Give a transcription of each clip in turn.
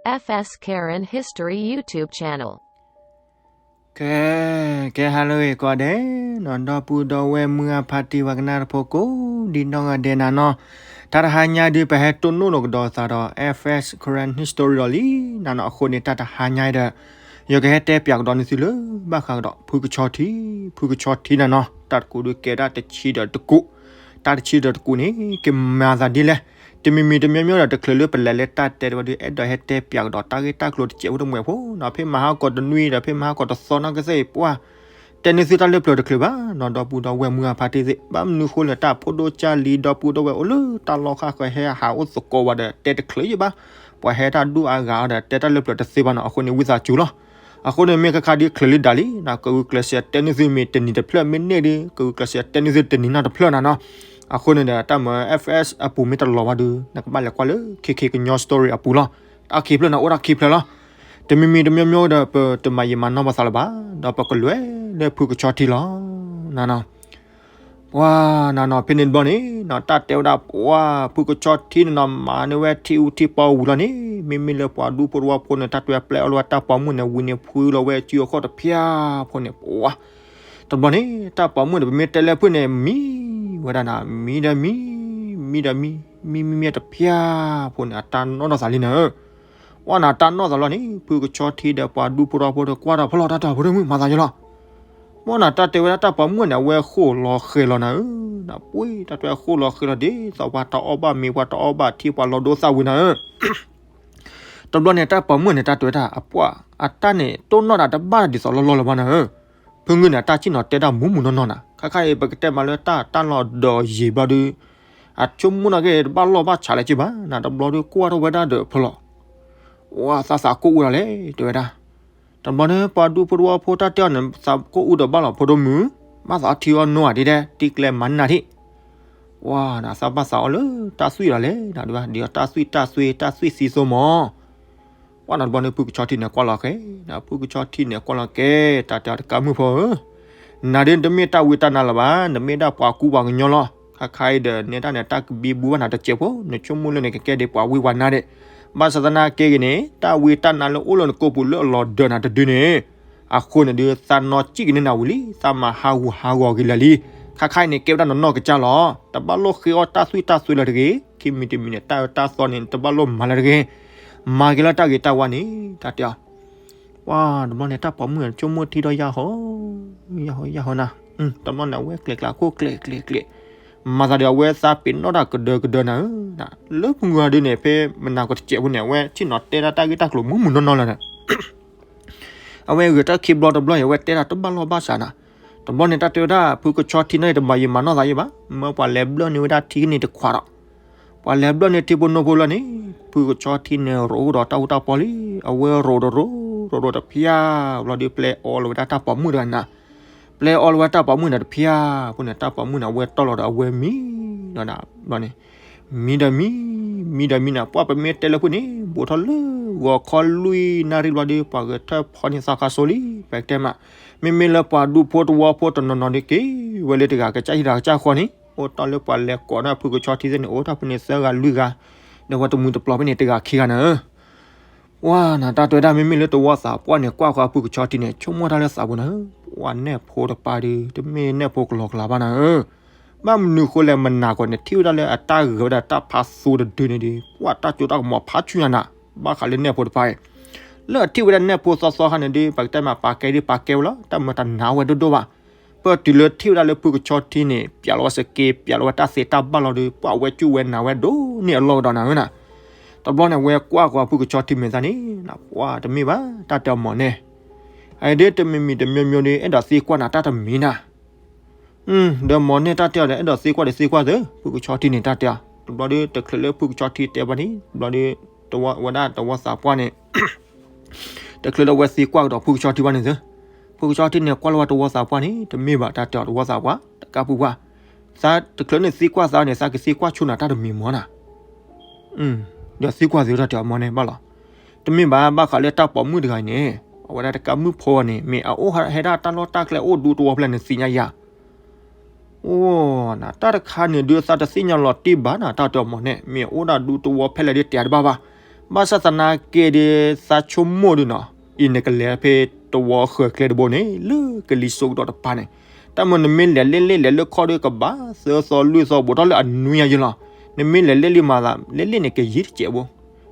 F S Karen History YouTube channel. ကဲ ကဲ ဟါလၢအဂ့ၤကိးဂၤဒဲးနီၤ ဒီပုၢ်ဒီဝဲၢ်မုၢ်အဖါတံၢ် ပှၤကနၣ်တဖိကိးဒံးနီၢ်ဂၤဒဲးနၤနီၤ, တၢ်တဟါညါဒုး ပဟဲတိၢ်နီၣ်နီၣ်ကဒီးသးဒီး F S Karen History ဒီးလံနၤနီၤ. အဃိန့ၣ် တၢ်တဟါညါဒီး ယကဟဲတဲပၠးကဒီးန့ၢ်သုလၢ ဘၣ်ဃးကဒီး ဖုကဆီထံ ဖုကဆီထံနၤနီၤ. တၢ်တကိးဒုးကဲဒၣ်တဆံဒီးတကိး, တၢ်တဆံဒီးတကိးန့ၣ် ကမၤသးဒ်လဲၣ်. တမံၤမံၤတမံၤမံၤဒီး တချုးလၢပလဲၤလၢတၢ်တဲတဝဲဒုး အဲၣ်ဒိးဟဲတဲပၠးကဒီးတၢ်ဂ့ၢ်တၢ်ကျိၤတစဲးဖိတမှဲးဖိနီၤ. ဖဲမဟါကီးတနွံဒီး ဖဲမဟါကီးတသီနီၢ်ကသ့ၣ်ပှၢ် တဲန့ၢ်သုတၢ်လၢပျၢၤတချုးဘၣ်နီၤ ဒီပုၢ်ဒီဝဲၢ်မုၢ်အဖါတံၢ်သ့ၣ်. ဘၣ်မနုၤဃိလဲၣ် တၢ်ဖိဒိၣ်ကၢ်လံ ဒီပုၢ်ဒီဝဲၢ်အိၣ်လၢတၢ်လီၢ်ဃၣ်ဃၢၤ ဟဲဟးအိၣ်သကိးဝဲဒီး တဲတချုးယံၤဘၣ်. ပှၤဟဲတၢ်ဒူၣ်အါဂၤအီၤဒီး တဲတၢ်လၢပျၢၤတသ့ဘၣ်နီၤ. အဃိန့ၣ် ဝံသးစူၤလီၤ. အဃိန့ၣ် မ့ၢ်ခါခါဒ်ချုးလံဒၣ်လံနီၤ ကဂုာ်ကျဲးစၢးတဲန့ၢ်သုမ့ၢ်တနံၤတဖျၢၣ် မ့ၢ်န့ၢ်ဒုး ကဂုာ်ကျဲးစၢးတဲန့ၢ်သုတနံၤနီတဖျၢၣ်နၤနီၤ. အဃိန့ၣ်ဒီး တၢ်မၤ F S အပူၤမ့ၢ်တလီၤဘၣ်ဒုး နကဘၣ်လဲၤကွၢ်လၢ ခ့ခ့ကညီ story အပူၤလီၤ. တၢ်ခံဖျၢၣ်န့ၣ် အိၣ်တၢ်ခံဖျၢၣ်လီၤ. တမံၤမံၤတမံၤမံၤဒီး ပတမၤယံာ်မၤနီၢ်ပသးလၢၤဘၣ် ဒီးပကလဲၤလၢဖုကဆီထံလီၤနၤနီၤ. ပှၤနၤနီၤ ဖဲန့ၣ်တဘျီန့ၣ်နီၤ တၢ်တဲဝဲဒၣ် ပှၤဖုကဆီထံန့ၣ်နီၤ မၤန့ၢ်ဝဲထံအူထံပီဝံၤလီၤန့ၣ် မ့မ့ၢ်လၢပှၤဒူဖိတဝီဖိန့ၣ် တၢ်တဲပျဲအီၣ်လီၤဝဲတၢ်ပိာ်မုၣ်န့ၣ် ဝံၤန့ၣ်ဖှံလီၤဝဲစုအခိၣ်တဖၠၣ်ဖိန့ၣ် ပှၤ တဘျီန့ၣ် တၢ်ပိာ်မုၣ်န့ၣ် ပမ့ၢ်တဲလၢဖုန့ၣ် မံဝဲဒၣ်နၤ မံဒီးမံ မံဒီးမံ မံမံမံတဖၠၣ်ဖိန့ၣ် အတၢ်နီၣ်ထီၣ်သးလံနၤဧၢ. ပှၤနၤတၢ်နီၣ်သးလီၤန့ၣ် ဖုကဆီထံဒီးပှၤဒူဖိတဝီဖိဒီး ကွၢ်တၢ်ဖီလီၤ တၢ်တဲဖိဒိၣ်မုၣ် မၤသးယလီၤ. ပှၤနၤတၢ်တဲဝဲဒၣ်တၢ်ပိာ်မုၣ်န့ၣ် အဝဲဃိၣ်လီၤဃဲၤလီၤနၤဧၢ. နပှ့ၤ တၢ်တဲဃိၣ်လီၤဃဲၤလီၤဒ်သိးပှၤတအီၣ်ဘၣ်မ့ၤ ပှၤတအီၣ်ဘၣ်ထံ ပှၤလီၤဒိသၣ်ဝံၤနၤဧၢ. တဘျီန့ၣ် တၢ်ပိာ်မုၣ်န့ၣ် တၢ်တဲဝဲဒၣ် အပှၢ် အတၢ်န့ၣ် တိၢ်နီၣ်ဒၣ်တဘၣ်ဒ်သိးလီၢ်လီၢ်လၢၤဘၣ်နၤဧၢ. ဖုဂုၢ်န့ၣ် အတၢ်စံၣ်နီၤတဲတၢ်မူးမူးနီၢ်နီၢ်နၤ ခါခါအံၤ ပကတဲမးလၢတၢ်တၢ်လီၢ်ဒီးယံာ်ဘျီဒုး အဆိကမိၣ်နာ်က့ တဘၣ်လီၢ်ဘၣ်ဆးလၢၤက့ဘၣ်နၤ တဘျီဒုးကွၢ်ထီၣ်ဝဲဒၣ်ဒီးဖီလီၤ ဝါ သးသးကိၢ်အူဒၣ်လဲၣ် တဲဝဲဒၣ်. တဘျီန့ၣ် ပှၤဒူဖိတဝီဖိတၢ်တဲအီၤန့ၣ် သးကိၢ်အူဒီးဘၣ်လီၤဖိဒိၣ်မုၣ်, ဘၣ်သးထံအီၣ်နိအီၤဒ်ဒဲး တံကျဲမၤနၢၤထံၣ်. ဝါ နသးဘၣ်သးအီၣ်လၢတၢ်သွံၣ်လီၤလဲၣ် နဒုးဘၣ် ဒ်အီၤတၢ်သွံၣ်တၢ်သွံၣ် တၢ်သွံၣ်သံသိမီၤ ပှၤနၤတဘျီန့ၣ် ဖုကဆီထံန့ၣ်ကွၢ်လီၤဃဲ, ဖုကဆီထံန့ၣ်ကွၢ်လီၤကဲ, တၢ်တဲအီၤတကးမုၣ်ဖိဧၢ, နၤဒ်နတမ့ၢ်တၢ်ဝံတၢ်နါလၢၤဘၣ်, နမ့ၢ်ဒၣ်ပှၤကူပှၤကညီလီၤ. ခါခါအံၤဒီး နဲဒၣ်န့ၣ် တၢ်ကဘံဘူဘၣ်နၤတစဲးဖိ, နဆိကမိၣ်လၢနကကဲဒ်ပှၤဝံပှၤနါဒဲး, ဘၣ်ဆၣ်သနာ်က့ဂ့ၤန့ၣ် တၢ်ဝံတၢ်နါလၢအိၣ်လၢနကိာ်ပူၤလၢအလီၤဒၢးနၤတဒုန့ၣ် အဃိန့ၣ်ဒုး သးနီၢ်စံၣ်ကန့ၢ်နၤဝံၤလံ, သးမၤဟးဂူာ်ဟးဂီၤက့ၤလၢာ်လံ. ခါခါအံၤန့ၣ် ကဲဝဲဒၣ်နနီၢ်ကစၢ်လီၤ. တဘၣ်လိၣ်ဃ့အီၣ်တၢ်သွံၣ်တၢ်သွံၣ်လၢၤတဂ့ၤ, ခံမံၤတမံၤန့ၣ် တၢ်အၢတၢ်သီန့ၣ် တဘၣ်လိၣ်မၤလၢၤတဂ့ၤ, မၤက့ၤလၢတၢ်ဂ့ၤတၢ်ဝါန့ၣ် တၢ်တဲအီၤ. ပှၤတဘျီန့ၣ် တၢ်ပိာ်မုၣ်န့ၣ် ဆိကမိၣ်ထံဒီးယၢ်ဟီ, ယၢ်ဟီ ယၢ်ဟီနၤ, တဘျီန့ၣ် အဝဲကျဲးကျဲးခိၣ်ကျဲးကျဲးကျဲး, မၤသးဒီးအဝဲသးပ့ၤနီၣ်တၢ်ကဒၢကဒၢနၤဧၢ, လၢမုၢ်ဂၤဒုးန့ၣ် ဖဲမနၤကတစဲးဖိန့ၣ် အဝဲဆ့ၣ်နီၤတဲဒၣ်တၢ်ဂ့ၢ်တၢ်ကျိၤမုၢ်မုၢ်နီၢ်နီၢ်လၢၤန့ၣ် အဝဲဂဲၤတၢ်ခံဘျီတဘျီအံၤ အဝဲတဲဒၣ်တဘၣ်လီၢ်ဘၣ်စးနၤ, တဘျီန့ၣ် တၢ်တဲဝဲဒၣ် ဖုကဆီထံန့ၣ် တမၤယံာ်မၤနီၢ်သးယံာ်ဘၣ်, မၢပှၤလဲၤဘျၢၣ်န့ၢ်ဝဲဒၣ်ထံကန့ၢ်တခွးဒီး, ပှၤလဲၤဘျၢၣ်န့ၢ်ထံဖိနိဖိလၢန့ၣ်, ဖုကဆီထံန့ၣ် ရိးအိၣ်ဒီးတၢ်အူတၢ်ပီလံ, အဝဲရိးတရိး, ရိးရိးတဖၠၣ်, ဘျီဒုးပျဲအီလီၤဝဲဒၣ်တၢ်ပိာ်မုၣ်တဂၤနၤ, ပျဲအီလီၤဝဲတၢ်ပိာ်မုၣ်န့ၣ်တဖၠၣ်ဖိန့ၣ် တၢ်ပိာ်မုၣ်န့ၣ် အဝဲတီၢ်လီၤဒီးအဝဲမံ, ဒီးန့ၣ် မံဒီးမံ, မံဒီးမံနၤ, ပှၤပမ့ၢ်တဲလၢဖုန့ၣ် ဘူးထီၣ်လၢ ဂီၤခီလွံၢ်နၣ်ရံၣ်ဘျီဒုး ပှၤဂဲၤထၢၣ်ဖီန့ၢ်သးခါစိလံ, ပကတဲမး, မ့မ့ၢ်လၢပှၤဒူဖိတဝီဖိတနီၤနီၤဒုးက့ၤဝဲလၢတဂၤကစၢ်ဟံၣ်တဂၤကစၢ်ဃီန့ၣ်, အိၣ်တ့ၢ်လၢပှၤလဲၤကိးန့ၢ်ဖုကဆီထံသ့ၣ်န့ၣ် အိၣ်တ့ၢ်ဖဲန့ၣ်သၢဂၤလွံၢ်ဂၤ, ဒီးပှၤတမှံၤတပျီၤဖဲန့ၣ်တဂၤခံဂၤနၤဧၢ ပှၤနၤ တၢ်တဲဝဲဒၣ် မ့မ့ၢ်လၢတဝီသးပှၢ်န့ၣ် ကွၢ်ဃီအဖုကဆီထံန့ၣ် ဆိကမိၣ်တၢ်လၢသးပူၤနၤဧၢ, ပှၤနဲၣ်ဖိတပၤဒုး တမ့ၢ်နဲၣ်ဖိကလီကလီဘၣ်နၤဧၢ, ဘၣ်မနုၤဃိလဲၣ် မနၤကီးန့ၣ် ထံၣ်ဝဲဒၣ်လၢအတၢ်ဂဲၤဝဲဒၣ်တၢ်ဖးသူတဒုန့ၣ်ဒီး ပှၤတၢ်စိတၢ်ကမီၤဖးဆူညါနၤ, ဘၣ်ဃးလၢနဲၣ်ဖိတပၤအံၤ, လၢအထံၣ်ဝဲဒၣ်နဲၣ်ဖိသီသီခါန့ၣ်ဒီး ပကတဲမး ပာ်ကဲဒ်ပာ်ကဲဝဲလီၤ, တၢ်မၤတနာ်ဝဲဒိၣ်ဒိၣ်ဘၣ်, ပတုၤလၢထံၣ်ဝဲဒၣ်လၢဖုကဆီထံန့ၣ် ပျးလီၤဝဲစက့ ပျးလီၤဝဲတၢ်သ့တၢ်ဘၣ်လီၤဒီး ပှၤဝဲစူၢ်ဝဲနာ်ဝဲဒိၣ်န့ၢ်အလီၢ်ကဒီးနၤဧၢနၤ, တဘျီန့ၣ် ဝဲကွၢ်ဃီအဖုကဆီထံမဲာ်သၣ်န့ၣ် နပှၤတမ့ၢ်ဘၣ် တၢ်တဲအီၤမီၢ်န့ၣ်, အအံၤဒ်တမံၤမံၤတမံၤမံၤဒီး အဲၣ်ဒိးသံကွၢ်နၤတၢ်တမံၤနၤ ဒီးမီၢ်န့ၣ်တၢ်တဲအီၤဒီး အဲၣ်ဒိးသံကွၢ်ဒီးသံကွၢ်သု, ဖုကဆီထံန့ၣ်တၢ်တဲအီၤ, တဘျီဒီး တချုးလၢဖုကဆီထံတဲဘၣ်န့ၣ် တဘျီဒီး ဝဲဒၣ်တဝီသးပှၢ်န့ၣ် တချုးလၢဝဲသံကွၢ်ကဒီးဖုကဆီထံဘၣ်န့ၣ်သု, ဖုကဆီထံန့ၣ် ကွၢ်လၢဝဲတဝီသးပှၢ်န့ၣ် တမ့ၢ်ဘၣ်တၢ်တဲအီၤတဝီသးပှၢ် တကးပူၤပှၢ်, သးတချုးန့ၣ်သံကွၢ်သးန့ၣ် သးကသံကွၢ်ဆိနၤတၢ်တမံၤမီၢ်နၤ ဒီးသံကွၢ်သုတၢ်တဲအီၤမီၢ်န့ၣ်ဘၣ်လီၤ, တမ့ၢ်ဘၣ် ဘၣ်ဃးလၢတၢ်ပိာ်မုၣ်တဂၤအံၤန့ၣ် အဝဲဒၣ်တကးမုၣ်ဖိန့ၣ် မ့ၢ်အအိၣ်ဟဲဒၣ်တၢ်လီၢ်တၢ်ကျဲအိၣ်ဒူတဝီဖဲလဲၣ်န့ၣ်သ့ၣ်ညါယၤ အိၣ်နၤ တၢ်တခါန့ၣ်ဒုးသးတသ့ၣ်ညါလီၤတံၢ်ဘၣ်နၤ တၢ်တဲအီၤမီၢ်န့ၣ် မ့ၢ်အအိၣ်ဒၣ်ဒူတဝီဖဲလဲၣ်ဒ်တဲတဘၣ်ဘၣ်, ဘၣ်ဆၣ်သနာ်က့ဒီး သးဆိကမိၣ်ဒုနီၤ, အံၤနကလဲၤဖဲတဝီဃၢၤကျဲတဘိန့ၣ် လၢကလံၤစိးကဒီးတပၤန့ၣ်, တၢ်မ့ၢ်နမ့ၢ်လဲၤလၢလ့ၣ်လဲၤလၢခီၣ်ဒီး ကဘၣ်သၢသီလွံၢ်သီဘူးထီၣ်လၢအနွံညါယဲလီၤ. နမ့ၢ်လဲၤလ့ၣ်လံမၤသး လ့ၣ်လ့ၣ်န့ၣ် ကယံာ်တစဲးဖိ,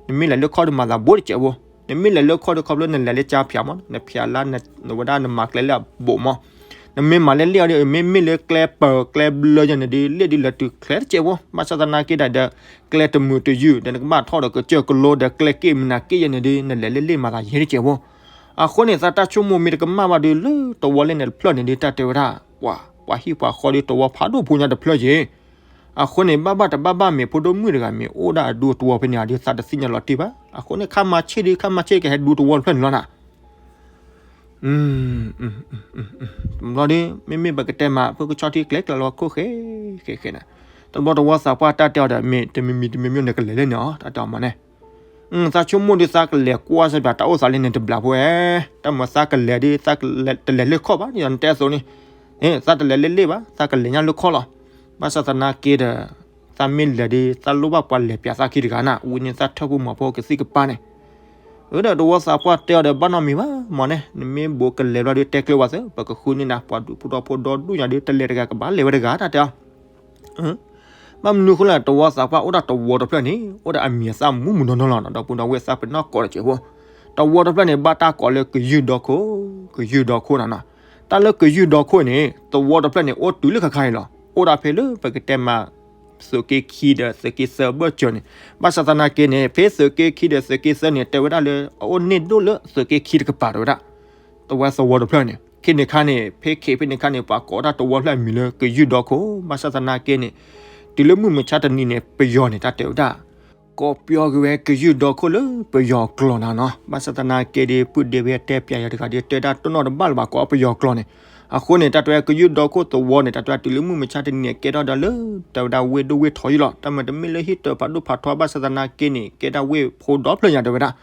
နမ့ၢ်လဲၤလၢခီၣ်ဒီးမၤသးဘူးတစဲးဖိ, နမ့ၢ်လဲၤလၢခီၣ်ဒီး ခီဖျိနလဲၤလၢကၠါဖၠးမး နဖၠးလၢ နဝဲဒၣ်နမၤကျဲလၢအဘူးမး, နမ့ၢ်မၤလၢလ့ၣ်အီၤဒီး မ့မ့ၢ်လၢကျဲပၢၤကျဲဘျၢယဲန့ၣ်ဒီး လ့ၣ်ဒုးလဲၤတုၤချဲတစဲးဖိ, ဘၣ်ဆၣ်သနာ်က့ဒၣ်ဒီး ကျဲတမုာ်တယုၢ် ဒီးနကဘၣ်ထီၣ်ဒီးကစၢၢ်ကလိဒီးကျဲက့ၢ်မုၢ်နၤက့ၢ်ယဲန့ၣ်ဒီး နလဲၤလၢလ့ၣ်မၤသးယဲတစဲးဖိ. အဃိန့ၣ် သးတၢ်ဆိကမိၣ်မ့ၢ်တကမၣ်ဘၣ်ဒီး လၢတဝီလ့ၣ်န့ၣ်တဖျၢၣ်န့ၣ်ဒီး တၢ်တဲဝဲဒၣ် ပှၤ ပှၤဟံၣ်ပှၤဃီဒီးတဝီဖးဒိၣ်ဖိညါတဖျၢၣ်က့ၢ်. အဃိန့ၣ် ဘၣ်ဘၣ်တဘၣ်ဘၣ်မ့ၢ်ဖိဒိၣ်မုၣ်တဂၤမ့ၢ်အိၣ်ဒၣ်အဒူတဝီဖဲန့ၣ်ဒီး သးတသ့ၣ်ညါလီၤတံၢ်ဘၣ်. အဃိန့ၣ် ခါမၤဆ့ၣ်ဒီး ခါမၤဆ့ၣ်ကဟဲဒူတဝီတဖျၢၣ်န့ၣ်လီၤနၤ. တဘျီဒီး မ့မ့ၢ်ပကတဲမး ဖုကဆီထံကျဲကျဲလီၤခိၣ်ဃဲ ဃဲဃဲန့ၣ်, တဘျီတဝီသးပှၢ်တၢ်တဲအီၤဒီး မ့ၢ်တမံၤမံၤတမံၤမံၤန့ၣ် ကလဲၤလၢန့ၣ်အီၤ တၢ်တဲအီၤမးန့ၣ်. သးဆိကမိၣ်ဒီး သးကလဲၤကွၢ်စၢၤပၠးတၢ်အိၣ်သးလၢန့ၣ်တဘျီဖိဧါ, တၢ်မၤသးကလဲၤဒီး သးတလဲၤလၢခီၣ်ဘၣ် ယတဲအသိးန့ၣ်, သးတလဲၤလၢလ့ၣ်ဘၣ် သးကလဲၤညါလၢခီၣ်လီၤ. ဘၣ်ဆၣ်သနာ်က့ဒီး သးမ့ၢ်လဲၤဒီး သးလိၣ်ဘၣ်ပှၤလဲၤပၠးသးခံတဂၤနၤ, ဝံၤန့ၣ်သးထၢၣ်ဖိမၤဖိကသံၣ်ကပၤန့ၣ် အၢဒီးတဝီသးပှၢ်တဲအီၤဒီး ဘၣ်နီတမံၤဘၣ်မးန့ၣ်, နမ့ၢ်ဘူးကလဲၤဘျီဒီး တဲကျဲဝဲသ့ ပကဃုန့ၢ်နၤ ပှၤဒူဖိဒီဖိဒီဒူၣ်ညါဒီး တလဲၤတဂၤကဘၣ်လဲၤဝဲတဂၤ တၢ်တဲအီၤ. ဘၣ်မနုၤဃိလဲၣ် တဝီသးပှၢ်အိၣ်ဒၣ်တဝီတဖျၢၣ်န့ၣ် အိၣ်ဒၣ်အမံၤအသၣ်မူးမူးနီၢ်နီၢ်လီၤ. ဒီပုၢ်ဒီဝဲၢ်သးပ့ၤနီၣ်ကိးတစဲးဖိ, တဝီတဖျၢၣ်န့ၣ် ဘၣ်တၢ်ကိးလၢကယုၢ်ဒီခိၣ်, ကယုၢ်ဒီခိၣ်နၤနီၤ. တၢ်လၢကယုၢ်ဒီခိၣ်န့ၣ် တဝီတဖျၢၣ်န့ၣ် အိၣ်တုၤလၢခါခါအံၤလီၤ. အိၣ်ဒၣ်ဖဲလၢပကတဲမး သုးက့ခံဒီးသုးက့သၢဘၢၣ်စၢၤန့ၣ်, ဘၣ်ဆၣ်သနာ်က့န့ၣ် ဖဲသုးက့ခံဒီးသုးက့သၢန့ၣ် တဲဝဲဒၣ်လၢအအိၣ်န့ၢ်ဒိၣ်လၢသုးက့ခံတကပၤ တဲဝဲဒၣ် တဝီသဝီတဖျၢၣ်န့ၣ်, ခဲန့ၣ်ခါန့ၣ် ဖဲခဲဖဲန့ၣ်ခါန့ၣ် ပှၤကိးတၢ်တဝီဖျၢၣ်အမံၤလၢကယုၢ်ဒီခိၣ်, ဘၣ်ဆၣ်သနာ်က့န့ၣ် တုၤလၢမုၢ်မဆါတနံၤန့ၣ် ပယီၤန့ၣ် တၢ်တဲဝဲဒၣ် ကိးပယီၤက့ၤဝဲကယုၢ်ဒီခိၣ်လၢပယီၤကျိာ်နၤနီၤ. ဘၣ်ဆၣ်သနာ်က့ဒီး ပုၢ်ဒ့ဝဲတဲပၠးယၤတဂၤဒီး တဲဒၣ်တနီၣ်တဘၣ်လၢၤဘၣ် ကိးပယီၤကျိာ်န့ၣ်. အဃိန့ၣ် တၢ်တဲဝဲကယုၢ်ဒီခိၣ်သဝီန့ၣ် တၢ်တဲဝဲတုၤလၢမုၢ်မဆါတနံၤန့ၣ် ကဲထီၣ်ဒီးလၢ တဲဝဲဒၣ်ဝ့ၢ်ဒိၣ်ဝ့ၢ်ထီယဲလီၤ. တၢ်မ့ၢ်တမ့ၢ်လၢဟံၣ်တၢၤဖးဒိၣ်ဖးထီ ဘၣ်ဆၣ်သနာ်က့န့ၣ် ကဲဒၣ်ဝ့ၢ်ဖိဒီဖျၢၣ်ညါ တဲဝဲဒၣ်.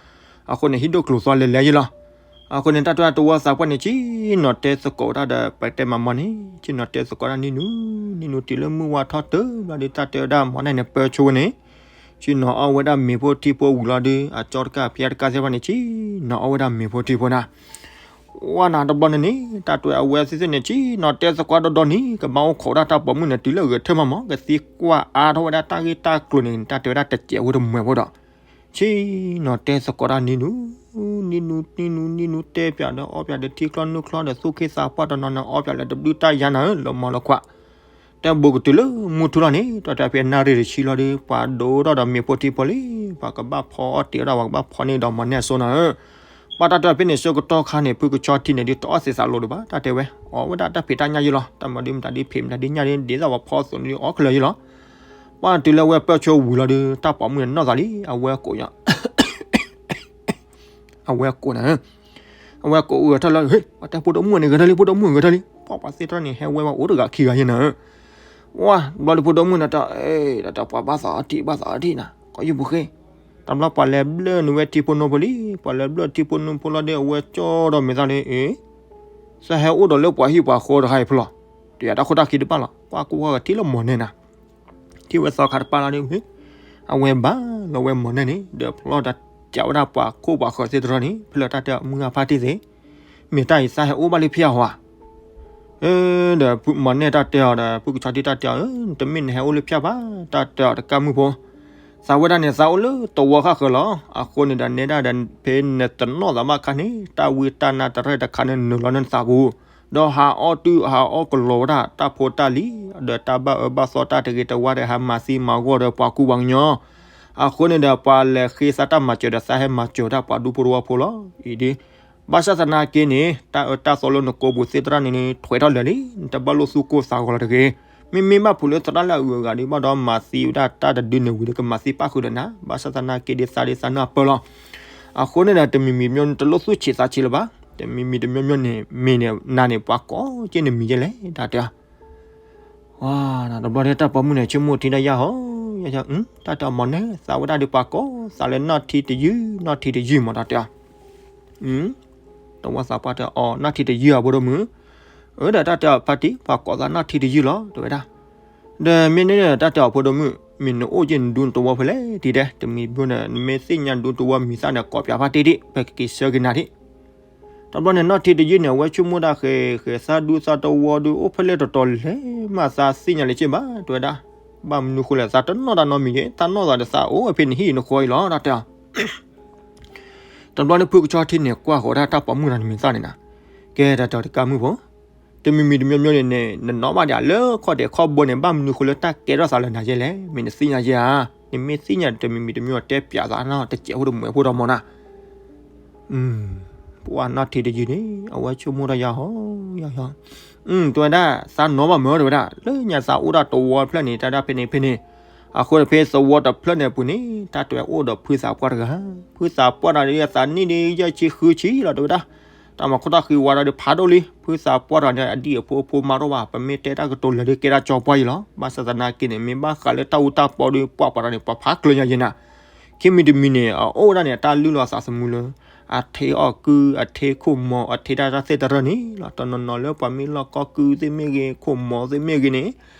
အဃိန့ၣ် ဟံၣ်ဒိၣ်ကျိၤသွါလဲၤလဲၤယဲလီၤ. အဃိန့ၣ် တၢ်တဲဝဲတဝီသးပှၢ်န့ၣ် ဆ့ၣ်နီၤတဲသကိးဝဲဒၣ်ဒီး ပတဲမးမီၢ်န့ၣ် ဆ့ၣ်နီၤတဲသကိးဒၣ်နံၤနူၤ, နံၤနူၤတုၤလၢမုၢ်ဝါထီၣ်တုၤဘျီဒီး တၢ်တဲဝဲဒၣ်မီၢ်န့ၣ်န့ၣ် ပၢဆိဝဲန့ၣ် ဆ့ၣ်နီၤအီၣ်ဝဲဒၣ်မ့ၤဖိထံဖိဝံၤလီၤဒီး အကၠီတကၢ်ဖဲတကၢ်သ့ၣ်တဖၣ်န့ၣ် ဆ့ၣ်နီၤအီၣ်ဝဲဒၣ်မ့ၤဖိထံဖိနၤ. ဝဲနၤတဘျီန့ၣ်န့ၣ် တၢ်တဲဝဲအဝဲသ့ၣ်သ့ၣ်န့ၣ် ဆ့ၣ်နီၤတဲသကိးဒီဒီန့ၣ် ကဘၣ်အိၣ်ခိးဒၣ်တၢ်ပိာ်မုၣ်န့ၣ် တုၤလၢအဂဲၤထၢၣ်မးမီၢ် ကသံကွၢ်အါထီၣ်ဝဲဒၣ်တၢ်ဂ့ၢ်တၢ်ကျိၤန့ၣ် တၢ်တဲဝဲဒၣ်တစဲးဖိတမှဲၤဖိဒီး ဆ့ၣ်နီၤတဲသကိးတၢ်နံၤနူၤ, နံၤနူၤ နံၤနူၤ နံၤနူၤတဲပၠးဒီး အီပၠးဒီးထံချီနူၢ်ချီဒီးသူၣ်က့သးပှၢ်တနီၤန့ၣ် အီပၠးလၢတဘျုးတၢ်ယါနၤဧၢ လၢမီၢ်လၢခွါ တၢ်ဘူးကတုၤလၢမုၢ်ထူလီၤန့ၣ် တၢ်တဲဖဲနၣ်ရံၣ်တဆံလီၤဒီး ပှၤဒိၣ်ထီၣ်ဒီးမ့ၤဖိထံဖိလံ, ပှၤကဘၣ်ဖီအီၣ်တ့ၢ်ဝဲဒၣ် ပှၤကဘၣ်ဖီန့ၢ်ဒီးမီၢ်န့ၣ်အစိနၤဧၢ. ဘၣ်တၢ်တဲဖဲန့ၣ် ဆၢကတီၢ်ခါန့ၣ် ဖုကဆီထံန့ၣ်ဒုးတအီၣ်သ့သးလိာ်ဒံးဘၣ် တၢ်တဲဝဲ အီၣ်ဝဲဒၣ်တၢ်ဖံးတၢ်ညၣ်ယဲလီၤ. တၢ်မၤဒုးမတၤဒုးဖံးမတၤဒုးညၣ်ဒုး ဒ်သိးပှၤဖီအသိးန့ၣ်ဒုးအီၣ်ခဲလၢာ်ယဲလီၤ. ပှၤတုၤလၢအဝဲပၢၢ်ဆိဝံၤလီၤဒီး တၢ်ပိာ်မုၣ်န့ၣ်နီၢ်သးလံ အဝဲကိးညါ အဝဲကိးနၤဧၢ, အဝဲကိးဂဲၤထၢၣ်လၢ ပှၤတဲဖိဒိၣ်မုၣ်န့ၣ်ဂဲၤထၢၣ်လံ ဖိဒိၣ်မုၣ်ဂဲၤထၢၣ်လံ, ပှၤပှၤသ့ၣ်တဖၣ်န့ၣ် ဟဲဝဲဝဲအိၣ်တဂၤခံဂၤယဲနၤဧၢ. ဝါ ဘျီဒီးဖိဒိၣ်မုၣ်န့ၣ်တၢ် တၢ်တၢ်ပှၤဘၣ်သးအီထံၣ်ဘၣ်သးအီထံၣ်နၤ ကီယုၢ်ပူၤဃ့, တဘျီပှၤလဲၤဘျၢနုာ်ဝဲထံဖိနိဖိလံ, ပှၤလဲၤဘျၢထံဖိနိဖိလီၤဒီး အဝဲကၠီဒီးမဲာ်သၣ်လံ အ့ သးဟဲအိၣ်ဒီးလၢပှၤဟံၣ်ပှၤဃီတခါအံၤဖဲလဲၣ်, တယၤတၢ်ခိၣ်တၢ်ခံတဘၣ်လီၤ, ကွၢ်ကူဝဲကထံၣ်လၢမီၢ်န့ၣ်နၤ, ထံၣ်ဝဲသီခါတပၢ်လီၤဒီး အဝဲဘၣ်လီၤဝဲမီၢ်န့ၣ်န့ၣ် ဒီးဖျီတၢ်ကးဝဲဒၣ်ပှၤခိၣ်ပှၤဃၢၤသ့ၣ်တဖၣ်န့ၣ် ဖဲလဲၣ်တၢ်တဲမုၢ်ဂၤဖါတံၢ်သ့ၣ်, မ့ၢ်တၢ်အံၤသးဟဲအိၣ်ဘၣ်လၢဖၠၣ်ဟီဧါ ဒီးမီၢ်န့ၣ်တၢ်တဲအီၤဒီး ဖုကဆီထံတၢ်တဲအီၤ တမ့ၢ်နဟဲအိၣ်လၢဖၠၣ်ဘၣ်, တၢ်တဲအီၤတကးမုၢ်ဖိ, သးဝဲဒၣ်န့ၣ် သးအိၣ်လၢတဝီဃၣ်ဃၢၤလီၤ. အဃိန့ၣ်ဒီးနဲဒၣ်ဒီး ဖဲနတနီၣ်သးဘၣ်ခါန့ၣ် တၢ်ဝံတၢ်နါတရဲၣ်တခါန့ၣ်နုာ်လီၤနသးပူၤ, ဒီးဟးအီၣ်တုၤဟးအီၣ်ကလီၤဝဲဒၣ် တၢ်ဖိတၢ်လံၤ ဒီးတၢ်ဘၣ်အၢဘၣ်သီတၢ်တဂ့ၤတဝါဒီး ဟးမၤသံမၤဂီၢ်ဒီးပှၤကူပှၤကညီ, အဃိန့ၣ်ဒီး ပှၤလဲၤဃ့သးတၢ်မၤစၢၤဒီး သးဟဲမၤစၢၤတၢ်ပှၤဒူဖိတဝီဖိလီၤ. အံၤဒ် ဘၣ်ဆၣ်သနာ်က့န့ၣ် တၢ်အၢတၢ်သီလၢနကိာ်ပူၤသ့ၣ်တဖၣ်န့ၣ် ထွဲထီၣ်လၢာ်လံ, နတဘၣ်လိၣ်သူၣ်ကိၢ်သးဂီၤလီၤတဂ့ၤ. မ့မ့ၢ်ဘၣ်ဖုးလၢသရၣ်လၢအဂုၤအဂၤဒ်ဘၣ်ဒီး မၤသံဝဲဒၣ်တၢ်တဒုန့ၣ်ဝံၤဒီး ကမၤသံပၣ်ဃုာ်ဒီးနၤ, ဘၣ်ဆၣ်သနာ်က့ဒ်သးဒ်သးနၢ်ပၢၢ်လီၤ. အဃိန့ၣ်ဒီး တမံၤမံၤတမံၤတလိၣ်သူၣ်ဆံးသးဆံးလၢၤဘၣ်, တမံၤမံၤတမံၤမံၤန့ၣ် မ့ၢ်န့ၣ်နၤန့ၣ် ပှၤကိးက့ၢ်နမံၤယဲလဲၣ် တၢ်တဲ ဝါ တဘျီဒီးတၢ်ပိာ်မုၣ်န့ၣ် ဆိကမိၣ်ထံဒီးယၤဟီ, တၢ်တဲအီၤမီၢ်န့ၣ် သးဝဲဒၣ်ဒီးပှၤကိးသးလၢနီၢ်ထံတယုၢ် နီၢ်ထံတယုၢ်မး တၢ်တဲအီၤ, တဝီသးပှၢ်တဲအီၤ နီၢ်ထံတယုၢ်အဖိဒိၣ်မုၣ်, အၢဒီးတၢ်တဲအီၤဖါတံၢ် ပှၤကိးသးနီၢ်ထံတယုၢ်လီၤ တဲဝဲဒၣ်, ဒီးမ့ၢ်န့ၣ်တၢ်တဲအီၤဖိဒိၣ်မုၣ် မ့ၢ်နအိၣ်က့ၤနဒူနတဝီဖဲလဲၣ်တံၢ်ဒဲး, တမံၤဘျီန့ၣ် နမ့ၢ်သ့ၣ်ညါဒူတဝီမံၤသၣ်န့ၣ် ကိးပၠးဖးတ့ၢ်တ့ၢ်, ပကက့ၤဆၢက့ၤနၤတ့ၢ်. တဘျီန့ၣ် နီၢ်ထံတယုၢ်န့ၣ် အဝဲဆိကမိၣ်တၢ်ဃဲၤ ဃဲၤသးဒူသးတဝီဒုး အိၣ်ဖဲလဲၣ်တတီၤလဲၣ်မး သးသ့ၣ်ညါလၢၤဘၣ် တဲဝဲဒၣ်. ဘၣ်မနုၤဃိလဲၣ် သးတနီၣ်တၢ်နီတမံၤက့ၤ, သးနီၣ်သးဒီးသးအိၣ်ဖဲနဟံၣ်နဃီအံၤလီၤ တၢ်တဲအီၤ. တဘျီန့ၣ် ဖုကဆီထံန့ၣ် ကွၢ်ဃီၤဒၣ်တၢ်ပိာ်မုၣ်တဂၤန့ၣ်မံၤသၣ်န့ၣ်နၤ, ကဲတၢ်တကးမုၣ်ဖိ, တမံၤမံၤတမံၤမံၤန့ၣ် နနီၣ်ဘၣ်ဒံးလၢခီၣ်ဒဲးခီၣ်ဘိန့ၣ် ဘၣ်မနုၤဃိလၢတၢ်ကဲထီၣ်သးလၢနၤယဲလဲၣ်, မ့ၢ်နသ့ၣ်ညါတမံၤမံၤတမံၤ တဲပၠးသးနီၤ တစဲးဖိတမှဲးဖိဒီးမီၤနၤ. ပှၤနီၢ်ထံတယုၢ်န့ၣ် အဝဲဆိကမိၣ်တၢ်ယၤဟီ, ယၤဟီ, တဲဝဲဒၣ် သးနီၣ်ဘၣ်မၢ တဲဝဲဒၣ် လၢညါသးအိၣ်ဒၣ်တဝီတဖျၢၣ်န့ၣ် တၢ်ဒၣ်ဖဲန့ၣ်ဖဲန့ၣ်, အဃိန့ၣ်ဖဲသဝီတဖျၢၣ်န့ၣ်အပူၤန့ၣ် တၢ်တဲအိၣ်ဒီးဖုသးပှၢ်တဂၤ, ဖုသးပှၢ်တဂၤဒီးအသးနံၣ်ဒ်ယဲၢ်ဆံဃုဆံလီၤ တဲဝဲဒၣ်. တၢ်မၤခိၣ်တၢ်ဃံဝါဒီးဖးဒိၣ်လံ, ဖုသးပှၢ်တဂၤန့ၣ် အဒံၣ်အဖိအဖိမါတအိၣ်ဘၣ်, ပမ့ၢ်တဲတၢ်ကတိၤလၢာ်ဒီးကဲဒၣ်ကၠီပှၢ်အံၤလီၤ. ဘၣ်ဆၣ်သနာ်က့န့ၣ် မ့ၢ်ဘၣ်ဃးလၢတၢ်အူတၢ်ပီဒီး ပှၤပှၤတဂၤန့ၣ် ပှၤဖးကျၢၤညါယဲနၤ. ခံမံၤတမံၤန့ၣ် အအိၣ်ဝဲဒၣ်န့ၣ် အတၢ်လုၢ်လီၤအသးသမူလၢ အထ့အီၣ်ကုၢ် အထ့ခိၣ်မီၤ အထ့တၢ်တၢ်သ့ၣ်တရၢၢ်န့ၣ်လီၤ. တနီၤနီၤလၢပှၤမ့ၢ်လီၢ်ကီကုၢ်သ့ၣ်မ့ၢ်ဂ့ၤ ခိၣ်မီၤသ့ၣ်မ့ၢ်ဂ့ၤန့ၣ်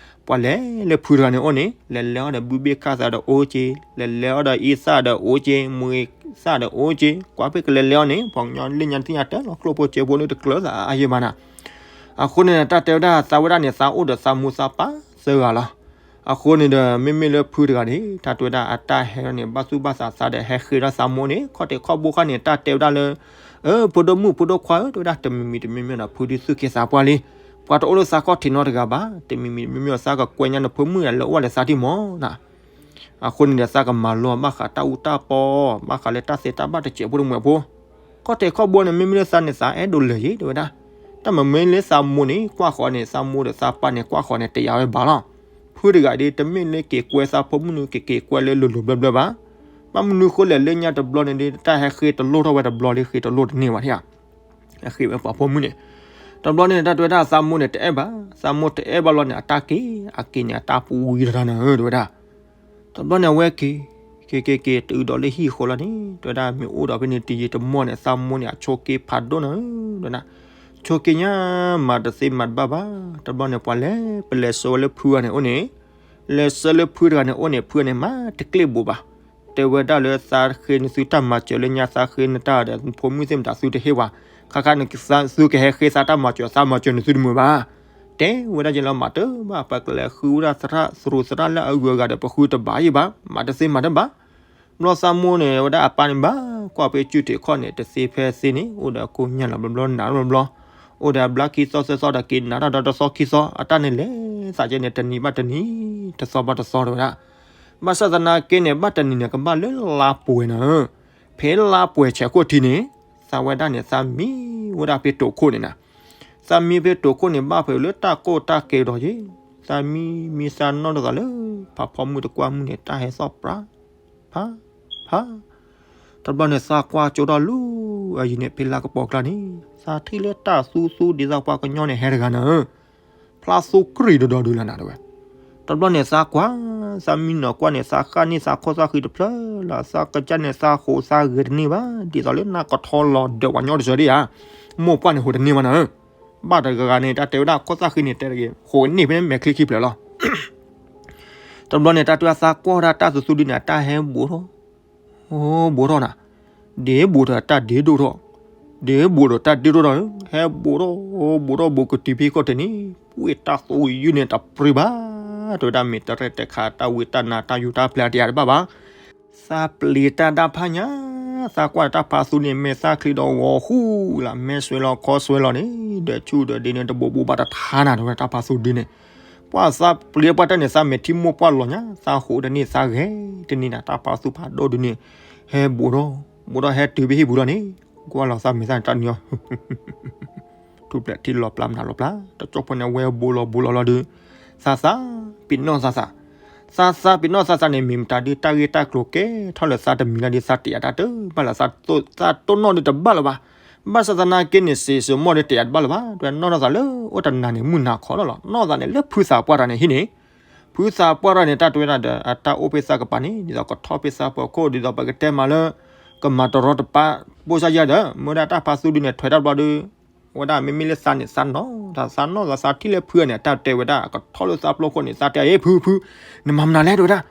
ပှၤလဲၤလၢဖုတဂၤန့ၣ်အိၣ်န့ၣ် လဲၤလဲၤအီၣ်ဒီးဘုဘ့ၣ်ခၣ်သးဒီးအိၣ်က့ၤ, လဲၤလဲၤအီၣ်ဒီးအ့သၣ်ဒီးအိၣ်က့ၤ, မွ့သၣ်ဒီးအိၣ်က့ၤ, ကွၢ်ဖဲကလဲၤလဲၤအီၤန့ၣ် ပှၤကညီလၢညါတသ့ၣ်ညါတၢ်လီၤ ကျိၣ်ဖိစဲဖိန့ၣ်တကျၢၤသးအါယဲဘၣ်နၤ. အဃိန့ၣ် တၢ်တဲဝဲဒၣ်သးဝဲဒၣ်န့ၣ် သးအိၣ်ဒီးသးမိၢ်သးပၢ်သၢဂၤလီၤ. အဃိန့ၣ်ဒီး မ့မ့ၢ်လၢဖုတဂၤန့ၣ် တၢ်တဲဝဲဒၣ်အတၢ်ဟဲလီၤန့ၣ် ဘၣ်သူၣ်ဘၣ်သးသးဒီးဟဲဃ့ဒီးသးမိၢ်န့ၣ် ခီၣ်ထံးခီၣ်ဘိခါန့ၣ် တၢ်တဲဝဲဒၣ်လၢ အၢ ဖိဒိၣ်မုၣ်ဖိဒိၣ်ခွါဧၢ တဲဝဲဒၣ် တမံၤမံၤတမံၤမံၤဒီး ဖုဒုးသူၣ်က့သးပှၢ်လံ. ပှၤတအိၣ်လၢသးခီၣ်ထံးနီတဂၤဘၣ်, တမံၤမံၤတမံၤမံၤဒီး သးကကွဲညါနဖိမုၣ်လၢအိၣ်ဝဲဒီးသးတံၢ်မီၤနၤ. အဃိန့ၣ်ဒီး သးကမၤလိဘၣ်ဃးတၢ်အူတၢ်ပီ, ဘၣ်ဃးလၢတၢ်သ့တၢ်ဘၣ်တစဲးဖိတမှဲးဖိ ခီၣ်ထံးခီၣ်ဘိန့ၣ် မ့မ့ၢ်လၢသးန့ၣ် သးအဲၣ်ဒိးလၢာ်ယဲ တဲဝဲဒၣ်. တၢ်မ့မ့ၢ်လၢသးမိၢ်န့ၣ် ကွၢ်ဃီၤန့ၣ် သးမိၢ်ဒီးသးပၢ်န့ၣ် ကွၢ်ဃီၤန့ၣ် တယာ်ဝဲဘၣ်လီၤ. ဖုတဂၤဒီး တမ့ၢ်လၢက့ၤကွဲသးဖိမုၣ်န့ၣ် က့ၤက့ၤကွဲလၢလိၤလိၤဘျၢဘျၢဘၣ်. ဘၣ်မနုၤဃိလဲၣ် လၢညါတဘျီန့ၣ်ဒီး တၢ်ဟဲဃ့တလိၣ်ထီၣ်ဝဲတဘျီလံ ဃ့တလိၣ်တန့ၢ်ဘၣ်ထံၣ်ဧါ. ဟဲဃ့ဝဲပှၤဖိမုၣ်န့ၣ် တဘျီန့ၣ် တၢ်တဲဝဲဒၣ်သးမိၢ်န့ၣ် တအဲၣ်ဘၣ်, သးမိၢ်တအဲၣ်ဘၣ်လီၤန့ၣ် အတၢ်က့ၤ, အက့ၤန့ၣ် အတၢ်ပူၤဝံၤတၢ်တၢ်နၤဧၢ တဲဝဲဒၣ်. တဘျီန့ၣ် အဝဲက့ၤ က့ၤက့ၤက့ၤ တုၤဒီးလၢဟံၣ်ဃီလီၤန့ၣ် တဲဝဲဒၣ် မ့ၢ်အိၣ်ဒီးဖဲန့ၣ် တယံာ်တမီၢ်န့ၣ် သးမိၢ်န့ၣ် အဆိးက့ဖးဒိၣ်နၤဧၢ တဲဝဲဒၣ်. ဆိးက့ညါ မၤတသ့မၤတဘၣ်ဘၣ်. တဘျီန့ၣ် ပှၤလဲၤ ပလဲၤဆှၢဝဲလၢဖုဂၤန့ၣ်အိၣ်န့ၣ်, လဲၤဆှၢလၢဖုတဂၤန့ၣ်အိၣ်န့ၣ် ဖုန့ၣ်မၤတကျ့ၣ်ဘိးဘၣ်. တဲဝဲဒၣ်လၢသးဃ့နသုတၢ်မၤစၢၤလၢညါ သးဃ့နတၢ်ဒီး ဖိမုၣ်သ့ၣ်မတၤ သုတဟ့ၣ်ဝဲ, ခါခါန့ၣ် သုကဟဲဃ့သးတၢ်မၤစၢၤ သးမၤစၢၤနသုတမုာ်ဘၣ်. တဲဝဲဒၣ်ယဲလီၤ မၤတဘၣ် ပကလဲၤဃုဝဲဒၣ်သရၣ်သရူးသရၣ်လၢအဂုၤအဂၤဒီး ပဃုတဘၣ်ယံၤဘၣ်, မၤတသ့မၤတဘၣ်. ဘျီသးမိၢ်န့ၣ် ဝဲဒၣ်အပၢ်န့ၣ်ဘၣ် ကွၢ်ဖဲစုတ့ၢ်ခီၣ်န့ၣ် တသ့ဖဲသ့န့ၣ် အိၣ်ဒီးကိၢ်ညါလီၤဘျီဘျီ နးလီၤဘျီဘျီ, အိၣ်ဒီးအဘျါခံသီသၢသီဒီးက့ၤနးထီၣ်ဒီးတသီခံသီ အတၢ်န့ၣ်လဲၤသးကဲန့ၣ် တနံၤဘၣ်တနံၤ တသီဘၣ်တသီတဲဝဲဒၣ်. ဘၣ်ဆၣ်သနာ်က့န့ၣ် ဘၣ်တနံၤန့ၣ် ကဘၣ်လၢလါပှဲၤနၤဧၢ, ဖဲလါပှဲၤဆဲးခိၣ်ထံးန့ၣ် သးဝဲဒၣ်န့ၣ် သးမံဝဲဒၣ်ဖဲတိာ်ခိၣ်န့ၣ်နၤ. သးမံဖဲတိာ်ခိၣ်န့ၣ် ဘၣ်ဖဲလၢတၢ်ကိၢ်တၢ်ကဲဒီးယ့ၣ်, သးမံမံသးနီၣ်ထီၣ်သးလၢ ဖးဖီမုၢ်တကွၢ်မုၢ်န့ၣ် တၢ်ဟဲသီၣ်ပြၢ် ဖး ဖး. တဘျီန့ၣ် သးကွၢ်ကၠိထီၣ်လူၤအယံၤန့ၣ် ဖဲလါကပီၤကျါန့ၣ် သးထံၣ်လၢတၢ်သူသူဒ်သိးပှၤကညီန့ၣ်ဟဲတဂၤနၤဧၢ, ဖျါသူကြံၢ်ဒီးဒီဒုလၢနၤတဲဝဲ. တဘျီန့ၣ် သးကွၢ် သးမံနီၤကွၢ်န့ၣ် သးဃၣ်န့ၢ်သးခိၣ်သၣ်ဃံတဖျၢၣ်လီၤ, သးကစၢ်န့ၣ် သးဟိးသးဂဲၤတန့ၢ်ဘၣ်, ဒ်သိးလၢနၢ်ကထီလီၤဒၢးပှၤညီတစၢၤဒံးဧါ, မိၢ်ပှၢ်န့ၣ်ဟိးတန့ၢ်ဘၣ်နၤဧၢ. ဘၣ်တဂၤဂၤန့ၣ် တၢ်တဲဝဲဒၣ်ခိၣ်သၣ်ဃံန့ၣ် တဲတဂ့ၤ ဟိးန့ၢ်ဖဲမဲာ်ချံခံဖျၢၣ်လီၤ. တဘျီန့ၣ် တၢ်တဲဝဲသးကွၢ်ဒၣ်တၢ်သူသူဒုန့ၣ် တၢ်ဟဲဘူးထီၣ် အိ ဘူးထီၣ်နၤ, ဒ်ဘူးထီၣ်တၢ်ဒ်ဒိၣ်ထီၣ်, ဒ်ဘူးထီၣ်တၢ်ဒ်ဒိၣ်ထီၣ်, ဟဲဘူးထီၣ် ဘူးထီၣ်ဘူးကတုၤဖဲခီၣ်ထံးန့ၣ် ပှ့ၢ်တၢ်သိယုၢ်န့ၣ်တပြံဘၣ်, တဲဝဲဒၣ်မ့ၢ်တရဲၣ်တခါ တၢ်ဝံတၢ်နါတၢ်ယူၤတၢ်ပျဲၤတယၤတဘၣ်ဘၣ်. သးပျံၤတၢ်ဒၣ်ဖးညါ, သးကွၢ်တၢ်ဖးသူန့ၣ် မဲာ်သၣ်ချံဒီးဂီၤဃူလၢ် မဲာ်ဆွဲလီၤခီဆွဲလီၤန့ၣ် ဒီးဆူၣ်ဒီးဒ့န့ၣ် တဘိးဘိးဘၣ်တထါနၤ တဲဝဲတၢ်ဖးသူဒုန့ၣ် ပှၤသးပျံၤပှၢ်တၢ်န့ၣ် သးမဲာ်ထံမိၢ်ပှၢ်လီၤညါ, သးဟိးတန့ၢ်သးဂဲၤတန့ၢ်နၤ, တၢ်ဖးသူဖးဒိၣ်ဒုန့ၣ် ဟဲဘူးထီၣ် ဘူးထီၣ်ဟဲတုၤဖဲဟံၣ်ပူၤလီၤန့ၣ်, ကွၢ်လီၤသးမဲာ်သၣ်န့ၣ်တၢ်နံၤအီၤ ထူၣ်ဖျဲးထံလီၤပျၢ်မနုၤလီၤပျၢ်, တကၠီၣ်ဖိန့ၣ် အဝဲဘူးလီၤဘူးလီၤလီၤဒုး, သးသးပ့ၤနီၣ်သးသး, သးသးပ့ၤနီၣ်သးသးန့ၣ် မ့ၢ်မတၤဒုး တၢ်ဂ့ၢ်တၢ်ကျိၤကဲထီၣ်လၢသးတမံၤလၢဒုး သးတယာ်တၢ်တဘၣ်လၢၤ, သးတိၢ်နီၣ်ဒုးတဘၣ်လၢၤဘၣ်. ဘၣ်ဆၣ်သနာ်က့န့ၣ် စ့ၢ်စ့ၢ်မီၢ်ဒုးတယာ်တဘၣ်လၢၤဘၣ်, ဒုးနီၣ်ထီၣ်သးလၢအိၣ်တနၤန့ၣ် မုၢ်နၤခီလီၤလီၤ, နီၣ်သးန့ၣ်လၢဖုသးပှၢ်တဂၤန့ၣ်ဟံၣ်န့ၣ်, ဖုသးပှၢ်တဂၤန့ၣ် တၢ်တဲဝဲဒၣ်ဒီး အတၢ်အိၣ်ဖဲသးကပၤန့ၣ် ဒ်သိးကထီၣ်ဖဲသးပှၢ်ခိၣ် ဒ်သိးပကတဲမးလၢ ကမၤတရီတပါ ပိၢ်စၢ်ယၤဒီး မ့ၢ်ဝဲဒၣ်တၢ်ဖးသူဒုန့ၣ် ထွဲတၢ်ဘျီဒုး ဝဲဒၣ်မ့မ့ၢ်လၢသးန့ၣ် သးနီၣ် သးနီၣ်သး သးထံၣ်လၢဖုန့ၣ် တၢ်တဲဝဲဒၣ် ကထီၣ်လၢသးပျိခိၣ်န့ၣ် သးတဲ အ့ ဖု ဖု နမၤမနုၤလဲၣ် တဲဝဲဒၣ်.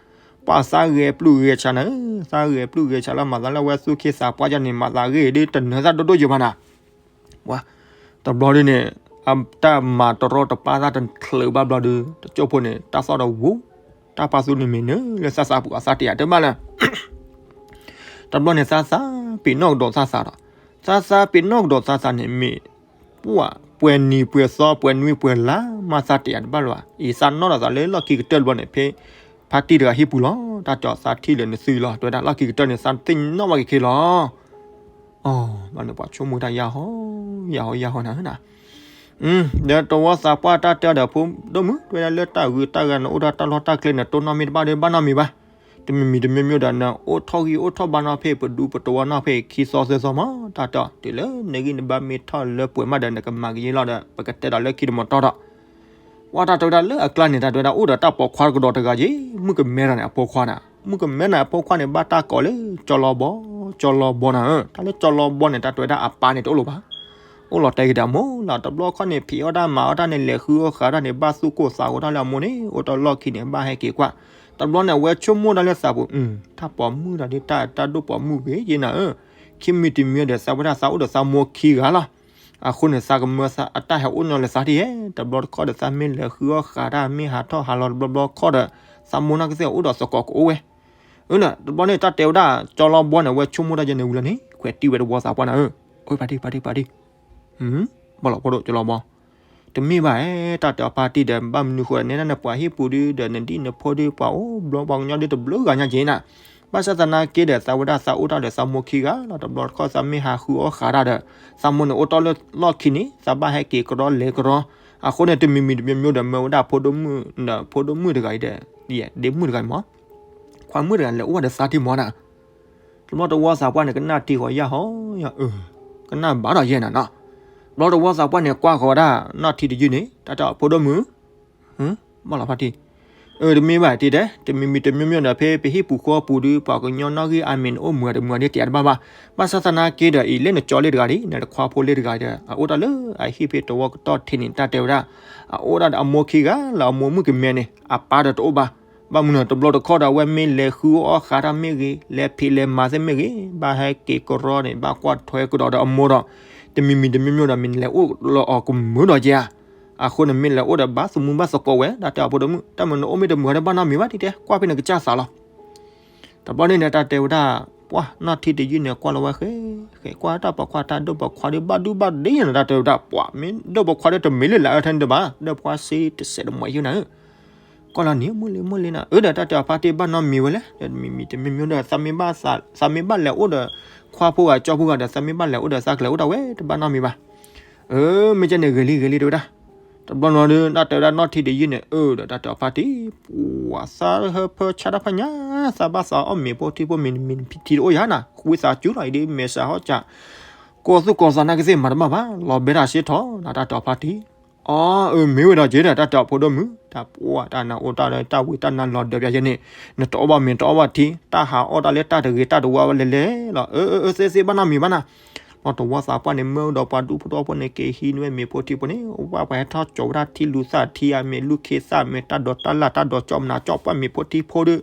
ပှၤသးဂဲၤပျုၢ်ဂဲၤဆးနၤ, သးဂဲၤပျုၢ်ဂဲၤဆးလၢမၤသးလၢအဝဲသူၣ်က့သးပှၢ်ယါန့ၣ် မၤသးဂ့ၤဒ်တနၢၤသးဒိၣ်ဒိၣ်ယိာ်ဘၣ်နၤ. ပှၤ တဘျီဒ်န့ၣ် အတၢ်မၤတရီတပါသးတချုးဘၣ်ဘျီဒု တကၠိၢ်ဖိန့ၣ် တၢ်သီၣ်ဒီးဝူ တၢ်ပာ်သူန့ၣ်မ့ၢ်နၢၤလၢသးသးပူၤအသးတယာ်တဘၣ်လၢ တဘျီန့ၣ် သးသးပ့ၤနီၣ်ကဒီးသးသးဒီး သးသးပ့ၤနီၣ်ကဒီးသးသးန့ၣ်မ့ၢ် ပှၤ ပှဲၤနံၤပှဲၤသီပှဲၤနွံပှဲၤလါ မၤသးတယာ်တဘၣ်လၢၤဘၣ်. အံၤသးနီၣ်ဒီးသးလၢလီၢ်ခံကတၢၢ်တဘျီန့ၣ် ဖဲ ဖါတံၢ်တဂၤဟံၣ်ပူၤလီၤ. တၢ်တဲအီၤသးထံၣ်လၢနသုလီၤ တဲဝဲဒၣ်လီၢ်ခံကတၢၢ်န့ၣ် သးသ့ၣ်နီၣ်ဘၣ်က့ၤခဲလီၤ. အီၤ ဘျီန့ၣ်ပှၤဆိကမိၣ်တၢ်ယၢ်ဟီ ယၢ်ဟီယၢ်ဟီနၤဧၢနၤ ဒီးတဝီသးပှၢ်တၢ်တဲအီၤဒီးဖိဒိၣ်မုၣ် တဲဝဲဒၣ်လၢတၢ်ဂုၤတၢ်ဂၤန့ၣ် အိၣ်ဒီးတၢ်လီၢ်တၢ်ကျဲန့ၣ် တိၢ်နီၣ်မ့ၢ်တဘၣ်ဒီးဘၣ်နီတမံၤဘၣ်. တမံၤမံၤတမံၤမံၤဒီး နအိၣ်ထီၣ်ဂံၢ်အိၣ်ထီၣ်ဘါနီၣ်ဖဲ ပဒူပတဝီနီၣ်ဖဲခံသီသၢသီမး တၢ်တဲအီၤ တုၤလၢနဂံၢ်နဘါမ့ၢ်ထီၣ်လၢပှဲၤမးဒီး နကမၤကယဲၢ်လီၤဒီး ပကတဲဒီးလၢခံတမတီၢ်ဒီး ပှၤတၢ်တဲဝဲဒၣ်လၢအကျါန့ၣ် တၢ်တဲဝဲဒၣ်အိၣ်ဒီးတၢ်ပိာ်ခွါတကဒီးတဂၤယ့ၢ် မုၣ်ကမဲဒီးန့ၣ် အဖိခွါန့ၣ် မုၣ်ကမဲန့ၣ်အဖိခွါန့ၣ် ဘၣ်တၢ်ကိးလၢ ကၠီလီဘီ ကၠီလီဘီနၤဧၢ. တၢ်လၢကၠီလီဘီန့ၣ် တၢ်တဲဝဲဒၣ်အပၢ်န့ၣ်တအိၣ်လၢၤဘၣ်. အိၣ်လီၤတဲာ်က့ၤဒီးအမိၢ်လီၤ. တဘျီခီန့ၣ် ဖံးအီၣ်တၢ်မၤအီၣ်တၢ်န့ၣ် လဲၤဃုအီၣ်ဃးတၢ်န့ၣ် ဘၣ်သူၣ်ကိၢ်သးဂီၤတၢ်လၢအမိၢ်န့ၣ် အိၣ်တ့ၢ်လီၢ်ခံန့ၣ် ဘၣ်ဟဲက့ၤကွၢ်. တဘျီန့ၣ် အဝဲဆိကမိၣ်တၢ်လၢသးပူၤ တၢ်ပိာ်မုၣ်တဂၤဒီး တၢ်တၢ်ဒိၣ်ပိာ်မုၣ်ဂ့ၤယ့ၢ်နၤဧၢ. ခံမံၤတမံၤဒီး သးဝဲဒၣ်သးအိၣ်ဒီးသးမိၢ်ခံဂၤလီၤ. အဃိန့ၣ် သးကမၢအတၢ်ဟဲအိၣ်ညီလၢသးထံၣ်ဧဲ. တဘျီတခီဒီး သးမ့ၢ်လဲၤဃုအီၣ်ဃးတၢ် မ့ၢ်ဟးထီၣ်ဟးလီၤတဘျီဘျီခီဒီး သးမိၢ်နီၢ်ကစၢ်အိၣ်ဒီးသကိးကအိၣ်ဝဲ အၢ တဘျီန့ၣ် တၢ်တဲဝဲဒၣ် ကၠီလီဘီန့ၣ် အဝဲဆိကမိၣ်တၢ်ယဲန့ၣ်ဝံၤလီၤန့ၣ် ခွဲးတံၢ်ဝဲတဝီသးပှၢ်နၤဧၢ. အိၣ်ဖါတံၢ် ဖါတံၢ် ဖါတံၢ် ဘၣ်လီၤဖိဒိၣ်ကၠီလီဘီ တမ့ၢ်ဘၣ်ဧါ တၢ်တဲအီၤဖါတံၢ်ဒီး ဘၣ်မနုၤဃိ နဲဒၣ်နပှၤဟံၣ်ပူၤဒုဒီး နဒံၣ်နဖိဒု ပှၤအိၣ်ဘျီပှၤကညီဒုတဘျုးဂၤညါက့ၤနၤ. ဘၣ်ဆၣ်သနာ်က့ဒီး သးဝဲဒၣ်သးအိၣ်တၢ်ဒီးသးမိၢ်ခံဂၤလီၤ. တဘျီတခီသးမ့ၢ်ဟးဃုအီၣ်ဃးတၢ်ဒီး သးမိၢ်န့ၣ်အိၣ်တ့ၢ်လၢလီၢ်ခံန့ၣ် သးဘၣ်ဟဲက့ၤကရီလဲၤကရီ. အဃိန့ၣ် တမံၤမံၤတမံၤမံၤဒီး မၢဝဲဒၣ်ဖိဒိၣ်မုၣ်ဒီး ဖိဒိၣ်မုၣ်တဂၤအံၤဒီး ဒ့မုၣ်တဂၤအံၤမး ခွါမုၣ်တဂၤလဲၤအိၣ်ဝဲဒီးသးထံမီၤနၤ. တဘျီတဝီသးပှၢ်န့ၣ် ကနၣ်ထံဃီၤယၢ်ဟီယၢ်အၢ ကနၣ်ဘၣ်ဒီးယဲနၤနီၤ. ဘျီတဝီသးပှၢ်န့ၣ် ကွၢ်ဃီၤဝဲဒၣ်နီၢ်ထံတယုၢ်န့ၣ် တၢ်တဲအီၤဖိဒိၣ်မုၣ် ဘၣ်လီၤဖါတံၢ် အၢ တမ့ၢ်ဘၣ်တံၢ်တဲ တမံၤမံၤတမံၤမံၤဒီး ဖဲပဟံၣ်ပူၤဃီပူၤဒု ပှၤကညီနီၣ်ဂံၢ်အါမံၤန့ၣ် အိၣ်မုာ်တမုာ်ဒ်တဲတဘၣ်ဘၣ်. ဘၣ်ဆၣ်သနာ်က့ဒီး အံၤလၢနကၠီလ့ၣ်တဂၤဒ် နတခွါဖိလ့ၣ်တဂၤဒီး အအိၣ်တ့ၢ်လၢအဟံၣ်ဖဲတဝီကတီၢ်ထံးန့ၣ် တၢ်တဲဝဲဒၣ် အအိၣ်ဒၣ်ဒီးအမိၢ်ခံဂၤလၢအမိၢ်မုၣ်ကမဲန့ၣ် အပၢ်ဒီးတအိၣ်ဘၣ်. ဘၣ်မနုၤ တဘျီတခီဒီး အဝဲမ့ၢ်လဲၤဃုအီၣ်ဃးတၢ်မ့ၢ်ဂ့ၤ လဲၤဖံးလဲၤမၤသ့ၣ်မ့ၢ်ဂ့ၤ ဘၣ်ဟဲက့ၤကရီန့ၣ် ဘၣ်ကွၢ်ထွဲကဒီးဒီးအမိၢ်ဒီး တမံၤမံၤတမံၤမံၤဒီး မ့ၢ်နလဲၤအိၣ်လၢအီၤကမုာ်ဒီးကဲဧါ. အဃိန့ၣ်မ့ၢ်လဲၤအိၣ်ဒီးဘၣ်သူၣ်မုာ်ဘၣ်သကိးဝဲ တၢ်တဲအီၤဖိဒိၣ်မုၣ် တၢ်မနုၤနအိၣ်မ့ၢ်တမုာ်ဒီးဘၣ်နီတမံၤဘၣ်တံၢ်တဲ ကွၢ်ဖဲနကစၢ်သးလီၤ. တဘျီန့ၣ်ဒီးတၢ်တဲဝဲဒၣ် ပှၢ်နီၢ်ထံတယုၢ်န့ၣ် ကွၢ်လီၤဝဲဃဲ ဃဲကွၢ်တၢ်ပိာ်ခွါတၢ်ဒိၣ်ပိာ်ခွါဒုးဘၣ်ဒုးဘၣ်ဒ့ၣ်နၤ တၢ်တဲဝဲဒၣ် ပှၢ်မ့ၢ်ဒိၣ်ပိာ်ခွါဒုးတမ့ၢ်လၢလၢအၢထၢၣ်န့ၣ်တဘၣ် ဒိၣ်ပိာ်ခွါစ့တစဲးတမှဲးယုၢ်နၤဧၢ ကွၢ်လီၤန့ၣ် မုၢ်လ့မုၢ်လ့နၤ အၢဒီးတၢ်တဲအီၤဖါတံၢ်ဘၣ်နီတမံၤဝဲလဲၣ် ဒီးတမံၤမံၤတမံၤမံၤဒီး သးမ့ၢ်ဘၣ်လဲၤအိၣ်ဒီး ခွါဖိဂၤကၠီဖိဂၤဒီး သးမ့ၢ်ဘၣ်လဲၤအိၣ်ဒီးသးကလဲၤအိၣ်တၢ်ဝဲတဘၣ်နီတမံၤဘၣ်. အၢ မ့ၢ်ကဲန့ၣ်ဂ့ၤလံဂ့ၤလံတဲဝဲဒၣ်. တဘျီနီၤဒီး တၢ်တဲဝဲဒၣ်နီၢ်ထံတယုၢ်န့ၣ် အၢဒီးတၢ်တဲအီၤဖါတံၢ် ပှၤသးဟၢဖၢဆါတၢ်ဖးညါ သးဘၣ်သးအီၣ်မ့ၤဖိထံဖိမ့ၤမံၤထံတအိၣ်ယၤနၤ ဃုသးစူၤလီၤအံၤဒ်မဲာ်ဆှးဟီၣ်စး ကိးသူၣ်ကိးသးနာ်က့သ့ၣ်မၤတဘၣ်ဘၣ် လီၤဘဲတၢ်စ့ထီၣ်နၤ တၢ်တဲအီၤဖါတံၢ် အီ အၢ မ့ၢ်ဝဲဒီးက့ၤဒီး တၢ်တဲအီၤဖိဒိၣ်မုၣ် တၢ်ပှၢ်တၢ်နၤအိၣ်တၢ်ဒီးတၢ်ဝံတၢ်နါလီၤဒၢးပျးယဲန့ၣ် နတအီၣ်ဘၣ်မ့ၤတအီၣ်ဘၣ်ထံ တၢ်ဟးအီၣ်တၢ်လၢတၢ်တဂ့ၤတၢ်တဝါဝဲလဲၤလဲၤလီၤ အၢ အၢ အၢ သ့သ့ဘၣ်နီတမံၤဘၣ်နၤ လီၤတဝီသးပှၢ်န့ၣ် မၢဒီးပှၤဒူၣ်ဖိထီဖိန့ၣ် က့ၤဟံးန့ၢ်ဝဲမ့ၤဖိထံဖိန့ၣ် ပှၢ်ပှၤဟဲထီၣ်ကၠီၤဝဲဒၣ်ထံလူၤသၣ်ထံအမ့ၤ လူၤခ့သၣ်မ့ၤ တၢ်ဒိးတၢ်လၢ် တၢ်ဒိးကၠီမနၤကၠီပှၢ်မ့ၤဖိထံဖိဒီး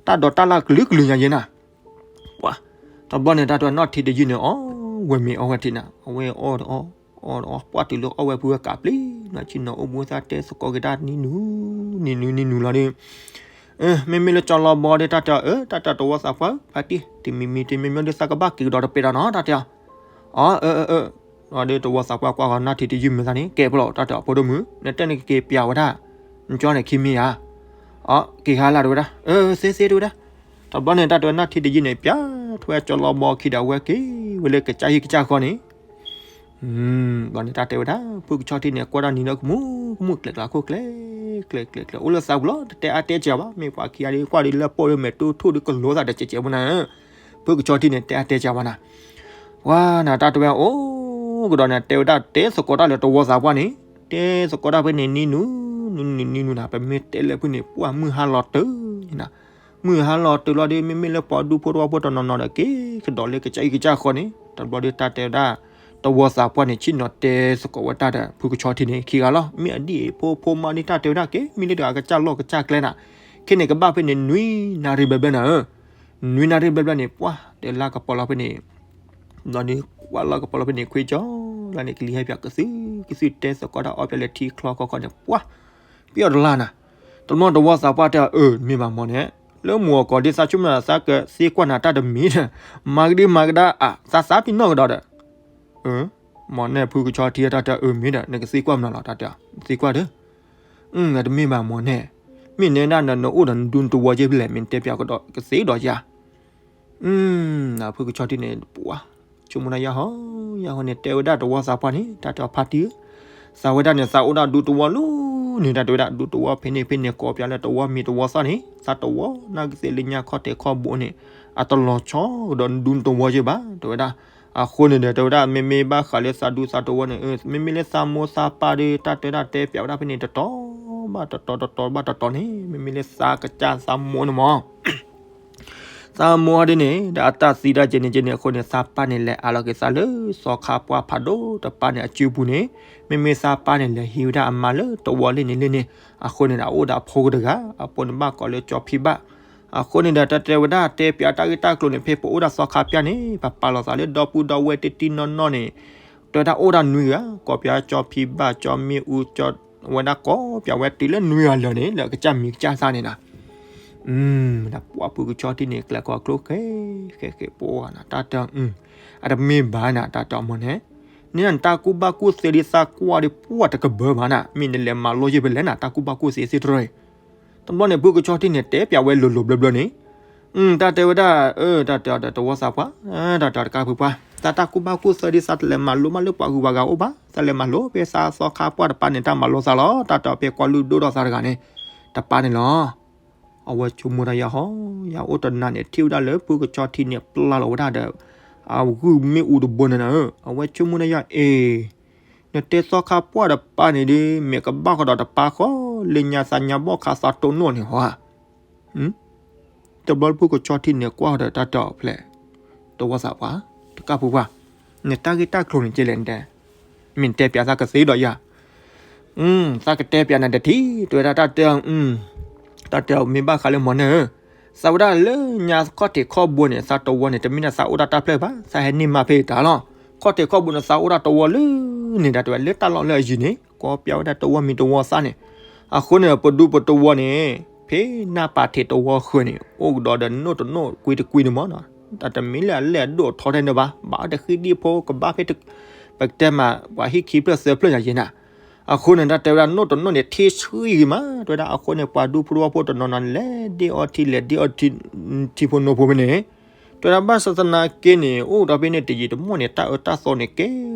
တၢ်ဒိးတၢ်လၢ်ကလုာ်ကလုာ်ညါယဲနၤ ပှၤ တဘျီန့ၣ် တၢ်တဲဝဲနီၢ်ထံတယုၢ်န့ၣ် အီၣ်ဝဲမ့ၤအီၣ်ဝဲထံနၤ အဝဲအီၣ်ဒီးအီၣ် အီၣ်ဒီးအီၣ် ပှၢ်တုၤလၢအီၣ်ဝဲဖုဝဲကးပျံၤ နီၢ်ဆံနီၤအိၣ်ဘှံးသၣ်တဲသကိးက့ၤတၢ်နံၤနူၤ နံၤနူၤနံၤနူၤလီၤဒီး မ့မ့ၢ်လၢကၠီလီၤဘီဒီး တၢ်တဲအီၤ အၢ တၢ်တဲတဝီသးပှၢ် ဖါတံၢ် တမံၤမံၤတမံၤမံၤဒီး သးကဘၣ်က့ၤကဒီးတပဲာ်ဒီးနီၤ တၢ်တဲအီၤ အီ အၢ အၢ အၢ ဒီးတဝီသးပှၢ်ကွၢ်ဃီနီၢ်ထံတယုၢ်မ့ၢ်သးန့ၣ် ကဲဖဲလီၤ တၢ်တဲအီၤဖိဒိၣ်မုၣ် နတဲန့ၣ်က့ၤပျးဝဲဒၣ် နကၠီန့ၣ်ခံမံၤဧါ အီ က့ၤဟါလၢ်တဝဲဒၣ် အၢ သ့သ့တဝဲဒၣ် တဘျီန့ၣ် တၢ်တဲဝဲနီၢ်ထံတယုၢ်န့ၣ် ပျးထွဲကၠီလီၤဘီခံဒီး အဝဲက့ၤဝဲလၢကစၢ်ဟံၣ်ကစၢ်ဃီန့ၣ် ဘျီန့ၣ် တၢ်တဲဝဲဒၣ် ဖုကဆီထံန့ၣ် ကွၢ်တၢ်နံၤဒီးကမူၣ်ကမူၣ် ကျဲးကျဲးခိၣ်ကျဲ ကျဲးကျဲးကျဲး အိၣ်လၢသးပူၤလီၤ တတဲအါတဲစှၤဘၣ် မ့ၢ်ပှၤခံဂၤဒ်ကွၢ်ဒ်လၢပိၢ်ဒီးမဲာ်တိၢ်ထိၣ်ဒ်ကလိသးတစဲးစဲးမနၤ ဖုကဆီထံန့ၣ် တဲအါတဲစှၤဘၣ်နၤ ဝါနၤတၢ်တဲဝဲအိၣ်ကဒီးန့ၣ် တဲဝဲဒၣ်တဲသကိးတၢ်လၢတဝီသးပှၢ်န့ၣ် တဲသကိးတၢ်ဖဲန့ၣ် နံၤနူၤ နံၤနူၤနံၤနူၤနၤ ပမ့ၢ်တဲလၢဖုန့ၣ် ပှၢ်မုၢ်ဟါလီၤတုၤနၤ မုၢ်ဟါလီၤတုၤလီၤဒီး မ့မ့ၢ်လၢပှၤဒူဖိတဝီဖိတနီၤနီၤဒီး က့ၤကဒီးလၢကစၢ်အံၤကစၢ်ဃီန့ၣ် တဘျီဒီးတၢ်တဲဝဲဒၣ် တဝီသးပှၢ်န့ၣ် ဆ့ၣ်နီၤတဲသကိးဝဲတၢ်ဒီး ဖုကဆီထံန့ၣ် ခံဂၤလီၤ မ့ၢ်အဒံၣ်အံၤဖိဖိမါဒ်တၢ်တဲဝဲဒၣ်က့ၤ မ့ၢ်လၢတဂၤကစၢ်လီၢ်ကစၢ်ကျဲနၤ ခဲန့ၣ်ကဘၣ်ဖဲန့ၣ် နွံနၣ်ရံၣ်ဘျဲၣ်ဘျဲၣ်နၤဧၢ, နွံနၣ်ရံၣ်ဘျဲၣ်ဘျဲၣ်န့ၣ် ပှၢ် တလါကပီၤလီၤဖဲန့ၣ် ဒီးန့ၣ် ကွၢ်လီၤကပီၤလီၤဖဲန့ၣ် ခွ့ကၠီလၢန့ၣ် ကလံၤဟဲပၠး ကသုကသုတဲသကိးတၢ်အီၣ်ပၠးလၢထံချီခီခီန့ၣ် ပှၢ် ပယီၢ်တလါနၤ, တဘျီတဝီသးပှၢ်တဲ အၢ မ့ၢ်ဘၣ်မီၢ်န့ၣ် လၢမူးအကီၢ်ဒ်သးဆိကမိၣ်သးကသ့ကွၢ်နၤတၢ်တမံၤဒီး မၤကဒံမၤကဒါအသးသးပ့ၤနီၣ်ကဒီးဒီး မီၢ်န့ၣ်ဖုကဆီထံတၢ်တဲ အၢ မ့ၢ်ဒီး နကသ့ကွၢ်မနုၤလီၤ တၢ်တဲ သ့ကွၢ်ဒီး အတမ့ၢ်ဘၣ်မီၢ်န့ၣ် မ့ၢ်နဲဒၣ်နအိၣ်ဒီးနဒူနတဝီက့ဖဲလဲၣ် မ့ၢ်နတဲပၠးကဒီးကသ့ဒီးယၤ ဖုကဆီထံန့ၣ် ပှၢ် ဆိကမိၣ်တၢ်ယၤဟီ ယၤဟီန့ၣ် တဲဝဲဒၣ်တဝီသးပှၢ်န့ၣ် တၢ်တဲအီၤဖါတံၢ်ဧၢ, သးဝဲဒၣ်န့ၣ် သးအိၣ်ဒၣ်ဒူတဝီလၢန့ၣ် တၢ်တဲဝဲဒၣ် ဒူတဝီဖဲန့ၣ်ဖဲန့ၣ် ကိးပၠးလၢတဝီမံၤတဝီသီန့ၣ် သးတဝီနာ်ကသ့ၣ်လၢညါခီၣ်ထံးခီၣ်ဘိန့ၣ် အတလီၤဆီကဒီးနဒူနတဝီက့ဘၣ် တဲဝဲဒၣ် အဃိန့ၣ်ဒီး တဲဝဲဒၣ် မ့မ့ၢ်ဘၣ်ဃးလၢသးဒူသးတဝီန့ၣ် မ့မ့ၢ်လၢသးမိၢ်သးပၢ်ဒီး တၢ်တဲဒၣ်တဲပၠးဝဲဒၣ်ဖဲန့ၣ် တတီၤဘၣ်တတီၤ တတီၤဘၣ်တတီၤန့ၣ် မ့မ့ၢ်လၢသးကစၢ်သးမိၢ်န့ၣ်မီၢ် သးမိၢ်ဒ်န့ၣ် ဒီးအတၢ်သံတၢ်ကဲန့ၣ်ကဲန့ၣ်အဃိန့ၣ် သးပၢ်န့ၣ်လဲၤအးလီၤက့ၤသးလၢ သီခါပှၢ်ဖးဒိၣ်တပၢ်န့ၣ် အစုပူၤန့ၣ် မ့မ့ၢ်သးပၢ်န့ၣ်လဲၤဟံးဝဲဒၣ်အမါလၢတဝီလ့ၣ်န့ၣ်လ့ၣ်န့ၣ် အဃိန့ၣ်ဒီး အအိၣ်ဒီးအဖိကတဂၤ အဖိန့ၣ်ဘၣ်ကိးလၢကၠီဖံဘၣ် အဃိန့ၣ်ဒီး တၢ်တဲဝဲဒၣ်တဲပၠးတၢ်ဂ့ၢ်တၢ်ကျိၤန့ၣ် ဖဲပအိၣ်ဒၣ်သီခါပၠၢ်န့ၣ် ပပာ်လီၤသးလၢဒီပုၢ်ဒီဝဲၢ်တံၢ်တံၢ်နီၢ်နီၢ်န့ၣ် တဲဝဲဒၣ်အိၣ်ဒၣ်နွံဂၤ ကိးပၠးကၠီဖံဘၣ် ကၠီမ့ၣ်အူ ကၠီ ဝဲဒၣ်ကိးပၠးဝဲတုၤလၢနွံဂၤလၢာ်န့ၣ် လၢကစၢ်မံၤကစၢ်သၣ်န့ၣ်နၤ မ့ၢ်ဒၣ်ပှၢ်ဖုကဆီထံန့ၣ် ကျဲၤခီကျိခဲ ဃဲဃဲပှၢ်နၤ တၢ်တဲ အတမ့ၢ်ဘၣ်နၤ တၢ်တဲအီၤမီၢ်န့ၣ် န့ၣ်နတၢ်ကူၣ်ဘၣ်ကူၣ်သ့ဒ်သးကွၢ်ဒီးပှၢ်တကဘၢဘၣ်နၤ မ့ၢ်နလဲၤမၤလိယ့ၢ်ဖဲလဲၣ်နၤ တၢ်ကူၣ်ဘၣ်ကူၣ်သ့သ့တရၢအံၤ တဘျီန့ၣ် ဖုကဆီထံန့ၣ် တဲပၠးဝဲလိၤလိၤဘျၢဘျၢန့ၣ် တၢ်တဲဝဲဒၣ် အၢ တၢ်တဲအီၤဒီးတဝီသးပှၢ် တၢ်တဲအီၤတကးဖုပှၢ် သးတၢ်ကူၣ်ဘၣ်ကူၣ်သ့ဒ်သးတလဲၤမၤလိဘၣ်လၢပှၤဂုၤပှၤဂၤအိၣ်ဘၣ် သးလဲၤမၤလိဖဲသးသီခါပှၢ်တပၢ်န့ၣ် တၢ်မၤလိသးလီၤ တၢ်တဲအီၤဖဲကွၢ်လုၢ်ဒိၣ်ထီၣ်သးတဂၤန့ၣ် တပၢ်န့ၣ်လီၤ အဝဲဆိကမိၣ်တၢ်ယၤဟီ ယၤအိၣ်တနၤန့ၣ် ထံၣ်ဝဲဒၣ်လၢဖုကဆီထံန့ၣ် ပျၢ်လီၤဝဲဒၣ်ဒီး အဂုၢ်မ့ၣ်အူတဘိန့ၣ်နၤဧၢ အဝဲဆိကမိၣ်တၢ်ယၤအ့ၣ် နတဲသီခါပှၢ်တပၢ်န့ၣ်ဒီး မ့ၢ်ကဘၣ်ဃီဒီးတပၢ်ဃီ လၢညါသးညါဘီၣ်ခါသးတိၢ်နီၣ်န့ၣ်ဟီဧါ တဘျီဖုကဆီထံန့ၣ်ကွၢ်ဒီးတၢ်တဲအီၤဖဲလဲၣ် တဝီသးပှၢ် တကးဖုပှၢ် နတၢ်ဂ့ၢ်တၢ်ကျိၤန့ၣ်ကဲလဲၣ်နတဲ မ့ၢ်နတဲပၠးသးကသ့ဒီးယၤ သးကတဲပၠးနၤတထံၣ် တဲဝဲဒၣ်တၢ်တဲ တၢ်တဲမ့ၢ်ဘၣ်ဃးလၢမီၢ်န့ၣ်ဧၢ သးဝဲဒၣ်လၢညါခီၣ်ထံးခီၣ်ဘိန့ၣ် သးတဝီန့ၣ် တမ့ၢ်ဒၣ်သးအိၣ်ဒၣ်တၢ်ဖျၢၣ်ဘၣ် သးဟဲန့ၢ်မၤဖဲတၢ်လီၤ ခီၣ်ထံးခီၣ်ဘိန့ၣ် သးအိၣ်ဒၣ်တဝီလၢန့ၣ်ဒီး တဲဝဲလၢတၢ်လီၢ်လၢအယံၤန့ၣ် ကိးပၠးဝဲဒၣ်တဝီမံၤတဝီသၣ်န့ၣ် အဃိန့ၣ် ပဒူပတဝီန့ၣ် ဖဲနၢ်ပာ်ထံးတဝီဃၢၤန့ၣ် အိၣ်ကဒီးဒီးနိၣ်တနိၣ်ကွံတကွံန့ၣ်မီၢ်နီၤ တၢ်တမ့ၢ်လၢအလဲၢ်အဒိၣ်အထီထဲန့ၣ်ဘၣ် ဘၣ်အီၤတဃံဒံဖိကဘၣ်ဖဲ ပကတဲမး ပှၤဟံၣ်ခံဖျၢၣ်သၢဖျၢၣ်ညါယဲနၤ အဃိန့ၣ် တၢ်တဲဝဲဒၣ်နိၣ်တနိၣ်န့ၣ် ထံဆှံဂ့ၤမး တဲဝဲဒၣ် အဃိန့ၣ် ပှၤဒူဖိတဝီဖိတနီၤနီၤန့ၣ် လဲၤဒ့အီထံ လဲၤဒ့အီထံ ထံဖိနိဖိဖဲန့ၣ် တဲဝဲဒၣ်ဘၣ်ဆၣ်သနာ်က့န့ၣ် အိၣ်ဒီးဖဲန့ၣ်တယံာ်တမီၢ်န့ၣ် တၢ်အၢတၢ်သီန့ၣ် ကဲ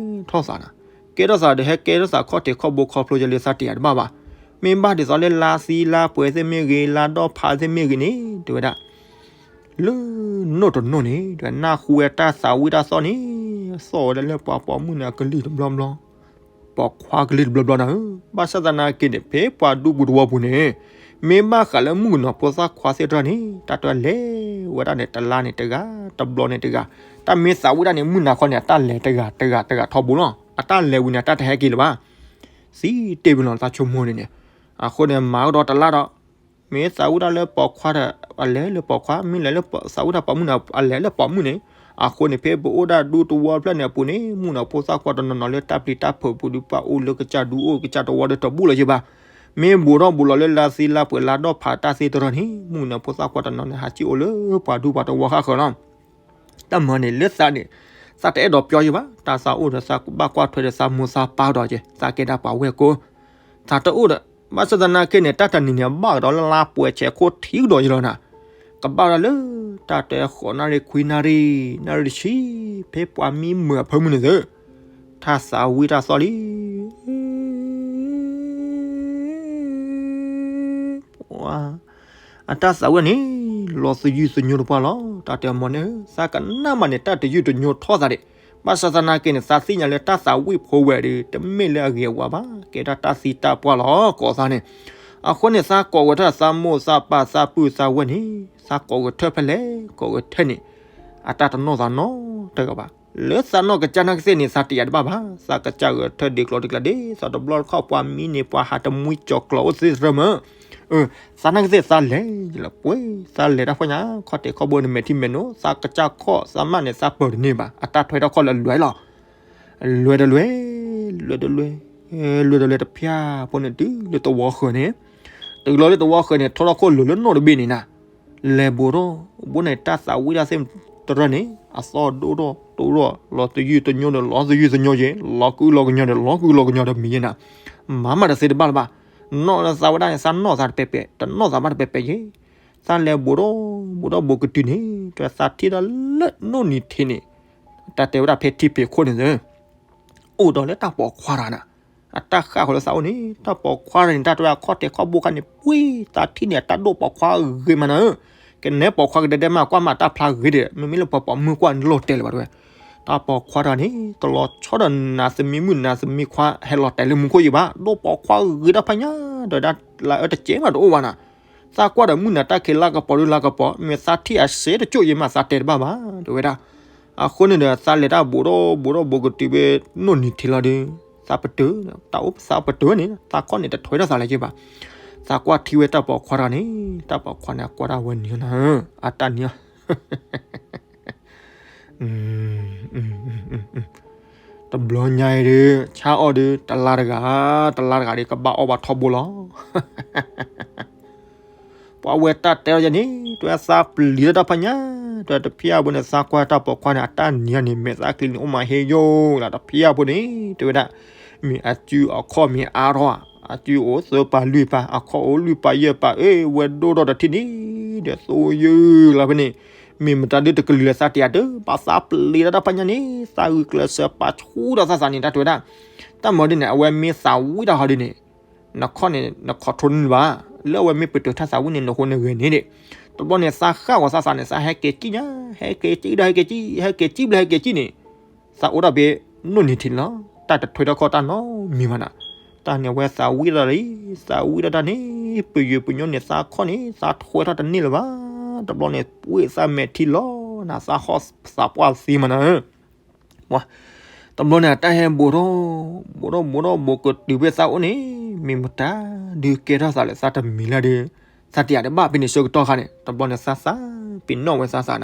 ထီၣ်သးနၤ ကဲထီၣ်သးဒီးဟဲကဲထီၣ်သးခီၣ်ထံးခီၣ်ဘိခီဖျိယဲလၢသးတယာ်တဘၣ်ဘၣ် မ့ၢ်ဘၣ်ဒ်သိးလၢလါသံလါပှဲၤသ့ၣ်မ့ၢ်ဂ့ၤ လါဒီဖးသ့ၣ်မ့ၢ်ဂ့ၤန့ၣ် တဲဝဲဒၣ် လၢနိၣ်တနိၣ်န့ၣ် တဲဝဲဒၣ်နၢ်ဟူဝဲတၢ်သးဝံၣ်တၢ်သီၣ်န့ၣ် သီၣ်ဝဲဒၣ်လၢပှၤပိာ်မုၣ်န့ၣ်အကလုၢ်တဘျီဘျီ ပိာ်ခွါကလုၢ်တဘျီဘျီနၤဧၢ ဘၣ်ဆၣ်သနာ်က့န့ၣ် ဖဲပှၤဒူပူၤတဝီပူၤန့ၣ် မ့ၢ်ဘၣ်ဃးလၢမုၣ်ကနီၤဖိသၣ်ခွါသ့ၣ်တဖၣ်န့ၣ် တၢ်တဲလဲၤဝဲဒၣ်န့ၣ် တလါန့ၣ်တဂၤ တဘျီန့ၣ်တဂၤ တၢ်မ့ၢ်သးဝံၣ်ဒၣ်န့ၣ် မုၢ်နၤခီန့ၣ် အတၢ်လဲၤတဂၤတဂၤတဂၤထီဘိလီၤ အတၢ်လဲၤဝံၤန့ၣ် အတၢ်တဟဲက့ၤလၢၤဘၣ် သံတ့ၢ်ဝံၤလီၤ သးဆိကမိၣ်န့ၣ်န့ၣ် အဃိန့ၣ် မၤကဒီးတလါဒီး မ့ၢ်သးဝံၣ်ဒၣ်လၢပိာ်ခွါဒီး အလဲၤလၢပိာ်ခွါ မ့ၢ်လဲၤလၢသးဝံၣ်ဒၣ်ပိာ်မုၣ်န့ၣ် အလဲၤလၢပိာ်မုၣ်န့ၣ် အဃိန့ၣ် ဖဲပအိၣ်ဒၣ်ဒူတဝီဖျၢၣ်န့ၣ်အပူၤန့ၣ် မုၣ်ကနီၤဖိသၣ်ခွါတနီၤနီၤလၢတၢ်ပျံၤတၢ်ဖုးပူၤဒီး ပှၤအိၣ်လၢကစၢ်ဒူအိၣ်ကစၢ်တဝီဒီးတဘူးလၢၤယဲဘၣ် မ့ၢ်ဘူးထီၣ်ဘူးလီၤလၢလါသံလါပှဲၤလါဒီဖးတၢ်သ့ၣ်တဖၣ်န့ၣ် မုၣ်ကနီၤဖိသၣ်ခွါတနီၤန့ၣ် ဟးစံၣ်အိၣ်လၢပှၤဒူပှၤတဝီဃၣ်ဃၢၤလီၤ တၢ်မၤန့ၣ် လၢသးန့ၣ် သးတအဲၣ်ဒိးပျီယဲဘၣ် တၢ်သးအိၣ်ဒီးသးဘၣ်ကွၢ်ထွဲဒီးသးမိၢ်သးပၢ်ဒီးက့ၤ သးကဲဒၣ်ပှၤဝဲၢ်ကိ သးတအိၣ်ဒီး ဘၣ်ဆၣ်သနာ်က့န့ၣ် တၢ်တနံၤန့ၣ် ဘၣ်ကဒီးလၢလါပှဲၤဆဲးခိၣ်ထံးကဒီးယဲလီၤနၤ ကဘၣ်ဝဲဒၣ်လၢ တၢ်တဲဃိးနၣ်ရံၣ်ခွံနၣ်ရံၣ် နၣ်ရံၣ်တဆံ ဖဲပှၤမံမုာ်အဖၢမုၢ်န့ၣ်သ့ တၢ်သးဝံၣ်တၢ်သီၣ်လံ အတၢ်သးဝံၣ်န့ၣ် လီၤသယုၢ်သညိတပှၢ်လီၤ. တၢ်တဲအီၤမီၢ်န့ၣ် သးကနၣ်မးန့ၣ် တၢ်တယုၢ်တညိထီၣ်သးဒံး. ဘၣ်ဆၣ်သနာ်က့န့ၣ် သးသ့ၣ်ညါလၢတၢ်သးဝံၣ်ဖိဝဲဒီး တမ့ၢ်လၢအဂ့ၤအဝါဘၣ်, ကဲဒၣ်တၢ်သံတၢ်ပှၢ်လီၤ ကိးသးန့ၣ်. အဃိန့ၣ် သးကိးဂဲၤထၢၣ်သးမိၢ်သးပၢ်သးပုၢ်သးဝဲၢ်န့ၣ် သးကိးဂဲၤထၢၣ်ဖဲလဲၣ် ကိးဂဲၤထၢၣ်န့ၣ် အတၢ်တနီၣ်သးနီတဂၤဘၣ်. လၢသးနီၢ်ကစၢ်နာ်ကသ့ၣ်န့ၣ် သးတယာ်တဘၣ်ဘၣ်, သးကစၢ်ဂဲၤထၢၣ်ဒ့ကျီဒ့ကျါဒ့ သးတဘျီတခီၣ်ပှၤမံန့ၣ် ပှၤဟးတမှံကၠီၤကျီၤအိၣ်သ့သရၢမၢ်, သးနာ်ကသ့ၣ်သးလဲၤလၢပှ့ၤ, သးလဲၤတၢ်ဖီညါ ခီၣ်တဲာ်ခီၣ်ဘိန့ၣ်မဲာ်ထံမဲာ်နိ, သးကစၢ်ခီၣ်သးမၢ်န့ၣ် သးပၢၤတန့ၢ်ဘၣ်, အတၢ်ထွဲထီၣ်ခီၣ်လၢလွဲလီၤ. လွဲတလွဲ, လွဲတလွဲ, လွဲတလွဲတဖၠၣ်ဖိန့ၣ် တုၤလၢသဝီဃၢၤန့ၣ်, တုၤလီၤလၢသဝီဃၢၤန့ၣ် ထီထီၣ်ခိၣ်လိၤလၢနီၣ်တဘ့ၣ်န့ၣ်နၤ, လဲၤဘူးထီၣ်, ဘူးန့ၣ်တၢ်သးဝံၣ်တၢ်သ့ၣ်တရၢန့ၣ် အသီၣ်ဒိၣ်ထီၣ်ဒိၣ်ထီၣ်, လီၤသယုၢ်သညိဒီး လီၤသယုၢ်သညိယဲ, လီၤကုလိၤကညီဒီး လီၤကုလိၤကညီဒီးမံၤယဲနၤ, မၤမးတသ့တဘၣ်လၢၤဘၣ်, နီၣ်လၢသးဝဲဒၣ်န့ၣ် သးနီၣ်သးတပဲပဲ, တနီၣ်သးဘၣ်တပဲပဲယဲ, သးလဲၤဘူးထီၣ်, ဘူးထီၣ်ဘူးကတုၤန့ၣ် တသးထံၣ်ဒၣ်လၢနိၣ်နံၤထံးန့ၣ်, တၢ်တဲဝဲဒၣ်ဖဲထံဖံးခိၣ်န့ၣ် အိၣ်ဒီးလၢတၢ်ပိာ်ခွါတဂၤန့ၣ်, အတၢ်ဃၣ်ဃီၤလၢသးအိၣ်န့ၣ် တၢ်ပိာ်ခွါတဂၤန့ၣ် တၢ်တဲဝဲဒၣ်ခီၣ်တဲာ်ခီၣ်ဘိခါန့ၣ် ပှ့ၤသးထံၣ်န့ၣ် အတၢ်ဒိၣ်ပိာ်ခွါဂ့ၤမးနၤဧၢ, ကနဲပိာ်ခွါကဒဲဒဲမး ကွၢ်မးတၢ်ဖျါဂ့ၤဒီး မ့မ့ၢ်လၢပှၤပိာ်မုၣ်ကွၢ်န့ၣ်လီၤတဲာ်လၢၤဘၣ်တဲဝဲ, တၢ်ပိာ်ခွါတဂၤန့ၣ် တလီၤဆီဒီးနၤသမံမုၣ်နၤသမံခွါဟဲလီၤတဲာ်လၢမူခိၣ်ယံၤဘၣ်, ဒိၣ်ပိာ်ခွါဂ့ၤတၢ်ဖးညါ, ဒီးဒၣ်လၢအအၢတစဲးမးတအိၣ်ဘၣ်နၤ သးကွၢ်ဒီးမုၢ်နၤတၢ်ခံးလါကပီၤဒုလါကပီၤ မ့ၢ်သးထံၣ်အစဲးတကၠိၣ်ယံၤမး သးတဲတဘၣ်ဘၣ် တဲဝဲဒၣ်, အဃိန့ၣ်ဒီး သးလဲၤတၢ်ဘူးထီၣ်ဘူးထီၣ်ဘူးကတုၤဖဲနိၣ်နံၤထံးလီၤဒီး, သးပတုာ်, တၢ်အိၣ်သးပတုာ်န့ၣ် သးခီၣ်န့ၣ်တထွဲထီၣ်သးလၢၤက့ဘၣ်, သးကွၢ်ထံဝဲတၢ်ပိာ်ခွါတဂၤန့ၣ် တၢ်ပိာ်ခွါန့ၣ် အကွၢ်တၢ်ဝဲနံၤနၤ, အတၢ်နံၤ တဘျီညါအံၤဒီး ဆါအီၣ်ဒီး တလါတဂၤ, တလါတဂၤဒီး ကဘၣ်အီၣ်ဘၣ်ထီဘိလီၤ. ပှၤဝဲတၢ်တဲအီၤယဲန့ၣ် တဲဝဲသးပျံၤတၢ်တၢ်ဖးညါ, တဲတဖျၢၣ်ဖိန့ၣ် သးကွၢ်တၢ်ပိာ်ခွါန့ၣ် အတၢ်နံၤန့ၣ် မဲာ်သၣ်ချံန့ၣ် အိၣ်မးဟ့ယိၣ်လၢတဖျၢၣ်ဖိန့ၣ် တဲဝဲဒၣ်, မ့ၢ်အစုအခီၣ်မ့ၢ်အါထီၣ်, အစုအိၣ်သၢပၤလွံၢ်ပၤ, အခီၣ်အိၣ်လွံၢ်ပၤယဲၢ်ပၤ, အ့ၣ် ဝဲဒိၣ်ထီၣ်တထံၣ်န့ၣ် ဒီးသိယုၢ်လီၤဖဲန့ၣ်, မ့ၢ်မတၤဒုတကလုာ်လၢသးတယာ်တၢ်ဘၣ် သးပျံၤတၢ်တၢ်ဖးညါန့ၣ် သးဂုာ်ကျဲးစၢးပာ်ဆူၣ်ဒီးသးသးန့ၣ် တၢ်တဲဝဲဒၣ်, တၢ်မၤဒ်န့ၣ် အဝဲမ့ၢ်သးဝံၣ်တၢ်ဟီဒ်န့ၣ် နခီၣ်န့ၣ် န control န့ၢ်ဘၣ်, လၢအဝဲမ့ၢ်ပတုာ်ထီၣ်သးဝံၣ်န့ၣ် နဃိန့ၣ်ဂ့ၤန့ၣ်ဒၣ်, တဘျီန့ၣ် သးဃၣ်ဂီၤသးသးန့ၣ် သးဟဲက့ၤစံၣ်ညါ, ဟဲက့ၤစံၣ်ဒီးဟဲက့ၤစံၣ်, ဟဲက့ၤစံၣ်ဘျဲၣ်ဟဲက့ၤစံၣ်န့ၣ်, သးအိၣ်ဒၣ်ဖဲနိၣ်နံၤထံးန့ၣ်လီၤ, တၢ်တထွဲထီၣ်ခီၣ်တၢ်နီတမံၤဘၣ်နၤ, တၢ်န့ၣ်အဝဲသးဝံၣ်တၢ်လံ, သးဝံၣ်တၢ်တၢ်န့ၣ် ပယုၢ်ပညိၣ်န့ၣ် သးခီၣ်န့ၣ် သးထွဲထီၣ်တန့ၢ်လၢၤဘၣ်, တဘျီန့ၣ် ပှ့ၤသးမဲာ်ထံလီၤနၤ, သးဟီၣ်သးပှၢ်သ့မးနၤ တဘျီန့ၣ် အတၢ်ဟဲဘူးထီၣ်, ဘူးထီၣ်ဘူးထီၣ်ဘူးကတုၤဖဲသးအိၣ်န့ၣ်, မ့ၢ်မတၤဒုကဲထီၣ်သးလၢသးတမံၤလၢ်ဒီး, သးတယာ်တဘၣ်ဖဲန့ၣ်ဆၢကတီၢ်ခါန့ၣ်, တဘျီန့ၣ်သးသးပ့ၤနီၣ်ဝဲသးသးနၤ,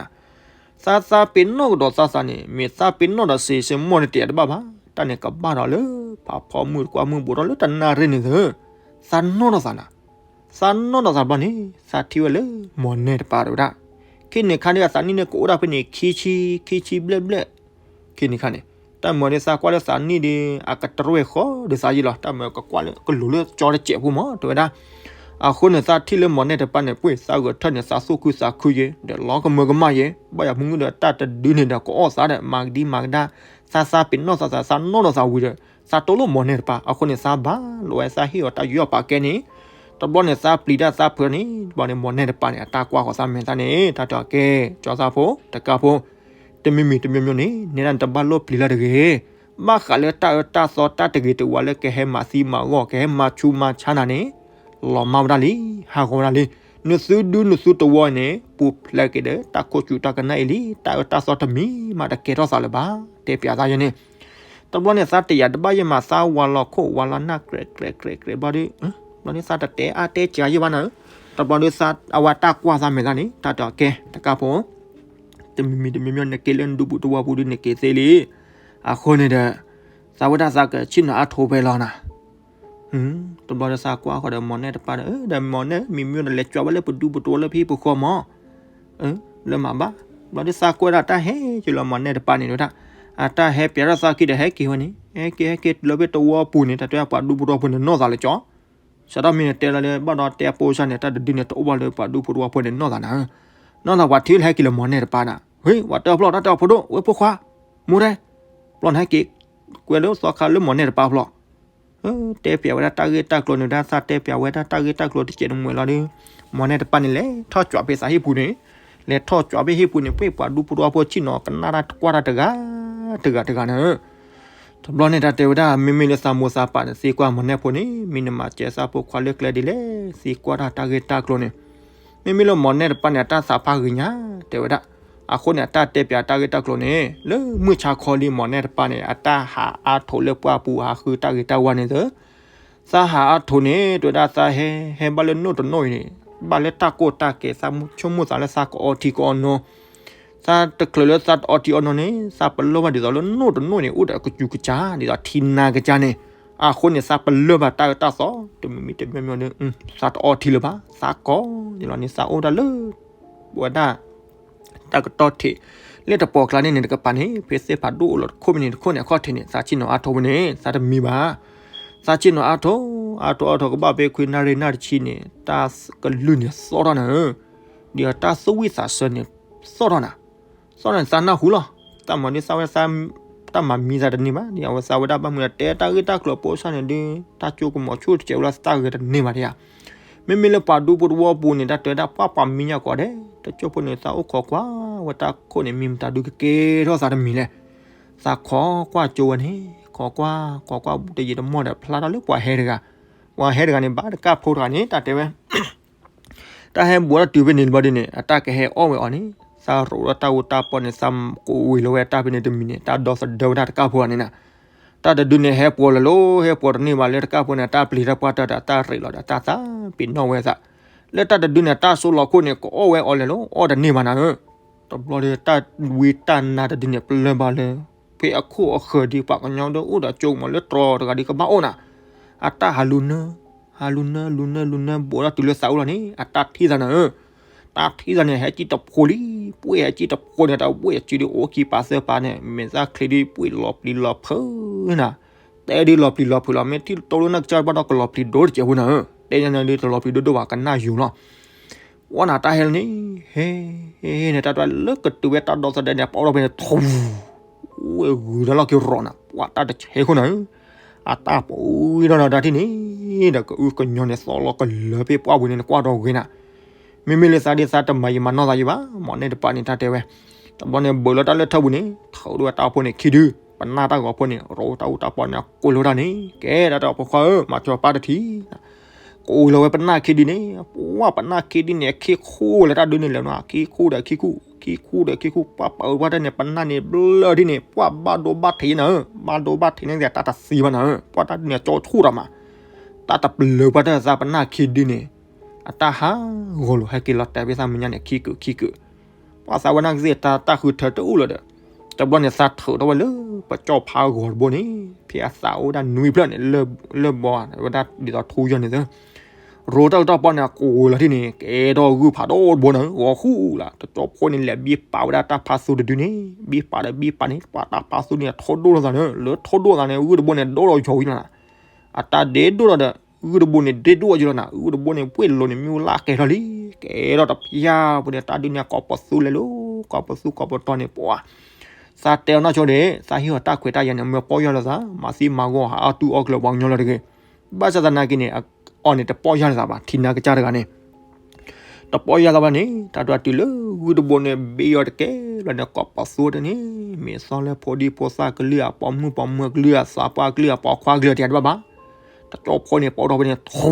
သးသးပ့ၤနီၣ်ကဒီးသးသးန့ၣ် မ့ၢ်သးပ့ၤနီၣ်ဒီးစံးစ့ၢ်မီၢ်န့ၣ်တယာ်တဘၣ်ဘၣ်, တၢ်န့ၣ်ကဘၣ်ဒီးလၢ ဖးဖီမုၢ်တကွၢ်မုၢ်ဘူးထီၣ်လၢတနၣ်ရံၣ်န့ၣ်သၢ, သးနီၣ်ဒီးသးနၤ သးနီၣ်ဒီးသးတဘျီန့ၣ် သးထံၣ်ဝဲလၢမိၢ်နဲၣ်တပၤတဲဝဲဒၣ်, ခဲန့ၣ်ခါန့ၣ် အသးနံၣ်န့ၣ် ကအိၣ်ဒၣ်ဖဲန့ၣ် ခံဆံ, ခံဆံဘျဲၣ်ဘျဲၣ်, ခဲန့ၣ်ခါန့ၣ်, တၢ်မၤဒ်သးကွၢ်လၢသးနံၣ်ဒီး အကတရဲၣ်ဃီဒီးသးယံာ်လီၤ, တၢ်မၤကကွၢ်လၢကလိၤလၢကၠီတစဲးဖိမး တဲဝဲဒၣ်, အဃိန့ၣ် သးထံၣ်လၢမိၢ်နဲၣ်တပၤန့ၣ် ပှ့ၤသးဂဲၤထၢၣ်န့ၣ် သးသူၣ်ခုသးခုယဲ, ဒီးလီၤကမၢကမၣ်ယဲ, ဘၣ်ယၤမုၢ်မုၢ်ဒီးတၢ်တဒုန့ၣ်ဒီး ကအီၣ်သးဒီး မၤကဒံမၤကဒါ, သးသးပ့ၤနီၣ်သးသး သးနီၣ်ဒီးသးဝံၤဒီး သးတိၢ်လိၣ်မိၢ်နဲၣ်တပၤ, အဃိန့ၣ် သးဘၣ်လိာ်ဝဲသးဟ့ၣ်အီၤတၢ်ယူးယီၣ်ပာ်ကဲန့ၣ်, တဘျီန့ၣ် သးပျံၤတၢ်သးဖုးန့ၣ်, တဘျီန့ၣ် မိၢ်နဲၣ်တပၤန့ၣ် အတၢ်ကွၢ်ဃီၤသးမဲာ်သးန့ၣ်, တၢ်တဲအီၤကဲ, ကၠီသးဖိ, တကးဖိ, တမံၤမံၤတမံၤမံၤန့ၣ် နဲဒၣ်နတဘၣ်လိၣ်ပျံၤလၢၤတဂ့ၤ, ဘၣ်ဃးလၢတၢ်အၢတၢ်သီတၢ်တဂ့ၤတဝါလၢကဟဲမၤသံမၤဂီၢ် ကဟဲမၤဆူးမၤဆါနၤန့ၣ်, လီၤမၢ်ဝဲဒၣ်လံ, ဟးဂီၤဝဲဒၣ်လံ, နသုဒုနသုတဝီန့ၣ် ပူၤဖျဲးက့ၤဒီး တၢ်ခိၣ်စူၤတၢ်ကနၣ်အံၤလံ, တၢ်အၢတၢ်သီတမံၤမးတကဲထီၣ်သးလၢၤဘၣ်, တဲပျးသးယဲန့ၣ် တဘျီန့ၣ် သးတယာ်တဘၣ်ယဲမး သးဝၤလီၤခိၣ်ဝၤလီၤနၢ်ကြဲးကြဲးကြဲးကြဲးဘျီဒီး, ဘျီန့ၣ် သးတတဲအါတဲစှၤယဲဘၣ်နၤဧၢ, တဘျီဒီး အဝဲတၢ်ကွၢ်သးမဲာ်သးန့ၣ် တၢ်တဲအီၤကဲ တကးဖိ, တမံၤမံၤတမံၤမံၤ နက့ၤလၢနဒူပူၤတဝီပူၤဒီး နက့ၤသ့လံ, အဃိန့ၣ်ဒီး သးဝဲဒၣ်သးကဆ့ၣ်နီၤအါထိဖဲလီၤနၤ တဘျီဒီးသးကွၢ်ဃီၤဒီးမိၢ်နဲၣ်တပၤဒီး, ဒီးမိၢ်နဲၣ် မ့မ့ၢ်ဒီးလဲၤကွၢ်ဝဲလၢပဒူပူၤတဝီလၢဖဲဟံၣ်ပူၤဃီမး, လၢမၤဘၣ်, ဘျီဒီးသးကွၢ်ဒၣ်တၢ်ဟဲက့ၤလီၤမိၢ်နဲၣ်တပၤန့ၣ်ဒၣ်, အတၢ်ဟဲပျးထီၣ်သးခံဒီးဟဲက့ၤဝဲန့ၣ်, ဟဲက့ၤဟဲက့ၤတုၤလီၤဖဲတဝီပူၤန့ၣ် တၢ်တဲပှၤဒူပူၤတဝီဖိန့ၣ်နီၢ်သးလၢကၠီ, စးထီၣ်မ့ၢ်နတဲလီၤလၢဘၣ်ဒီးတဲအပိစၢ်န့ၣ် တၢ်တဒုန့ၣ်တအိၣ်ဘၣ်လၢပှၤဒူပူၤတဝီဖိန့ၣ်နီၢ်သးနၤ, နီၢ်သးပှၤထံၣ်လၢဟဲက့ၤလီၤမိၢ်နဲၣ်တပၤနၤ, ဝ့ ပှၤတၢ်ဖျီၣ်တၢ်တဲအီၤဖိဒိၣ် ဝ့ ဖိခွါ, မူဒဲ, ဘျီန့ၣ်ဟဲက့ၤ ကွဲးလၢသီခါလၢမိၢ်နဲၣ်တပၤဖျီၣ် တဲပျးဝဲဒၣ်တၢ်ဂ့ၢ်တၢ်ကျိၤန့ၣ်ဒၣ် သးတဲပျးဝဲဒၣ်တၢ်ဂ့ၢ်တၢ်ကျိၤတစဲးတမှဲာ်လီၤဒီး, မိၢ်နဲၣ်တပၤန့ၣ် လဲၤထီၣ်ကွၢ်ဖဲသးဟံၣ်ပူၤန့ၣ်, လဲၤထီၣ်ကွၢ်ဖဲဟံၣ်ပူၤန့ၣ် ပှ့ၤပှၤဒူဖိတဝီဖိဆ့ၣ်နီၤကနၣ်တၢ်ကွၢ်တၢ်တဂၤ, တဂၤတဂၤန့ၣ်, တဘျီန့ၣ်တၢ်တဲဝဲဒၣ် မ့မ့ၢ်လၢသးမိၢ်သးပၢ်န့ၣ် သံကွၢ်မိၢ်နဲၣ်ဖိန့ၣ် မ့ၢ်နမၤစၢၤသးဖိခွါလၢကျဲဒ်လဲၣ်, သံကွၢ်တၢ်တၢ်ဂ့ၢ်တၢ်ကျိၤန့ၣ်, မ့မ့ၢ်လၢမိၢ်နဲၣ်တပၤန့ၣ် အတၢ်သးဖးဂ့ၤညါ, တဲဝဲဒၣ် အဃိန့ၣ် အတၢ်တဲပၠးတၢ်ဂ့ၢ်တၢ်ကျိၤန့ၣ် လၢမုၢ်ဆါခီလံ မိၢ်နဲၣ်တပၤန့ၣ် အတၢ်ဟးအါထိးလၢပှၢ်ပူၤဟးဃုတၢ်ဂ့ၤတၢ်ဝါန့ၣ်သၢ သးဟးအါထိးန့ၣ် တဲဝဲဒၣ်သးဟဲ ဟဲဘၣ်လၢနိၣ်တနိၣ်အံၤန့ၣ် ဘၣ်လၢတၢ်ကိၢ်တၢ်ကဲ သးဆိကမိၣ်သးလၢသးကအီထံကအီနိ, သးတချုးလၢသးတအီထံအီနိန့ၣ် သးပလၢၢ်ဘၣ်ဒ်သိးလၢနိၣ်တနိၣ်န့ၣ် အိၣ်ဒီးကစူၤကစၢ် ဒ်သိးထံနါကစၢ်န့ၣ်, အဃိန့ၣ် သးပလၢၢ်ဘၣ်တၢ်အၢတၢ်သီ တမံၤမံၤတမံၤမံၤဒီး သးတအီထံလၢၤဘၣ် သးကိးန့ၣ်လီၤန့ၣ် သးအိၣ်ဒၣ်လၢ ဝဲဒၣ် တၢ်ကတီၢ်ထံး လၢတပီၤကျါန့ၣ်န့ၣ်တကပၤန့ၣ် ဖဲသ့ၣ်ဖးဒိၣ်အိၣ်လီၤတခိၣ်မံၤန့ၣ်တခိၣ်န့ၣ် အခီၣ်ထံးန့ၣ် သးဆ့ၣ်နီၤအါထိးဝဲန့ၣ် သးတမံဘၣ်. သးဆ့ၣ်နီၤအါထိး အါထိးအါထိး ကဘၣ်ဖဲခွံနၣ်ရံၣ်နၣ်တဆံန့ၣ် တၢ်ကလုၢ်န့ၣ်သီၣ်ထီၣ်နၤဧၢ, ဒ်အတၢ်သူၣ်ဝံၣ်သးဆၢန့ၣ် သီၣ်ထီၣ်နၤ သီၣ်ထီၣ်န့ၣ် သးနၢ်ဟူလီၤ. သးမၤဒ်သးဝဲသး တၢ်မၤမံသးတန့ၢ်ဘၣ် ဒ်အဝဲသးဝဲဒၣ်ဘၣ်မနုၤ တဲတၢ်ဂ့ၢ်တၢ်ကျိၤပိာ်ဆၣ်န့ၣ်ဒီး တၢ်ကၠိကမီၤဆူၣ်တစဲးဝဲလီၤ သးဂ့ၤတန့ၢ်ဘၣ်ဒ်ဧါ. မ့မ့ၢ်လၢပှၤဒူဖိတဝီပူၤန့ၣ် တၢ်တဲဝဲဒၣ်ပှၢ်ပှၤမံညါကိးဒဲး တကၠိဖိန့ၣ် သးအိၣ်ခိးကွၢ်ဝဲတၢ်ခိၣ်န့ၣ် မံမတၤဒုကကဲထီၣ်သးတမံၤလဲၣ်. သးခိးကွၢ်ကၠိဝဲန့ၣ် ခိးကွၢ် ခိးကွၢ်တယံာ်တမီၢ်ဒီး ဖျါထီၣ်လၢပှၤဟဲတဂၤ, ပှၤဟဲတဂၤန့ၣ် ဘၣ်တကၢ်ဖိတဂၤန့ၣ် တၢ်တဲဝဲ တၢ်ဟဲဘူးထီၣ်တုၤဖဲန့ၣ်တဘျီဒ်န့ၣ် အတၢ်ကဟဲအီၣ်ဝဲအီၤန့ၣ် သးရိးထီၣ်တၢ်ဂီၤတၢ်ပီၢ်န့ၣ် သးကဝံၤလီၤဝဲတၢ်ဖဲန့ၣ်တမံၤန့ၣ် တၢ်ဒီသဒၢဝဲဒၣ်တကၢ်ဖိတဂၤန့ၣ်နၤ. တၢ်တဒုန့ၣ် ဟဲပိာ်လၢၤလီၤ ဟဲပိာ်တန့ၢ်ဘၣ်လၢတကၢ်ဖိန့ၣ် တၢ်ပျံၤတၢ်ပှၢ်တၢၢ်ဒီးတၢ်ရ့းလီၤဒီးတၢ်သးပ့ၤနီၣ်ဝဲသး, လၢတၢ်တဒုန့ၣ် တၢ်စိလီၤခိၣ်န့ၣ် ကအီၣ်ဝဲအီၤလဲၤလီၤ အီၣ်တန့ၢ်ဘၣ်နၤဧၢ. တဘျီဒီးတၢ်ဝံတၢ်နါတဒုန့ၣ် ပလၢၢ်ဘၣ်လၢ ဖဲအခိၣ်အဃၢၤဒ်ပှၤကညီဒီးအိၣ်ဒီးကၠိကမီၤလၢတြီၤတဂၤဒ်ကဘၣ်အိၣ်နၤ, အတၢ်ဟးလူၤနၢ ဟးလူၤနၢ လူၤနၢလူၤနၢ ဘူးထီၣ်တုၤလၢသးအိၣ်လီၤန့ၣ် အတၢ်ထံၣ်သးနၤဧၢ. တၢ်ထံၣ်သးန့ၣ် ဟဲကံၣ်တဖိလံ, ပှ့ၢ်ဟဲကံၣ်တဖိန့ၣ် တၢ်ဝဲၢ်စုဒီးအိၣ်ခံပာ်သၢပာ်န့ၣ် မဲာ်သၣ်ချံဒ်ပှ့ၢ်လီၤပျံၤလီၤဖုး နၤ, တဲဒ်လီၤပျံၤလီၤဖုးလီၤ မ့ၢ်ထံၣ်တလိၣ်နၢ်ကစၢ်ဘၣ်ဒီးကလီၤပျံၤဒိၣ်တစဲးဖိနၤဧၢ, တဲညါန့ၣ်ဒ်တလီၤပျံၤဒိၣ်ဒိၣ်ဘၣ်ကနၣ်ယိၤလီၤ. ဝဲနၤတၢ်ဟဲလၢန့ၣ် ဟဲ ဟဲ ဟဲန့ၣ် တၢ်တဝဲလၢကတုၤဝဲတၢ်ဒီသဒၢန့ၣ် ပီၣ်ထီၣ်ဖဲန့ၣ် ထူ ဝဲဂုၤတၢ်လီၢ်က့ၤရီးနၤ ပှၤတၢ်တဆဲးခိၣ်နၤဧၢ, အတၢ်ပှ့ၤထီၣ်နၤတၢ်ထံၣ်န့ၣ် ဒီးကအုကညီန့ၣ် သီလီၤကလၢၤဖဲပှၢ်ပူၤန့ၣ် နကွၢ်ဒီးဂ့ၤနၤ မ့မ့ၢ်လၢသးဒ်သးတမၤယံာ်မၤနီၢ်သးယံာ်ဘၣ် မိၢ်နဲၣ်တပၤန့ၣ် တၢ်တဲဝဲ, တဘျီန့ၣ် ဘၢးလီၤတၢ်လၢထၢပူၤန့ၣ် ထုးဒိၣ်ဝဲတၢ်အိၣ်ဖှိၣ်န့ၣ်ခံဒု, ပနၢ်တၢ်ဂီၤဖိန့ၣ် ရိတၢ်အူတၢ်ပီန့ၣ် အကိးလီၤဝဲဒၣ်န့ၣ် ကဲဒၣ်တၢ်ဖိခွါဧၢ မၤစၢၤပၢ်တထံၣ်, ကိးလီၤဝဲပနၢ်ခံဒုန့ၣ် ပှၢ်ပနၢ်ခံဒုန့ၣ် အခံခိၣ်လၢတၢ်ဒုန့ၣ်လဲၣ်နီၤ အခံခိၣ်ဒီးအခံခိၣ် ခံခိၣ်ဒီးအခံခိၣ် ပှၢ်ပှၢ်ဝဲတၢ်န့ၣ် ပနၢ်န့ၣ်ဘျၢထံၣ်န့ၣ် ပှၢ်ဘၣ်ဒိဘၣ်ထံးနၤဧၢ, ဘၣ်ဒိဘၣ်ထံးန့ၣ် တၢ်တသံဘၣ်နၤဧၢ, ပှၢ်တၢ်ဒုန့ၣ် ကၠီဆိၣ်တၢ်မး, တၢ်တပျၢၤပှၢ်တၢ်သးပနၢ်ခံဒုန့ၣ် အတၢ်ဟးဂီၤလိာ်ဟဲက့ၤလီၤတဲာ်ဖဲသးမဲာ်ညါန့ၣ် ခံကုာ်ခံကုာ်, ပှၢ်သးဝဲနၢ်ကသ့ၣ်တၢ်တၢ်ဃုထၢတအိၣ်လၢၤဒီး, တဘျီန့ၣ်သးထုးထီၣ်ဝဲလၢ ပကၠီၣ်ဖးဂီၤတဘိန့ၣ်, ဖဲအသးအိၣ်ဝဲဒၣ်နွံဖျၢၣ်န့ၣ် လၢၢ်ဘီဝဲဒၣ်ဒ်သိးထူယီၤန့ၣ်သၢ ရိတၢ်အူတၢ်ပီန့ၣ် အကိးလီၤထံၣ်န့ၣ် ကဲထီၣ်ဂုၢ်ဖးဒိၣ်တဘိနၤဧၢ, ဂီၤဃူလၢ် တကၠီဖိန့ၣ် လဲၤဘံပာ်ဝဲဒၣ်တၢ်ဖးသူတဒုန့ၣ်, ဘံပာ်ဒီးဘံပာ်န့ၣ် ပှၢ်တၢ်ဖးသူန့ၣ် ထိၣ်ဒိၣ်လိာ်သးန့ၣ်, လၢထိၣ်ဒိၣ်သးန့ၣ် ဂုၢ်တဘိန့ၣ် ဒိၣ်ဒီးယီၤဝံၤလီၤနၤ, အတၢ်ဒ့ဒိၣ်ဒီး ဂုၢ်တဘိန့ၣ် ဒ့ဒိၣ်အယံၤလီၤနၤ, ဂုၢ်တဘိန့ၣ် ပှ့ၢ်လိၤန့ၣ် မ့ၣ်အူလၢကဲထီၣ်လံ, ကဲထီၣ်တဖျၢၣ်ပူၤန့ၣ် တၢ်ဒုန့ၣ် ကိးပသူလဲၤလီၤ, ကိးပသူကိးပတီၤန့ၣ် ပှၢ် သးတဲအီၤနီၢ်ဆိဒ့ၣ်, သးဟ့ၣ်အီၤတၢ်ခွဲးတၢ်ယာ်န့ၣ် မ့ၢ်ပီၢ်ယၢ်လိာ်သး, မၤသံမၤဂီၤဟးအီၣ်တူၢ်အီၣ်ကျၢၤပှၤကညီလၢတဂ့ၤ. ဘၣ်ဆၣ်သနာ်က့န့ၣ် အီၤန့ၣ်တပီၢ်ယၢ်လိာ်သးဘၣ်, ထံနါကစၢ်တဂၤန့ၣ် တပီၢ်ယၢ်သးဘၣ်န့ၣ် တၢ်ဒွးတုၤလၢဂုၢ်တဘိန့ၣ် ဘ့ၣ်အီၤတကဲဘျီန့ၣ် ကိးပသူတန့ၣ်, မ့ၢ်သီလၢဖိဒံဖိသၣ်ကလုၢ်ဧါ, ပိာ်မုၣ်ပိာ်မၢၤကလုၢ်ဧါ, သးပှၢ်ကလုၢ်ဧါ, ပိာ်ခွါကလုၢ်ဧါ တယၤတဘၣ်ဘၣ်. တကၠီဖိန့ၣ် ပိာ်ထီၣ်ဖဲန့ၣ် ထူ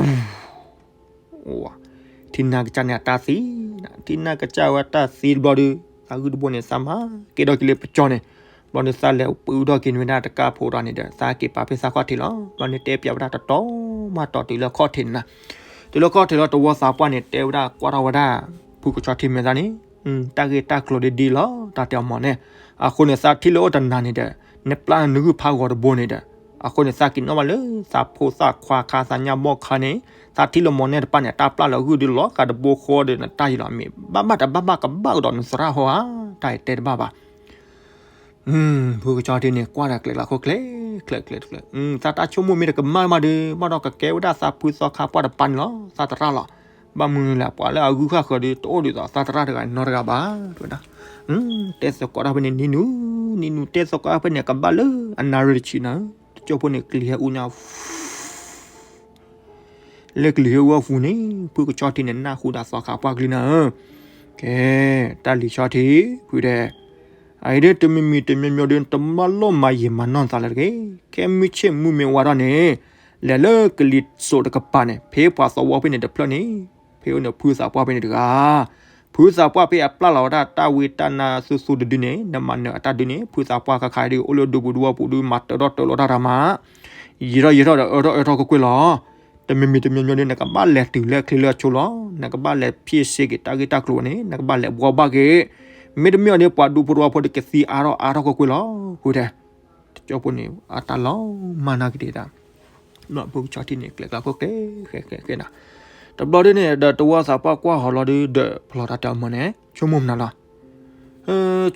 ထံနါကစၢ်န့ၣ်အတၢ်သံ, ထံနါကစၢ်ဝဲတၢ်သံတဘျီဒီး သးဂုၢ်တဘိန့ၣ် သးမၤက့ၤဒီးက့ၤလၢပကၠီန့ၣ်, ဘျီဒီးသးလဲၤပုၢ်ထီၣ်က့ၤန့ၢ်ဝဲဒၣ် တကၢ်ဖိဒီးန့ၣ်ဒီး သးက့ၤပာ်ဖဲသးခီၣ်ထံးလီၤ. ဘျီန့ၣ်တဲပၠးဝဲဒၣ်တတီၤမးတီၤတုၤလၢခီၣ်ထံးန့ၣ်နၤ, တုၤလၢခီၣ်ထံးလီၤ တဝီသးပှၢ်န့ၣ် တဲဝဲဒၣ်ကွၢ်ထီၣ်ဝဲဒၣ် ဖုကဆီထံမဲာ်သၣ်န့ၣ်, တၢ်ဂ့ၢ်တၢ်ကျိၤဒ်ဒ်လီၤ တၢ်တဲအီၤမ့ၢ်န့ၣ်, အဃိန့ၣ် သးထံၣ်လၢအိၣ်တနၤန့ၣ်ဒီး နပျၢ်နဂုၢ်ဖးဂီၤတဘိန့ၣ်ဒီး အဃိန့ၣ် သးက့ၤနီၣ်ဘၣ်လၢ သးဖိသၣ်ခွါခါ သးညၣ်ဘီၣ်ခါန့ၣ်, သးထံၣ်လၢမိၢ်နဲၣ်တပၤန့ၣ် တၢ်ပျၢ်လၢဂုၢ်ဒ်လီၤ ကးတဘိဃီဒီး နတၢ်ယံၤလီၤ မ့ၢ်ဘၣ်ဘၣ်တဘၣ်ဘၣ်ကဘၣ်ကဒီးနသရၣ်ဟီဧါ, တၢ်အံၤတဲတဘၣ်ဘၣ်. ဖုကဆီထံန့ၣ် ကွၢ်ဒီးကျဲးလးခိၣ်ကျဲး, ကျဲးကျဲးကျဲး, သးတၢ်ဆိကမိၣ်မ့ၢ်တကမၣ်မးဒီး ဘၣ်ဒီးကကဲဝဲဒၣ်သးဖုသီခါပှၢ်တပၤန့ၣ်လီၤ သးသရၣ်လီၤ. ဘၣ်မနုၤလဲၣ် ပှၤလၢအဂုၢ်ဃၣ်ဃၢၤဒီး တအိၣ်ဒ်သိးသးသရၣ်တဂၤနီတဂၤဘၣ် တဲဝဲဒၣ်. တဲသကိးတၢ်ဖဲန့ၣ် နံၤနူၤ, နံၤနူၤတဲသကိးတၢ်ဖဲန့ၣ် ကဘၣ်လၢအနၣ်ရံၣ်တဆံနၤ, တကၠိဖိန့ၣ် ကလံၤဟဲအူညါ လၢကလံၤဟဲအူအီၣ်ပူၤန့ၣ် ဖုကဆီထံန့ၣ် နၢ်ဟူဒၣ်သီခါပှၢ်ကလုၢ်နၤဧၢ, ကဲ, တၢ်လံၤဆီထံ ဖုဒဲး, အအံၤဒ်တမံၤမံၤတမံၤမံၤဒီး တမၢလီၢ်မၤယံာ်မၤနီၢ်သးလၢတဂ့ၤ, ခဲမုၢ်ဆ့ၣ်မုၢ်မ့ၢ်ဝါထီၣ်န့ၣ်, လဲၤလၢကလံၤစိးတကပၤန့ၣ် ဖဲပှၤသဝီဖဲန့ၣ်တဖျၢၣ်န့ၣ်, ဖဲအိၣ်န့ၣ်ဖုသးပှၢ်ဖဲန့ၣ်တဂၤ ဖုသးပှၢ်ဖဲအပျၢ်လီၤဝဲဒၣ်တၢ်ဝံတၢ်နါသူသူတဒုန့ၣ် နမၤနၢၤအတၢ်ဒုန့ၣ် ဖုသးပှၢ်ခါခါဒု အိၣ်လၢဒူပူၤဒူဝီပူၤဒု မၤတၢထီၣ်တၢလီၤတၢ်တမး ယံာ်ထီၣ်ယံာ်ထီၣ်ဒီးအၢထီၣ်အၢထီၣ်ကွ့ၢ်ကွ့ၢ်လီၤ. တမံၤမံၤတမံၤမံၤဒု နကဘၣ်လဲၤတုၤလၢချ့လၢအဆိလီၤ. နကဘၣ်လဲၤဖံးစ့က့ၤတၢ်ဂ့ၢ်တၢ်ကျိၤန့ၣ် နကဘၣ်လဲၤဘှီဘၣ်က့ၤ မ့တမ့ၢ်အီၤဒု ပှၤဒူဖိတဝီဖိဒု ကသံအါထီၣ်အါထီၣ်ကွ့ၢ်ကွ့ၢ်လီၤ. ဃုတဲ တကၠိဖိန့ၣ် အတၢ်လီၤမၢ်နၢ်က့ၤဒၣ် ဖိကဆီထံန့ၣ် ကျဲကျါဖိကျဲ ဃဲဃဲဃဲနၤ တဘျီဒုန့ၣ်ဒီး တဝီသးပှၢ်ကွၢ်ဟီၤလီၤဒု ဒီးဖျီတၢ်တဲအီၤမ့ၢ်န့ၣ် ဆိကမိၣ်မနုၤလီၤ.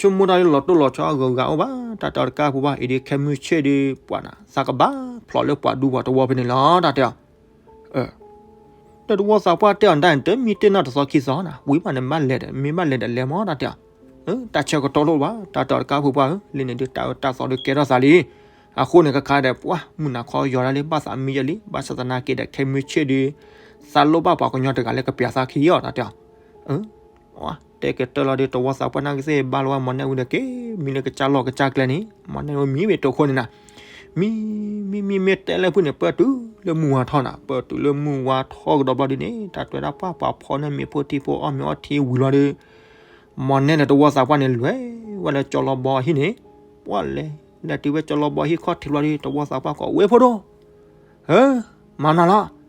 ဆိကမိၣ်တၢ်လၢလီၤတိၢ်လီၤဆီအဂုၤအဂၤအိၣ်ဘၣ် တၢ်တဲအီၤတကါဖိဘၣ် အံၤဒုခဲမုၢ်ဆ့ၣ်ဒု ပှၤနၤ သးကဘၣ်ဖျိးလၢပှၤဒူပှၤတဝီဖဲန့ၣ်လီၤ တၢ်တဲအီၤ ဒီးတဝီသးပှၢ်တဲအီၤဒၣ်န့ၣ် တမံတ့ၢ်နီၢ်တသီခံသီနၤ ဝံၤမးန့ၣ်ဘၣ်လဲၤဒီး မ့ၢ်ဘၣ်လဲၤဒီးလဲၤမ့ၢ်တၢ်တဲအီၤ တၢ်ဆၢကတီၢ်လိၣ်ဘၣ် တၢ်တဲအီၤတကါဖိပှၢ်ဧၢ လံန့ၣ်ဒုတၢ်အၢတၢ်သီဒုကဲထီၣ်သးလံ အဃိန့ၣ်ခါခါဒီး ပှၤမုၢ်နၤခီယီၤဒၣ်လံ ဘၣ်သးမံယဲၢ်လံ ဘၣ်ဆၣ်သနာ်က့ဒီး ခဲမုၢ်ဆ့ၣ်ဒု သးလိၣ်ဘၣ်ပှၤကညီတဂၤလၢကပျးသးခံအီၤ တၢ်တဲအီၤ တဲကတၢၢ်လီၤဒု တဝီသးပှၢ်နာ်က့သ့ၣ် ဘါလီၤဝဲမီၢ်နဲၣ်ဝံၤဒီး က့ၤမံလၢကစၢ်လီၢ်ကစၢ်ကျဲန့ၣ် မီၢ်နဲၣ်ဝံၤမံဝဲတိခိၣ်န့ၣ်နၤ မံ မံ မံ မ့ၢ်တဲလၢဖုန့ၣ် ပၢၢ်တုၤလၢမုၢ်ဝါထီၣ်နၤ ပၢၢ်တုၤလၢမုၢ်ဝါထီၣ်ကဒီးဘျီဒုန့ၣ် တၢ်တဲဝဲဒၣ်ပှၤပှၤဖီန့ၢ်မ့ၤဖိထံဖိအီၣ်မ့ၤအီထံဝံၤလီၤဒု မီၢ်နဲၣ်ဒီးတဝီသးပှၢ်န့ၣ် လဲၤဝဲလၢကၠီလီဘီအဟံၣ်န့ၣ် ပှၤလဲၤ လဲၤတုၤဝဲကၠီလီဘီအဟံၣ်ခီၣ်ထံးလီၤဒု တဝီသးပှၢ်ကိးဝဲဖိဒိၣ် ဧၢ မၤနီၢ်လီၤ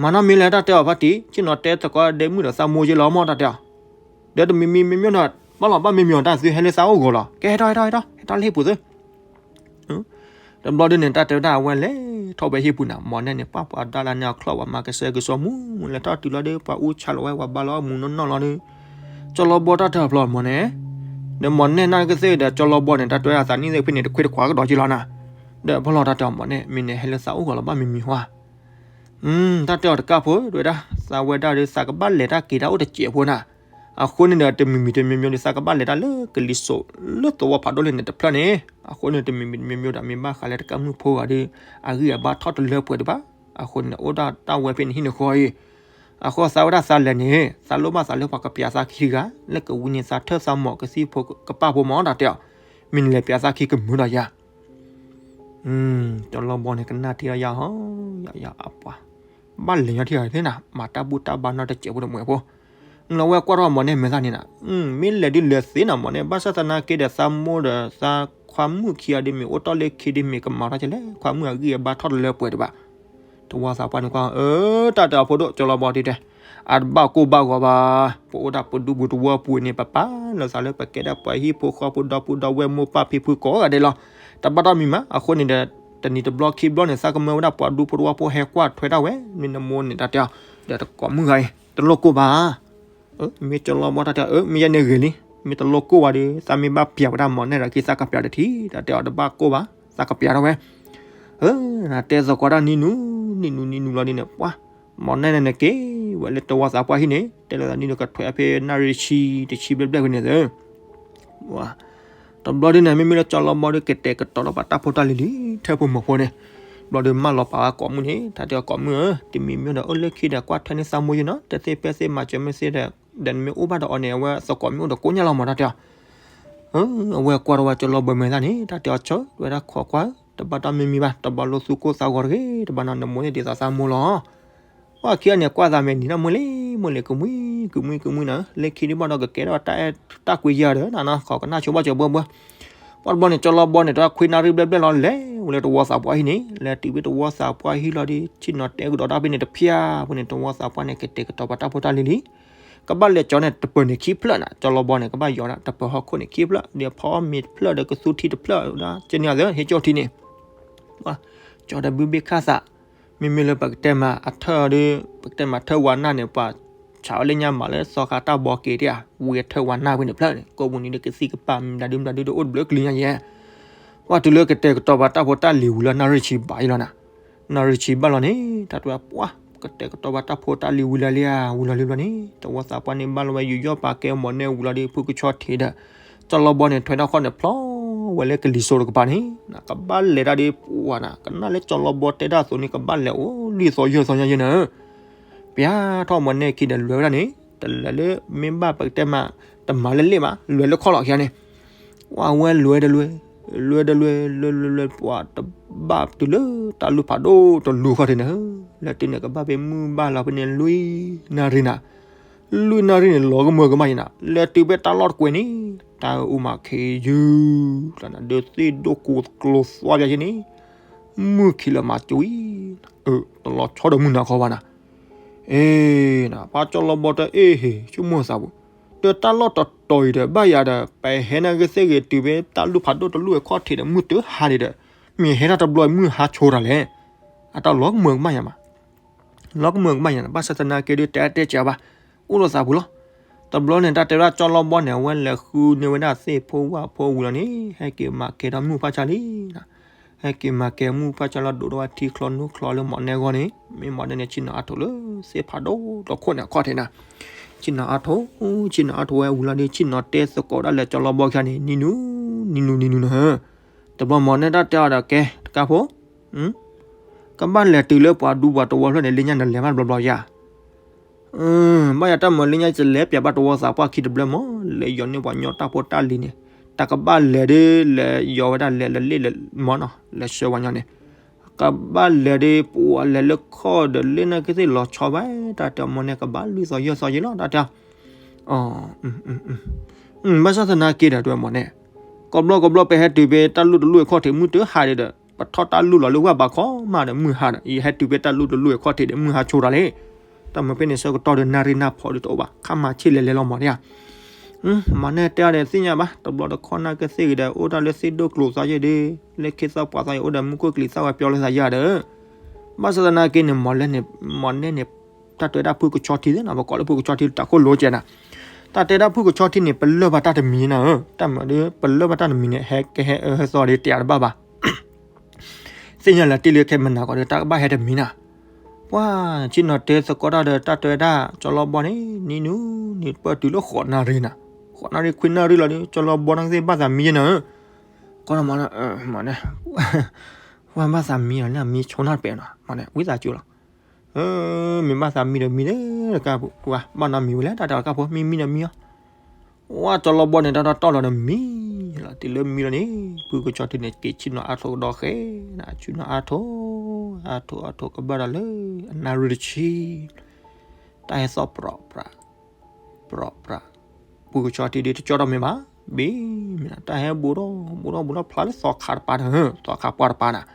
မၤနီၢ်မ့ၢ်လဲၣ်တၢ်တဲအီၤဖါတံၢ် ဆ့ၣ်နီၤတဲသကိးဒဲမုၣ်ဒီးသးမိၢ်ယ့လီၤမ့ၢ်တၢ်တဲအီၤ ဒီးတမံၤမံၤမ့ၢ်မ့ၢ်ဒီး ဘၣ်လီၤဘၣ်မ့ၢ်မ့ၢ်အီၤတၢ်သုဟဲလၢသးအိၣ်ဂီၤလီၤ ကဲဟဲထီၣ်ဟဲထီၣ်ဟဲထီၣ် ဟဲထီၣ်လၢဟံၣ်ပူၤသု တဘျီဒုန့ၣ် တၢ်တဲဝဲဒၣ်အဝဲလဲၤထီၣ်ဝဲဟံၣ်ပူၤနၤ မီၢ်နဲၣ်န့ၣ် ပှၤပှၤဒါလၢန့ၣ်အချီၣ် ပှၤမၤကစဲကစီမူ လဲၤထီၣ်တုၤလီၤဒု ပှၤအူဆါလီၤဝဲ ပှၤဘါလီၤအီၣ်မူနီၢ်နီၢ်လီၤဒု ကၠီလီဘီတၢ်တဲအီၤဖျိးမီၢ်နဲၣ် ဒီးမီၢ်နဲၣ်နာ်က့သ့ၣ်ဒီး ကၠီလီဘီန့ၣ် တၢ်တဲဝဲဒၣ်သးနံၣ်သ့ၣ်ဖဲန့ၣ် တခွဲးတခွးကဒီးက့လီၤနၤ ဒီးဖီၣ်လီၤတၢ်တဲအီၤမီၢ်နဲၣ် မ့ၢ်န့ၣ်ဟဲလၢသးအိၣ်ဂီၤလီၤဘၣ်မံၤမံၤဟါ တၢ်တဲအီၤတကါဖိ တဲဝဲဒၣ် သးဝဲဒၣ်ဒီး သးကဘၣ်လဲၤတၢ်က့ၤတၢ်အိၣ်တစဲးဖိနၤ အဃိန့ၣ်ဒီး တမံၤမံၤတမံၤမံၤဒီး သးကဘၣ်လဲၤတၢ်လၢကလံၤစိးလၢသဝီဖးဒိၣ်လံန့ၣ်တဖျၢၣ်န့ၣ် အဃိန့ၣ် တမံၤမံၤတမံၤမံၤဒီး မ့ၢ်ဘၣ်ဃးလၢတကါမုၣ်ဖိဂၤဒီး အဂံၢ်အဘါထီၣ်တလၢပှဲၤတဘၣ် အဃိန့ၣ် အိၣ်ဒၣ်တၢ်ဝဲဖဲန့ၣ်ဟံၣ်န့ၣ်ဃီအံၤ အဃိသးဝဲဒၣ်သးလဲၤန့ၣ် သးလိၣ်ဘၣ်သးလၢပှၤကပျးသးခံတဂၤ လၢကဝံန့ၢ်သးထၢၣ်သးမီၤကသံၣ်ဖိကပၢ်ဖိမီၢ်တၢ်တဲအီၤ မ့ၢ်နလဲၤပျးသးခံကမုာ်ဒီးယၤ ကၠီလီဘီန့ၣ် ကနၣ်ထံၣ်ဒီးယၤဟီ ယၤယၤအပှၤ ဘၣ်လဲၤညီထံၣ်အီၤသ့နၤ မၤတၢ်ဘူၣ်တၢ်ဘါနီတစဲးဖိတမှဲးဖိ လီၤဝဲကွၢ်ထီၣ်မီၢ်နဲၣ်မဲာ်သၣ်န့ၣ်နၤ မ့ၢ်လဲၤဒုးလဲၤသ့နၤမီၢ်နဲၣ် ဘၣ်ဆၣ်သနာ်က့ဒီး သးမိၢ်ဒီးသးခွါမုၣ်ခံဂၤဒုး မ့ၢ်အိၣ်တ့ၢ်လၢခံဒုး မ့ၢ်ကမၤထီၣ်ကလဲၣ် ခွါမုၣ်အဂံၢ်အဘါထီၣ်တလၢပှဲၤတဘၣ် တဝီသးပှၢ်န့ၣ်ကွၢ် အၢ တၢ်တဲအီၤဖိဒိၣ် ကၠီလီဘီတံၢ်တဲ အတဘၣ်ကိၢ်ဘၣ်ဂီၤဘၣ် ပအိၣ်ဒၣ်ပဒူပူၤတဝီပူၤန့ၣ် ပပာ်လီၤသးလၢပကဲဒၣ်ပှၤဟံၣ်ဖိဃီဖိဒီပုၢ်ဒီဝဲၢ် မိၢ်ပၢ်ဖံဖုကိးဂၤဒဲးလီၤ တဘၣ်တၢ်မံၤမး အဃိန့ၣ်ဒီး တနံၤတဘျီခံဘျီန့ၣ် သးကမၢဝဲဒၣ်ပှၤဒူဖိတဝီဖိဟဲကွၢ်ထွဲဒၣ်ဝဲ မ့ၢ်နမိၢ်န့ၣ်တၢ်တဲအီၤ ဒီးတကိးမုၣ်ဂၤအံၤ တလိၣ်ကိၢ်ဘၣ် မ့ၢ်ကၠီလီဘီတၢ်တဲအီၤ အၢ မ့ၢ်ယဲန့ၣ်ဂ့ၤလံ မ့ၢ်တလိၣ်ကိၢ်ဘၣ်ဒီး သးမ့ၢ်ဘၣ်ပျးဝဲဒၣ်မီၢ်နဲၣ်ဒီး က့ၤသးကပျးတထံၣ် တၢ်တဲအီၤတဘၣ်ကိၢ်ဘၣ် သးကပျးထီၣ်ဝဲ တဲသကိးတၢ်နံၤနူၤ နံၤနူၤနံၤနူၤလီၤဒ်န့ၣ် ပှၤ မီၢ်နဲၣ်န့ၣ်န့ၣ်က့ၤဝဲလၢတဝီသးပှၢ်ဟံၣ်န့ၣ် တဲလၢသးနံၤနူၤကထွဲဖဲနၣ်ရံၣ်ဆံတဆံဘျဲၣ်ဘျဲၣ်ဖဲန့ၣ်သၢ တဘျီဒ်န့ၣ် မ့မ့ၢ်လၢကၠီလီဘီဒီး ကတဲာ်ကတီၤလီၤပှၤတၢ်ဖိတၢ်လံၤလံ ထဲဖိမီၤဖိန့ၣ် ဘျီဒီးမၢလီၤပာ်ဝဲကိးမုၣ်န့ၣ် တၢ်တဲအီၤကိးမုၣ်ဧၢ တမံၤမ့ၢ်ဒီးအိၣ်လၢခံဒီးကွၢ်ထွဲန့ၢ်သးမိၢ်ယ့နီၤ တသ့ပဲသ့မၤစၢၤမ့ၢ်သ့ဒီး ဒီးနမ့ၢ်အိၣ်ဘၣ်ဒီးအီၤန့ၣ် အဝဲသကိးမ့ၢ်အိၣ်ဒီးကိးညါလီၤမီၢ်တၢ်တဲအီၤ အဝဲကွၢ်ထီၣ်ဝဲကၠီလီဘီမဲာ်သၣ်န့ၣ် တၢ်တဲအီၤဆၢ တဲဝဲဒၣ်ခိးကွၢ် တဘၣ်တၢ်မံၤမံၤဘၣ် တဘၣ်လိၣ်သူၣ်ကိၢ်သးဂီၤတဂ့ၤ တဘၣ်နီၤ နမိၢ်န့ၣ်ဒ်သိးသးမိၢ်လီၤ ပှၤခံဂၤန့ၣ် ကွၢ်သးမဲာ်နံၤနီၢ်မုၢ်လံ မုၢ်လံကမှံ ကမှံ ကမှံနီၤ လၢခံဒုးဘၣ်ဒီးကကဲထီၣ်တၢ်အဲၣ်တၢ်ကွံယၤဒီးနၤနီၤ ခိးကနၣ်ဆိဘၣ်ကၠီဘှီဘှီ ပှၤတဘျီန့ၣ် ကၠီလီဘီန့ၣ် တခွံနၣ်ရံၣ်ဘျဲၣ်ဘျဲၣ်လီၤ လဲၤဝဲလၢတဝီသးပှၢ်ဟံၣ်န့ၣ် လဲၤတုၤဝဲတဝီသးပှၢ်ဟံၣ်လီၤဒီး ဆ့ၣ်နီၤတဲကဒီးတၢ်ဖဲန့ၣ်တဖျၢၣ် ဖဲန့ၣ် တဝီသးပှၢ်န့ၣ် ကတဲာ်ကတီၤပှၤတၢ်ဖိတၢ်လံၤလံ ကဘၣ်လဲၤကၠီန့ၣ် တပၢၢ်န့ၣ်ခံဖျၢၣ်နၤ ကၠီလီဘီန့ၣ် ကဘၣ်ယီၤဒၣ် တပၢၢ်ဟီၣ်ခိၣ်န့ၣ်ခံဖျၢၣ် ဒီးဖီမ့ၤတဖျၢၣ်ဒီးကသူထံတဖျၢၣ် ကဲန့ၣ်အသး ဟ့ၣ်ကၠီထံန့ၣ် ကၠီဒီးဘုဘ့ၣ်ခၣ်သး မ့မ့ၢ်လၢပကတဲမးအထၢၣ်ဒီး ပကတဲမးထၢၣ်ဝါနၢ်န့ၣ် ပှၤဆးဝဲလၢညါမးလၢသီခါတၢ်ဘီက့ၤတၢ် ဝံၤအထၢၣ်ဝါနၢ်ဝဲန့ၣ်ဖျၢၣ်န့ၣ် ကိးပူၤနံၤဒီးကသံၣ်ကပၤ မံၤဘျးဒုမံၤဘျးဒုတအိၣ်တဘျုးကလံၤညါယဲၢ် ပှၤတုၤလၢကတဲာ်ကတီၤပှၤတၢ်ဖိတၢ်လံၤဝံၤလီၤ နၣ်ရံၣ်ဆံဘၣ်အံၤလီၤနၤ နၣ်ရံၣ်ဆံဘၣ်လီၤန့ၣ် တၢ်တဲပှၤ ကတဲာ်ကတီၤပှၤတၢ်ဖိတၢ်လံၤဝံၤလီၤလံဧါ ဝံၤလီၤလံဘျီန့ၣ် တဝီသးပှၢ်န့ၣ် ဘၣ်လီၤဝဲယူးယီၣ်ပာ်ကဲမီၢ်နဲၣ်ဝံၤလီၤဒီး ဖုကဆီထံးဒီး ကၠီလီဘီန့ၣ် ထွဲဒၣ်ဃီန့ၣ်ဖျီဝဲလၢကလံၤစိးတကပၤန့ၣ် ကဘၣ်လဲၤတၢ်ဒီးပှၤနၤ ကနၣ်လၢကၠီလီဘီတဲတၢ်အသိးန့ၣ် ကဘၣ်လဲၤအိၣ်လွံၢ်သီယဲၢ်သီညါယဲၢ်နၤ ပျၢ်ထီၣ်မီၢ်နဲၣ်ခံဒီးလဲၤဝဲဒၣ်န့ၣ် တလဲၤလၢမ့ၢ်ဘၣ်ပကတဲမး တမၤလၢလ့ၣ်ဘၣ် လဲၤလၢခီၣ်လီၤခံဂၤန့ၣ် ဝဲလဲၤတလဲၤ လဲၤတလဲၤ လဲၤလဲၤလဲၤ ပှၤတဘၣ်တုၤလၢတၢ်လူၢ်ဖးဒိၣ်တလူၤခီၣ်ထံးန့ၣ် လဲၤတုၤန့ၣ်ကဘၣ်ဖဲမုၢ်ဘၣ်လီၤဖဲန့ၣ်လွံၢ်နၣ်ရံၣ်နၤ လွံၢ်နၣ်ရံၣ်န့ၣ် လီၤကမၢကမၣ်ယဲနၤ, လဲၤတုၤဖဲတၢ်လီၢ်တကွဲၤန့ၣ် တၢ်အိၣ်မးခ့ယုၢ်လီၤနၤ, ဒုးသ့ၣ်ဒိၣ်ကိးကျိၤသွါယဲန့ၣ် မုၢ်ခံလၢမၤကၠိအံၤ, တလီၤဆီဒီးမုၢ်နၤခီဘၣ်နၤ, အ့နၤ ပှၤကၠီလီဘီတၢ်အ့ၣ်ဟ့ၣ် ဆိကမိၣ်သးပူၤ, ဒီးတၢ်လီၢ်တတီၤအံၤဒီး ဘၣ်ယၤဒီး ပဟဲနာ်က့သ့ၣ်ဂ့ၤ တုၤဖဲတၢ်လူၢ်ဖးဒိၣ်တလူၢ်အခီၣ်ထံးဒီး မုၢ်တဟါဒံးဒီး မ့ၢ်ဟဲတၢ်တဘျီအံၤ မုၢ်ဟါဆိတၢ်လဲၣ်, အတၢ်လီၤကမၢကမၣ်ယဲမး လီၤကမၢကမၣ်ယဲနၤ, ဘၣ်ဆၣ်သနာ်က့ဒီး တတဲကဲဘၣ်, အိၣ်ဒီးသးပူၤလီၤ. တဘျီန့ၣ် တၢ်တဲဝဲဒၣ်ကၠီလီဘီန့ၣ် အဝဲလဲၤဃုန့ၢ်ဝဲဒၣ်သ့ၣ်ဖိဝၣ်ဖိဝံၤလီၤန့ၣ် ဟဲက့ၤမၤကဲထီၣ်မုၢ်ဖးဆါလံနၤ, ဟဲက့ၤမၤကဲမုၢ်ဖးဆါလီၤ ဒိးထီၣ်ဝဲထံချီနိချီလၢမီၢ်နဲဂီၢ်န့ၣ် မ့ၢ်မီၢ်နဲန့ၣ် ဆ့ၣ်နီၤအါထိးလၢသ့ၣ်ဖးဒိၣ်တခိၣ်န့ၣ်အခီၣ်ထံးနၤ, ဆ့ၣ်နီၤအါထိး, ဆ့ၣ်နီၤအါထိးဝဲဝံၤလီၤဒီး ဆ့ၣ်နီၤတဲသကိးဒၣ်လဲာ်ကၠီလီဘီခံဂၤန့ၣ် နံၤနူၤ, နံၤနူၤ နံၤနူၤနၤ, တဘျီမီၢ်နဲတၢ်တဲအီၤဒီး ကဲ တကးဖိ ကဘၣ်လဲၤတုၤလၢပှၤဒူပှၤသဝီဖျၢၣ်န့ၣ် လၢညါနလဲၤမးတဘျီဘျီယၤ, ဘၣ်ယၤတၢ်မၤလၢညါ ယလဲၤပၠးဘၣ်သဝီသးပှၢ်ခံတဘျီမး လဲၤယီၤန့ၢ်ပှၤညီတၢ်ဖိတၢ်လံၤန့ၣ်, တၢ်ကဘၣ်လဲၤဒီး လဲၤယီၤဝဲဒၣ်လဲၤလၢလ့ၣ်လၢမီၢ်နီၤ လဲၤဆှၢပှၤညီန့ၣ်, ကဘၣ်လဲၤဒီး ပှၤလဲၤလၢခီၣ်ဒီးလၢနာ်က့သ့ၣ်လီၤဆီဘၣ်, တၢ်တဲအီၤမီၢ်နဲကဘၣ်လွံၢ်သီယဲၢ်သီယဲၢ်လီၤ တၢ်တဲအီၤ ဘၣ်ဆၣ်သနာ်က့ဒီး တဲဝဲမီၢ်နဲ, ကဘျီကဘျီပဟဲတုၤဖဲတၢ်လူၢ်တလူၢ်အခီၣ်ထံး မုၢ်တဟါဒံးဒီး ပထီၣ်တၢ်လူၢ်လီၤလၢဝၢ်ဘးခီမးဒီး မုၢ်ဟါဒီး ယဟဲတုၤဖဲတၢ်လူၢ်တလူၢ်အခီၣ်ထံးဒီး မုၢ်ဟါဆိတၢ်လံ, တၢ်မၤဖဲန့ၣ်ဆၢကတီၢ်ဒီး နၣ်ရံၣ်နၢ်ဖီဒံးတအိၣ်ဘၣ် ခါမၤဆ့ၣ်လဲၤလဲၤလီၤမီၢ်ဒံဧါ မီၢ်နဲတဲအီၤဒီး သ့ၣ်ညါဘၣ် တဘျီတခီၣ်နာ်က့သ့ၣ်ဂ့ၤဒီး အိၣ်တၢ်လၢသ့ၣ်ဒိၣ်ကျိၤသးယဲၢ်ဒီး လၢခ့သီၣ်ပှၤသးယဲၢ် အိၣ်ဒီးမူခိၣ်ကလံၤသၣ်ဝဲပျီလၢသးယဲၢ်ဒီး ဘၣ်ဆၣ်သနာ်က့န့ၣ် မီၢ်နဲန့ၣ် မီၢ်နဲန့ၣ် တၢ်တဲဒၣ်ဖုကဆီထံသ့ၣ်နီၤ ပကိးလၢဖုကဆီထံတၢ်ခိၣ်လိကဲနၤ, တၢ်တဲဒၣ်ဖုကဆီထံန့ၣ် ပလၢၢ်ဘၣ်တၢ်တမံၤနၤဧၢ, တၢ်မၤဒီး ပလၢၢ်ဘၣ်တၢ်တမံၤန့ၣ် ဟဲကဟဲအၢဟဲသီဒီး တဲအါတဘၣ်ဘၣ် သ့ၣ်ညါလၢတ့ၢ်လၢခဲမနၤကီးဒီး တၢ်ကဘၣ်ဟဲတမံၤနၤ, ပှၤဆ့ၣ်နီၤတဲသကိးတၢ်ဒီး တၢ်တဲဒၣ်ကၠီလီဘီန့ၣ် နံၤနူၤ နံၤပၢၢ်တုၤလၢဃိးနၣ်ရံၣ်နၤ, ဃိးနၣ်ရံၣ်ခွံနၣ်ရံၣ်လီၤဒီး ကၠီလီဘီနာ်က့သ့ၣ်ဘၣ်သးမံယဲနၤဧၢ, ကီၢ်မီၢ်နဲ မီၢ်နဲ ပှၤဘၣ်သးမံလီၤန့ၣ် မံဆိနၢ်တပဲာ်နီၤ မီၢ်နဲ ဝံသးစူၤလီၤ, မ့ၢ်ဘၣ်သးမံဒီးမံဒီး တကးပှၤ ဘၣ်နီတမံၤဝဲလဲၣ် တၢ်တဲအီၤတကးဖိ မံမံဒီးမံလီၤ, ဝဲကၠီလီဘီန့ၣ် တၢ်တတီၢ်လီၤဒီးမံ လီၤ တုၤလၢမံလီၤန့ၣ် ဖုကဆီထံန့ၣ် က့ၤဆ့ၣ်နီၤအါထိးကဒီးဃဲ နဆ့ၣ်နီၤအါထိး အါထိးအါထိးကဘၣ်ဒီးလၢ အနၣ်ရံၣ်တဆံ တၢ်ဟဲသီၣ်ပြးပြး ပြးပြး, ဖုကဆီထံဒ်တကၠီၣ်ထီၣ်မ့ၢ်ဘၣ်, ဘ့ၣ်မ့ၢ်နၤ တၢ်ဟဲဘူးထီၣ်ဘူးထီၣ်ဘူးထီၣ်ဖျါလၢသီခါတပၤန့ၣ်, သီခါပှၢ်တပၤန့ၣ်,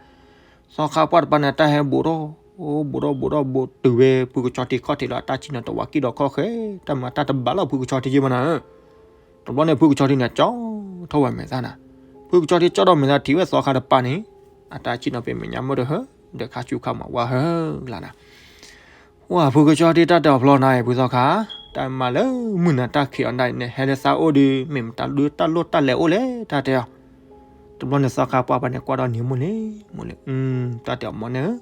သီခါပှၢ်တပၤန့ၣ် တၢ်ဟဲဘူးထီၣ်, ဘူးထီၣ်ဘူးထီၣ်ဘူးတုၤဝဲ ဖုကဆီထံခီၣ်ထံးလီၤ အတၢ်ဆ့ၣ်နီၤတဝးကံၣ်ဒီးခီၣ်ဃဲ, တၢ်မၤတၢ်တဘၣ်လီၤဖုကဆီထံယ့ၢ်မ့ၢ်နၤ, တဘျီန့ၣ် ဖုကဆီထံန့ၣ် ကၠီၣ်ထီၣ်ဝဲမဲာ်သၣ်နၤ, ဖုကဆီထံကၠီၣ်ထီၣ်မဲာ်သၣ်ထံၣ်ဝဲသီခါတပၤန့ၣ်, အတၢ်ဆ့ၣ်နီၤဖဲမဲာ်ညါမ့ၢ်တဟၢ, ဒီးခါဆူခါမၤဝါဟၢလၢနၤ ဝဲဖုကဆီထံတၢ်တဲအီၤဖျီနၤအံၤ ဖုသီခါ, တၢ်မၤလၢမုၢ်နၤတၢ်ခံးအီၤဒၣ်အံၤ နဟဲလၢသးအိၣ်ဒီး မ့ၢ်မတၤဒုးတၢ်လိၣ်တၢ်လဲၤအိၣ်လဲၣ် တၢ်တဲအီၤ, တဘျီန့ၣ်သီခါပှၢ်ပှၢ်န့ၣ် ကွၢ်ဒီးန့ၣ်မိၢ်လံ, မိၢ်လံ, တၢ်တဲအီၤမီၢ်န့ၣ်ဧၢ,